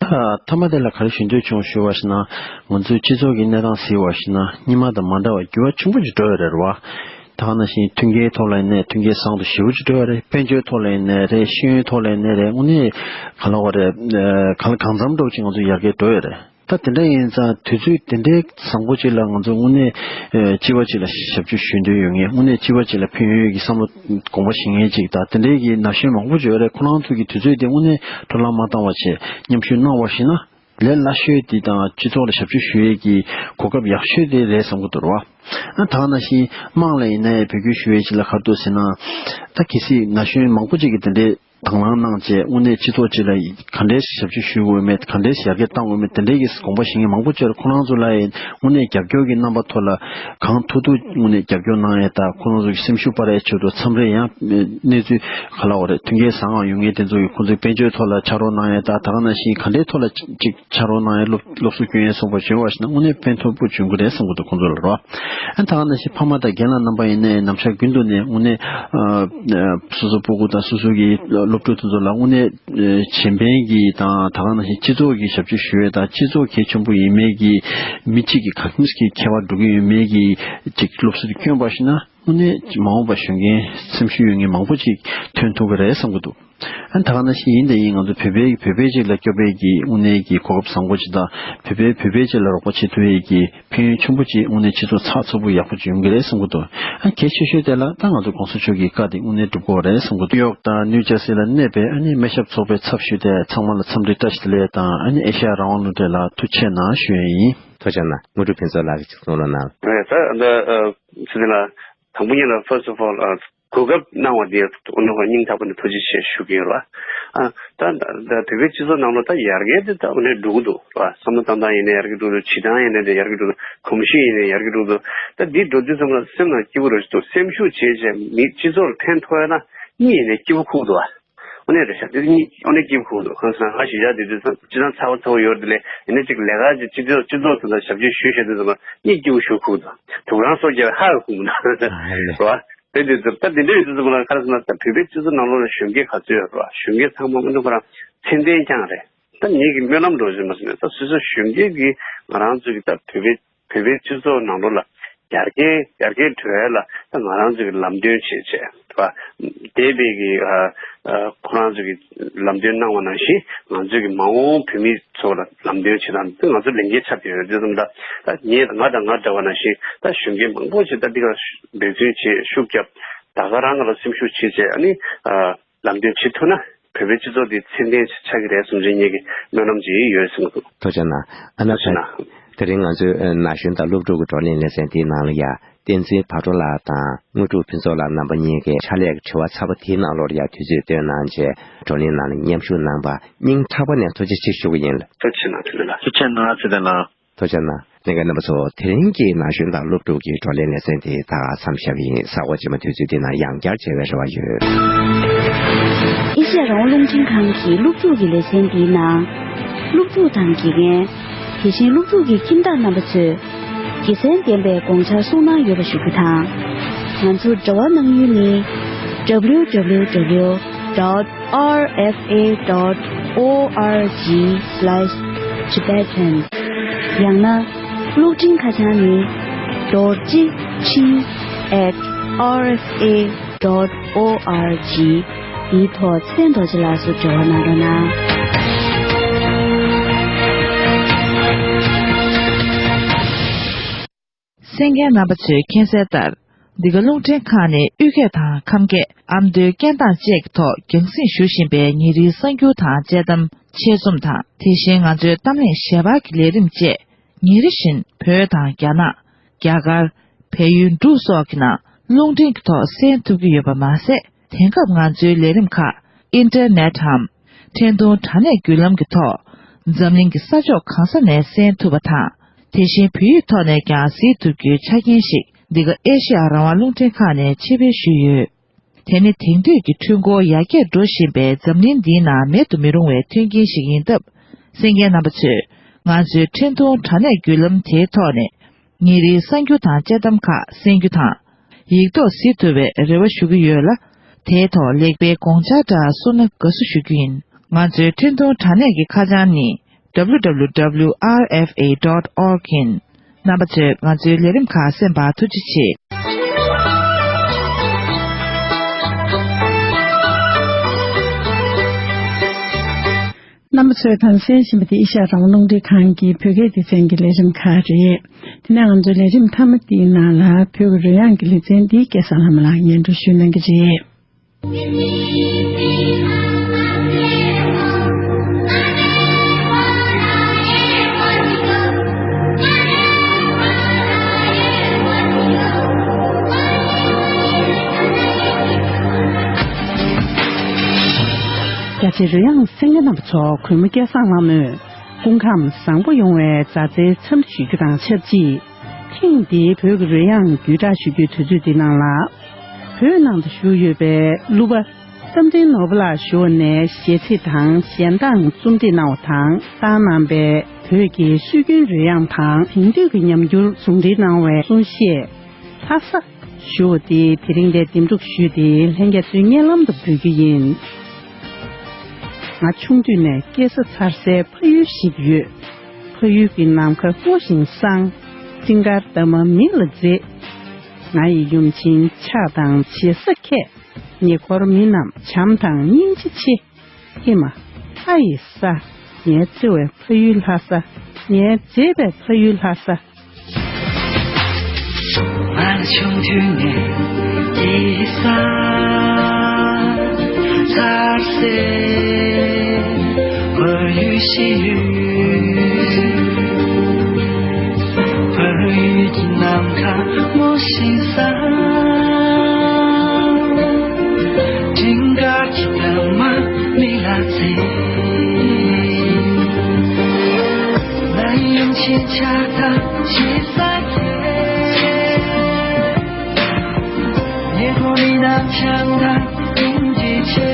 ད་མཐའ་མ་དེ་ལ་ག་རེ་ཞུ་འདོད་བྱུང་ཞུ་བ་ཞིག་ན། ང་ཚོའི་སྤྱི་ཚོགས་ཀྱི་གནས་སྟངས་གཟིགས་པ་ཞིག་ན་སྔོན་མ་དང་མ་འདྲ་བ་འགྱུར་བ་ཆེན་པོ་ཞིག་འགྲོ་ཡོད་རེད་བ། ད་ག་ནང་བཞིན་མཐུན་རྐྱེན་ཐོག་ལ་ཡིན་ནའི་མཐུན་རྐྱེན་བཟང་དུ་ཞེ་པོ་ཅིག་འགྲོ་ཡོད་རེད། དཔལ་འབྱོར་ཐོག་ལ་ཡིན་ནའི་རེད། ཤེས་ཡོན་ཐོག་ལ་ཡིན་ནའི་རེད། དངོས་གནས་ག་ལ་བ་རེད། གང་ལ་གང་འཚམ་འདྲ་བོ་ཅིག་ང་ཚོ་ཡར་རྒྱས་འགྲོ་ཡོད་རེད། ད་དེ་འདྲ་ཡིན་ཙང་དུས་ཚོད་དེ་འདྲའི་བཟང་པོ་ཅིག་ལ་ང་ཚོ་དངོས་གནས་ཨེ་སྤྱི་པ་ཅིག་ལ་ཞབས་ཕྱི་ཞུ་འདོད་ཡོད་མཁན། དངོས་གནས་སྤྱི་པ་ཅིག་ལ་ཕན་ཡོན་གྱི་བསམ་བློ་དགོངས་པ་བཞེས་མཁན་ཅིག་དང་དེ་འདྲའི་གི་ན་གཞོན་མང་པོ་ཅིག་ཡོད་རེད། ཁོ་རང་ཚོ་གི་དུས་ཚོད་དེ་དངོས་གནས་འཕྲོ་བརླག་མ་བཏང་བ་བྱས་མཉམ་ཞུགས་གནང་བ་ཞིག་ན་ལས་སླ་ཤོས་དེ་དང་སྤྱི་ཚོགས་ལ་ཞབས་ཕྱི་ཞུ་ཡས་ཀྱི་གོ་སྐབས་ཡག་ཤོས་དེ་རེད་བསམ་གི་འདུག་ར་བ། ཨ་ད་ག་ནང་བཞིན་དམངས་ལ་ཡིན་ནའི་འབོད་སྐུལ་ཞུ་ཡས་ཅིག་ལ་ག་རེ་འདུག་ཟེར་ན། ད་གལ་སྲིད་ན་གཞོན་མང་པོ་ཅིག་གིས་དེ་འདྲའི་དང་བླངས་གནང་བྱས་དངོས་གནས་སྤྱི་ཚོགས་སྤྱི་ལ་ག་འདྲས་ཞབས་ཕྱི་ཞུ་དགོས་མེད། ག་འདྲས་ཡར་རྒྱས་གཏང་དགོས་མེད། དེ་འདྲས་ཀྱི་དགོངས་པ་བཞེས་མཁན་མང་པོ་བཅར། ཁོ་རང་ཚོ་ལ་ཡང་དངོས་གནས་རྒྱབ་སྐྱོར་གྱི་རྣམ་པ་ཐོག་ལ་གང་ཐུབ་ཐུབ་དངོས་གནས་རྒྱབ་སྐྱོར་གནང་ཡས་དང་ཁོ་རང་ཚོ་གི་སེམས་ཤུགས་སྤར་ཡས་ཆེད་དུ་མཚམས་རེ་ཡང་གནས་ཚུལ་ག་ལ་བ་རེད། མཐུན་རྐྱེན་བཟང་ང་ཡོད་མཁན་དེ་ཚོ་གི་ཁོ་ཚོའི་དཔལ་འབྱོར་ཐོག་ལ་ཕྱག་རོགས་གནང་ཡས་དང་ད་ག་ནང་བཞིན་ག་འདྲས་ཐོག་ལ་ཅིག་ཕྱག་རོགས་གནང་ཡས་སློབ་སློབ་གསོ་སྐྱོན་ཡས་སོགས་པ་བྱུང་བ་ཞིག་ན་དངོས་གནས་ཕན་ཐོགས་པོ་བྱུང་གི་རེད་བསམ་གི་འདུག་ཁོང་ཚོ་ལ་རོ། ཨ་ད་ག་ནང་བཞིན་ཕ་མ་དང་རྒན་ལགས་རྣམ་པ་ཡིན་ནའི་ནམ་ཞག་རྒྱུན་དུ་ནས་དངོས་གནས་ཨ་སོ་སོ་སྤུ་གུ་དང་སོ་སོ་གི་སློབ་ཕྲུག་དེ་ཚོ་ལ་དངོས་གནས་གཞན་ཕན་གྱི་དང་ད་ག་ནང་བཞིན་སྤྱི་ཚོགས་ཀྱི་ཞབས་ཕྱི་ཞུ་ཡས་དང་སྤྱི་ཚོགས་གལ་ཆེན་པོ་ཡིན་མེད་ཀྱི་མི་གཅིག་གི་གང་གི་ཁྱད་པར་འགྲོ་གི་ཡོད་མེད་ཀྱི་ཅིག་སློབ་གསོ་དེ་བསྐྱོན་པ་ཞིག་ན་དངོས་གནས་མ་འོངས་པ་གཞོན་སྐྱེས་སེམས་ཤུགས་ཡོད་མཁན་མང་པོ་ཅིག་ཐོན་ཐུབ་ཀྱི་རེད་བསམ་གྱི་འདུག་ཨ་ད་ག་ནང་བཞིན་ཡིན་དང་ཡིན་ང་ཚོ་བོད་པའི་བོད་པའི་ཅིག་ལ་སྐྱོབ་པའི་གི་དངོས་གནས་ཀྱི་གོ་སྐབས་བཟང་པོ་ཅིག་དང་བོད་པའི་བོད་པའི་ཅིག་ལ་རོགས་པ་བྱེད་ཐུབ་ཡས་ཀྱི་ཕན་ཡོན་ཆེན་པོ་ཅིག་དངོས་གནས་སྤྱི་ཚོགས་ཚགས་ཚུད་པོ་ཡག་པོ་ཅིག་ཡོང་གི་རེད་བསམ་གྱི་འདུག་ཨ་གལ་ཆེ་ཤོས་དེ་ལ་ད་ང་ཚོ་གོང་ས་མཆོག་གི་བཀའ་དེ་དངོས་གནས་འགྲུབ་དགོས་རེད་བསམ་གྱི་འདུག་ནིའུ་ཡོག་དང་ནིའུ་ཇར་སི་ལ་གནས་པའི་ཨ་ནི་སྨན་ཞབས་ཚོགས་པའི་ཚབ་ཞུས་ཏེ་ཚང་མ་ལ་འཚམས་འདྲི་བཀྲ་ཤིས་བདེ་ལེགས་དང་ཨ་ནི་ཨེ་ཤ་ཡ་རང་དབང་རླུང་འཕྲིན་ལ་ཐུགས་རྗེ་གནང་ཞུ་ཡས་ཡིན། ཐུགས་རྗེ་གནང་། དངོས་གྲུབ་ཕུན་ཚོགས་ལགས་ཀྱིས་ཅིག་གསུང་རོགས་གནང་། ད་ད་ཚེ་རིང་ལགས་དང་པོ་ཉིད་ལ་first of all གོ་སྐབས་གནང་བ་དེ་དངོས་གནས་ཁོང་སྙིང་ཐག་པ་ནས་ཐུགས་རྗེ་ཆེ་ཞུ་གི་ཡོད་ར། ཨ་ད་ད་བོད་པའི་སྤྱི་ཚོགས་ནང་ལོགས་ད་ཡར་རྒྱས་དེ་ད་དངོས་གནས་འགྲོ་གི་འདུག་ར། བསམ་བློ་བཏང་སྟངས་ཡིན་ནའི་ཡར་རྒྱས་འགྲོ་གི་འདུག་བྱེད་སྟངས་ཡིན་ནའི་ཡར་རྒྱས་འགྲོ་གི་འདུག་གོམས་གཤིས་ཡིན་ནའི་ཡར་རྒྱས་འགྲོ་གི་འདུག་ད་འདི་འགྲོ་དུས་ཙམ་ལ་སེམས་ནང་སྐྱིད་པོ་རེ་ཞིག་འདུག་སེམས་ཤུགས་བྱས་བྱས་མི་སྤྱི་ཚོགས་ལ་ཕན་ཐོགས་ཡ་ན་གཉིད་ཡིན་ནའི་སྐྱིད་པོ་ཁུག་འདུག་ཨ། དངོས་གནས་རེད་ཤག་དེ་གཉིད་དངོས་གནས་སྐྱིད་པོ་ཁུག་འདུག་གང་ཟེར་ན་ང་གཞིས་ཆགས་དེ་དུས་ཙམ་སྤྱི་བཏང་ཚ་བོ་ཚ་བོ་ཡོད་རེད་དེ་ལས་ཡིན་ན་ཅིག་ལས་ཀ་ཅིག་སྤྱི་ཚོགས་སྤྱི་ཚོགས་ཚོ་དང་ཞབས་ཕྱི་ཞུས་བྱས་དུས་ཙམ་ལ་གཉིད་སྐྱིད་པོ་ཞིག་ཁུག་འདུག་དུག་རང་གསོ་རྒྱག་ཧ་ཁུག་མི་འདུག་རེད་བ། དེ་དུས་ཙམ་ད་དེ་འདྲ་ཡོད་དུས་ཙམ་ལ་ག་རེ་ཟེར་ན་ད་བོད་པའི་སྤྱི་ཚོགས་ནང་ལོགས་ལ་གཞོན་སྐྱེས་ག་ཚོད་ཡོད་རེད་བ། གཞོན་སྐྱེས་ཚང་མ་དངོས་གནས་ཁོ་རང་ཚད་ལྡན་རྐྱང་རེད། ད་ངེད་ཀྱི་སྨོན་ལམ་འགྲོ་བཞིན་མ་ཟིན་ན་ད་སོ་སོ་གཞོན་སྐྱེས་ཀྱིས་ང་རང་ཚོ་གི་ད་བོད་པའི་བོད་པའི་སྤྱི་ཚོགས་ནང་ལོགས་ལ་ཡར་རྒྱས་ཡར་རྒྱས་འགྲོ་ཡ་ལ་ད་ང་རང་ཚོ་གི་ལམ་སྟོན་བྱེད་བྱས་རེད་བ། འདས་པའི་གི་ཨ་ཨ་ཁོ་རང་ཚོ་གི་ལམ་སྟོན་གནང་བ་ནང་བཞིན་ང་ཚོ་གི་མ་འོངས་བོད་མི་ཚོ་ལ་ལམ་སྟོན་བྱེད་སྟངས་འདི་ང་ཚོ་ལས་འགན་ཆགས་བསྡད་ཡོད་རེད། དེ་ཙམ་ད་ད་ངས་ང་དང་ང་འདྲ་བ་ནང་བཞིན་ད་གཞོན་སྐྱེས་མང་པོ་ཞིག་ད་འདི་ག་འབད་བརྩོན་བྱེད་ཤུགས་རྒྱབ་ད་ག་རང་ག་ལ་སེམས་ཤུགས་བྱེད་བྱས་ཨ་ནི་ཨ། ལམ་སྟོན་བྱེད་ཐུབ་ན་བོད་པའི་སྤྱི་ཚོགས་འདི་ཚད་ལྡན་ཆགས་ཀྱི་རེད་བསམ་བྱས་ངེད་ཀྱི་སྨོན་ལམ་ཅིག་ཡོད་གསུང་གི་འདུག་ཐུགས་རྗེ་གནང་། ཨ་ན་ཐུགས་རྗེ་གནང་། དེ་རིང་ང་ཚོའི་ན་གཞོན་དང་སློབ་ཕྲུག་གི་བགྲོ་གླེང་ལེ་ཚན་དེའི་ནང་ལ་ཡ་ བསྟན་འཛིན་བག་གྲོ་ལགས་དང་དངོས་གྲུབ་ཕུན་ཚོགས་ལགས་རྣམ་པ་གཉིས་ཀྱིས་ཕྱག་ལས་ཀྱི་དྲི་བ་ཚ་པོ་དེའི་ནང་ལོགས་ལ་ཡང་དུས་ཚོད་བཏོན་གནང་བྱས་བགྲོ་གླེང་ནང་ལ་མཉམ་ཞུགས་གནང་བར་སྙིང་ཐག་པ་ནས་ཐུགས་རྗེ་ཆེ་ཞུ་གི་ཡིན། ཐུགས་རྗེ་གནང་། ཐུགས་རྗེ་གནང་། ཚེ་བརྟན་ལགས། ཐུགས་རྗེ་གནང་། ལྷན་རྒྱས་རྣམ་པ་ཚོ། དེ་རིང་གི་ན་གཞོན་དང་སློབ་ཕྲུག་གི་བགྲོ་གླེང་ལེ་ཚན་དེ་ད་ག་མཚམས་བཞག་གི་ཡིན། གཟའ་འཁོར་རྗེས་མ་དུས་ཚོད་འདི་ན་ཡང་བསྐྱར་མཇལ་བའི་རེ་བ་ཡོད། ཨེ་ཤ་ཡ་རང་དབང་རླུང་འཕྲིན་ཁང་གི་སློབ་ཕྲུག་གི་ལེ་ཚན་འདིའི་ནང་། སློབ་ཕྲུག་དང་དགེ་རྒན། དེ་བཞིན་སློབ་ཕྲུག་གི་ཁྱིམ་བདག་རྣམ་པ་ཚོས་དགེ་མཚན་ལྡན་པའི་དགོངས་འཆར་གསུང་གནང་ཡོད་པ་ཞུ་རྒྱུ་དང་། ང་ཚོར་འབྲེལ་བ་གནང་ཡུལ་ནི། W W W dot R F A dot O R G slash Tibetan ཡང་ན། གློག་འཕྲིན་ཁ་བྱང་ནི། རྡོ་རྗེ་ཆིག at R F A dot O R G འདིའི་ཐོག་ཚེ་བརྟན་རྡོ་རྗེ་ལགས་སུ་འབྲེལ་བ་གནང་རོགས་གནང་། གསན་མཁན་རྣམ་པ་ཚོས་མཁྱེན་གསལ་ལྟར། འདི་ག་རླུང་འཕྲིན་ཁང་ནས་དབུས་སྐད་དང་ཁམས་སྐད་ཨ་མདོའི་སྐད་གདངས་བཅས་ཀྱི་ཐོག་རྒྱང་སྲིང་ཞུ་བཞིན་པའི་ཉིན་རེའི་གསར་འགྱུར་དང་དཔྱད་གཏམ་ཆེད་རྩོམ་དང་། དེ་བཞིན་ང་ཚོའི་གཏམ་གླེང་ཞལ་པར་གྱི་ལས་རིམ་བཅས་ཉིན་རེ་བཞིན་བོད་དང་རྒྱ་ནག་རྒྱ་གར། བལ་ཡུལ་འབྲུག་སོགས་ཀྱི་ནང་རླུང་འཕྲིན་གྱི་ཐོག་གསན་ཐུབ་ཀྱི་ཡོད་པ་མ་ཟད། དེང་སྐབས་ང་ཚོའི་ལས་རིམ་ཁག་ཨིན་ཊར་ནེཊ་འམ། འཕྲིན་ཐུང་དྲ་གནས་བརྒྱུད་ལམ་གྱི་ཐོག་འཛམ་གླིང་གི་ས་ཕྱོགས་གང་ས་ནས་གསན་ཐུབ་པ་དང་། དེ་བཞིན་བོད་ཡིག་ཐོག་ནས་ཀྱང་གཟིགས་ཐུབ་རྒྱུའི་ཆ་རྐྱེན་ཞིག་འདི་ག་ཨེ་ཤེ་ཡ་རང་དབང་རླུང་འཕྲིན་ཁང་ནས་ཕྱིར་སྤེལ་ཞུས་ཡོད། དེ་ནི་དེང་དུས་ཀྱི་འཕྲུལ་འཁོར་ཡར་རྒྱས་འགྲོ་བཞིན་པའི་འཛམ་གླིང་འདིའི་ནང་མེད་དུ་མི་རུང་བའི་མཐུན་རྐྱེན་ཞིག་ཡིན་སྟབས། གསན་མཁན་རྣམ་པ་ཚོས་ང་ཚོའི་འཕྲིན་ཐུང་དྲ་གནས་བརྒྱུད་ལམ་དེའི་ཐོག་ནས་ཉིན་རེའི་གསར་འགྱུར་དང་དཔྱད་གཏམ་ཁག་གསན་རྒྱུ་དང་། ཡིག་ཐོག་གཟིགས་ཐུབ་པའི་རེ་བ་ཞུ་གི་ཡོད་ལ། དེའི་ཐོག་ལེགས་སྤེལ་དགོངས་འཆར་འདྲ་གསུངས་ན་དགའ་བསུ་ཞུ་རྒྱུ་ཡིན། ང་ཚོའི་འཕྲིན་ཐུང་དྲ་གནས་ཀྱི་ཁ་བྱང་ནི། W W W R F A dot org ཡིན། རྣམ་པ་ཚོས་ང་ཚོའི་ལས་རིམ་ཁག་གསན་པར་ཐུགས་རྗེ་ཆེ། རྣམ་པ་ཚོས་དང་གསན་བཞིན་པ་དེ་ཨེ་ཤ་ཡ་རང་དབང་རླུང་འཕྲིན་ཁང་གི་བོད་སྐད་སྡེ་ཚན་གྱི་ལས་རིམ་ཁག་རེད། དེ་ནས་ང་ཚོའི་ལས་རིམ་མཐའ་མ་དེའི་ནང་ལ་བོད་ཀྱི་རོལ་དབྱངས་ཀྱི་ལེ་ཚན་འདི་སྐལ་བཟང་ལྷ་མོ་ལགས་སྙན་སྒྲོན་ཞུ་གནང་གི་རེད། རྒྱ་ཆེའི་རོལ་དབྱངས་གསན་མཁན་རྣམ་པ་ཚོ། གུས་མོ་སྐལ་བཟང་ལྷ་མོས་སྐུ་ཁམས་བཟང་པོ་ཡོང་བའི་མཛའ་བརྩེའི་འཚམས་འདྲི་ཞུ་རྒྱུ་དང་ཆབས་ཅིག་ཐེངས་འདིའི་བོད་ཀྱི་རོལ་དབྱངས་བརྒྱུད་བསྒྲགས་ཞུ་རྒྱུའི་དུས་ཚོད་འདི་ནང་ལ། བོད་ནང་དུ་བཞུགས་ཡོད་པའི་གླུ་པ་བསམ་གཏན་ནོར་བུ་ལགས་ཞུ་བ་ནས་གཞས་ཚིག་དང་གཞས་གདངས་རྩོམ་སྒྲིག་གནང་བ་དང་། བཏང་གནང་པའི་བོད་ཀྱི་སྲོལ་རྒྱུན་རོལ་དབྱངས་དང་དེང་དུས་ཀྱི་ཉམས་འགྱུར་ཟུང་འབྲེལ་གནང་བའི་གསུང་གཞས། ལྷ་ས་ཞུ་བ་དེ་དེ་རིང་འདིར་འདེམས་སྒྲུག་ཞུས་ཏེ་ལྷན་རྒྱས་ཚོའི་སྙན་ལམ་དུ་འབུལ་རྒྱུ་ཡིན། ང་ཆུང་དུས་ནས་སྐྱེས་ས་འཚར་སའི་ཕ་ཡུལ་ཞིག་ཡོད། ཕ་ཡུལ་གྱི་ནམ་མཁའ་སྔོ་ཞིང་སངས། སྤྲིན་དཀར་འདབ་མ་མི་ལ་མཛེས། ང་ཡི་ཡུམ་ཆེན་ཕྱག་དང་བྱེད་ས་ཁྱེད། ཉེ་འཁོར་མི་རྣམས་བྱམས་དང་སྙིང་རྗེ་ཆེ། ཧི་མ། ཨ་ཡི་ས། ངའི་བརྩེ་བའི་ཕ་ཡུལ་ལྷ་ས། ངའི་མཛེས་པའི་ཕ་ཡུལ་ལྷ་ས། ང་ཆུང་དུས་ནས་སྐྱེས་ས་འཚར་སའི་ཕ་ཡུལ་ཞིག་ཡོད། ཕ་ཡུལ་གྱི་ནམ་མཁའ་སྔོ་ཞིང་སངས། སྤྲིན་དཀར་གྱི་འདབ་མ་མི་ལ་མཛེས། ང་ཡི་ཡུམ་ཆེན་ཕྱག་དང་བྱེད་ས་ཁྱེད། ཉེ་འཁོར་མི་རྣམས་བྱམས་དང་སྙིང་རྗེ་ཆེ།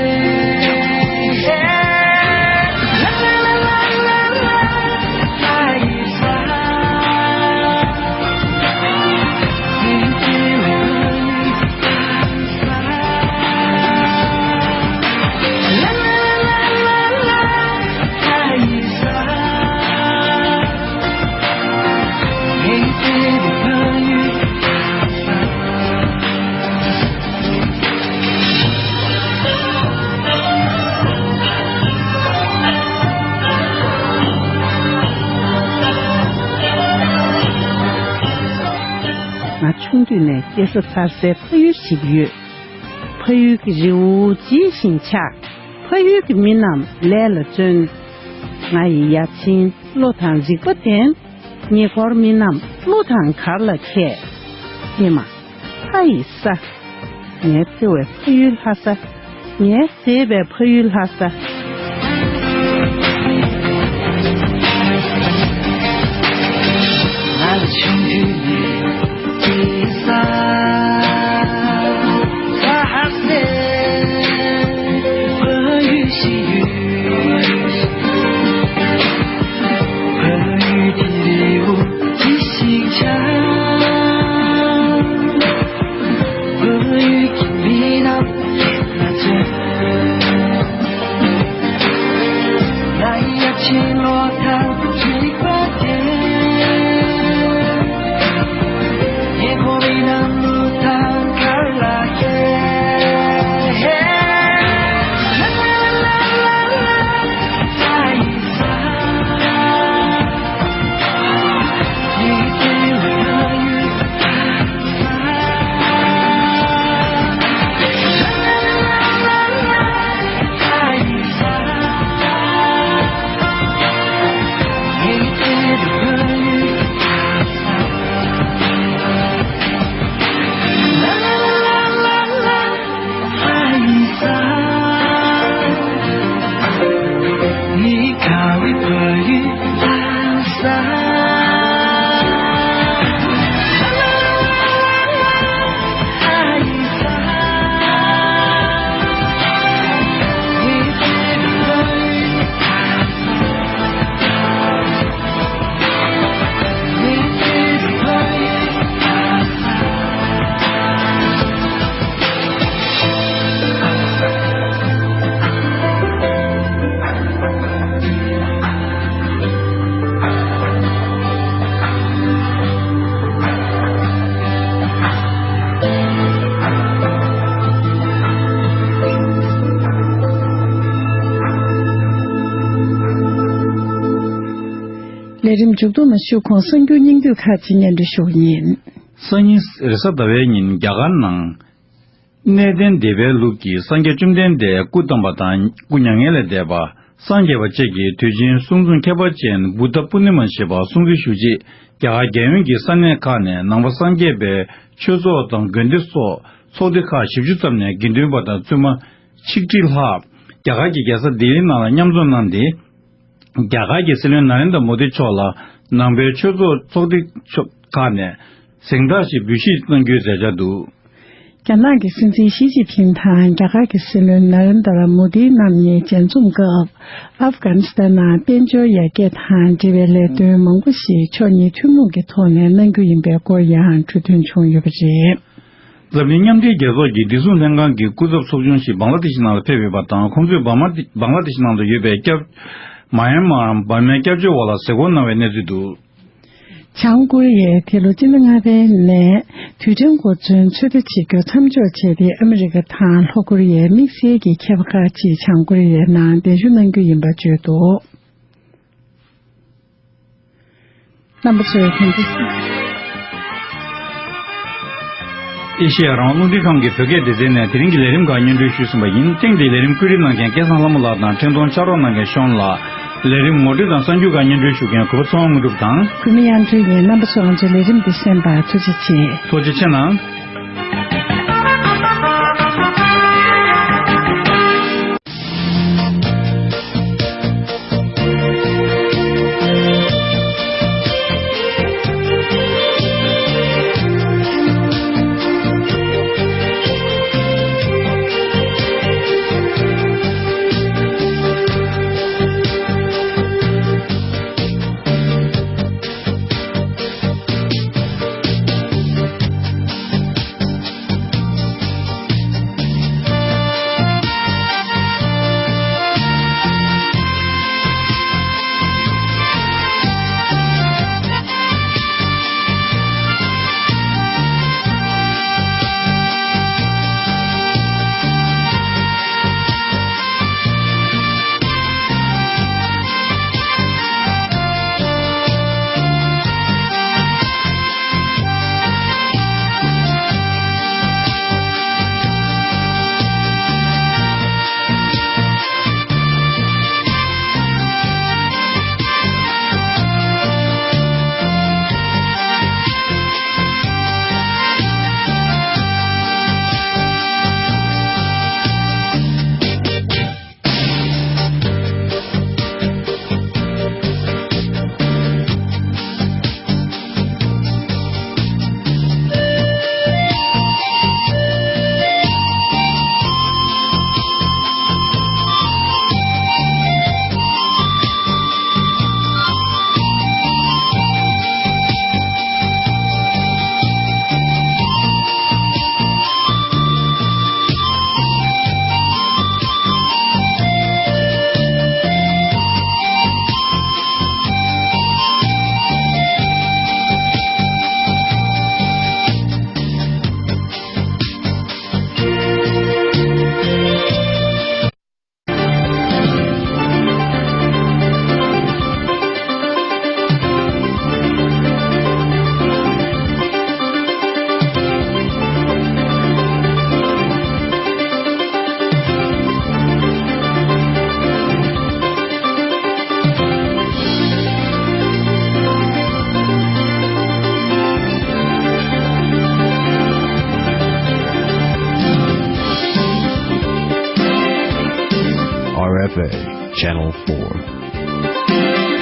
ང་ཆུང་དུས་ནས་སྐྱེས་ས་འཚར་སའི་ཕ་ཡུལ་ཞིག་ཡོད། ཕ་ཡུལ་གྱི་རི་བོ་བརྗིད་ཞིང་ཆགས། ཕ་ཡུལ་གྱི་མི་རྣམས་ལས་ལ་བརྩོན། ང་ཡི་ཡབ་ཆེན་བློ་དང་རིག་པ་ལྡན། ཉེ་འཁོར་མི་རྣམས་བློ་དང་གར་ལ་མཁས། ཉི་མ། ཧ་ཡི་ས། ངའི་བརྩེ་བའི་ཕ་ཡུལ་ལྷ་ས། ངའི་བརྩེ་བའི་ཕ་ཡུལ་ལྷ་ས། ལས་རིམ་མཇུག་བསྡོམས་མ་ཞུ་གོང་གསར་འགྱུར་སྙིང་བསྡུས་ཁག་ཅིག་སྙན་སྒྲོན་ཞུ་གི་ཡིན། སང་ཉིན་རེས་གཟའ་ཟླ་བའི་ཉིན་རྒྱ་གར་ནང་གནས་བརྟན་སྡེ་པའི་ལུགས་ཀྱིས་སངས་རྒྱས་བཅོམ་ལྡན་འདས་སྐུ་བལྟམས་པ་དང་སྐུ་མྱ་ངན་ལས་འདས་པ། སངས་རྒྱས་པ་བཅས་ཀྱི་དུས་ཆེན་གསུང་རྩོམ་ཁྱད་པར་ཅན་བུདྡྷ་པུར་ནི་མ་ཞེས་པ་སྲུང་བརྩི་ཞུ་ཆེད་རྒྱ་གར་རྒྱལ་ཡོངས་ཀྱི་ས་གནས་ཁག་ནས་ནང་པ་སངས་རྒྱས་པའི་ཆོས་ཚོགས་དང་དགོན་སྡེ་སོགས་ཚོགས་སྡེ་ཁག་བཞི་བཅུ་ཙམ་ནས་དགེ་འདུན་པ་དང་བཙུན་མ་ཆིག་ཁྲི་ལྷག་རྒྱ་གར་གྱི་རྒྱལ་ས་ལྡི་ལི་ནང་ལ་མཉམ་འཛོམས་གནང་སྟེ། རྒྱ་གར་གྱི་སྲིད་བློན་ན་རེན་དྲ་མོ་དི་མཆོག་ལ་ནང་པའི་ཆོས་ཚོགས་ཚོགས་སྡེ་ཁག་ནས་གཟེངས་རྟགས་ཤིག་འབུལ་བཞེས་གནང་རྒྱུའི་མཛད་འཆར་འདུག། རྒྱ་ནག་གི་སྲིད་འཛིན་ཞི་ཅིན་ཕིང་དང་རྒྱ་གར་གྱི་སྲིད་བློན་ན་རེན་དྲ་མོ་དི་རྣམ་གཉིས་མཇལ་འཛོམས་སྐབས། ཨབ་གྷ་ནི་སི་ཐན་ནང་དཔལ་འབྱོར་ཡར་རྒྱས་དང་འབྲེལ་བའི་ལས་དོན་མང་པོ་ཞིག་ཕྱོགས་གཉིས་ཐུན་མོང་གི་ཐོག་ནས་གནང་རྒྱུ་ཡིན་པའི་སྐོར་ཡང་གྲོས་མཐུན་བྱུང་ཡོད་པ་རེད། འཛམ་གླིང་མཉམ་འབྲེལ་རྒྱལ་ཚོགས་ཀྱི་བདེ་སྲུང་ལྷན་ཁང་གི་སྐུ་ཚབ་ཚོགས་ཆུང་ཞིག་བང་ལ་དེ་ཤི་ནང་ལ་ཕེབས་ཡོད་པ་དང་། ཁོང་ཚོས་བང་མ་བང་ལ་དེ་ཤི་ནང་དུ་ཡོད་པའི་སྐྱབས་མ་ཡན་མར་འབར་མའི་སྐྱབས་བཅོལ་འོག་ལ་གཟིགས་སྐོར་གནང་བའི་གནས་ཚུལ་འདུག། བྱང་ཀོ་རི་ཡས་དེ་ལོ་སྤྱི་ཟླ་ལྔ་པའི་ནས་དུས་དྲན་གོ་མཚོན་ཚོད་ལྟ་བྱེད་རྒྱུ་མཚམས་འཇོག་བྱས་ཏེ། ཨ་མི་རི་ཀ་དང་ལྷོ་ཀོ་རི་ཡའི་དམིགས་བསལ་གྱི་མཁས་པ་ཁག་ཅིག་བྱང་ཀོ་རི་ཡའི་ནང་གདན་ཞུ་གནང་རྒྱུ་ཡིན་པ་བརྗོད་འདུག། རྣམ་པ་ཚོས་གང་དུ། ཨེ་ཤེ་ཡ་རང་དབང་རླུང་འཕྲིན་ཁང་གི་བོད་སྐད་སྡེ་ཚན་ནས་དེ་རིང་གི་ལས་རིམ་ཁག་སྙན་སྒྲོན་ཞུས་ཟིན་པ་ཡིན། ཐེངས་འདིའི་ལས་རིམ་བཀོད་སྒྲིག་གནང་མཁན་སྐལ་བཟང་ལྷ་མོ་ལགས་དང་འཕྲིན་གཏོང་ཕྱག་རོགས་གནང་མཁན་ཤོན་ལགས། ལས་རིམ་ངོ་སྤྲོད་དང་གསར་འགྱུར་ཁག་སྙན་སྒྲོན་ཞུ་མཁན་གུས་པ་ཚེ་དབང་དངོས་གྲུབ་དང་། གུས་མོ་དབྱངས་སྒྲོན་ཡིན། རྣམ་པ་ཚོ་ང་ཚོའི་ལས་རིམ་འདི་གསན་པར་ཐུགས་རྗེ་ཆེ། ཐུགས་རྗེ་ཆེ་གནང་། Channel four.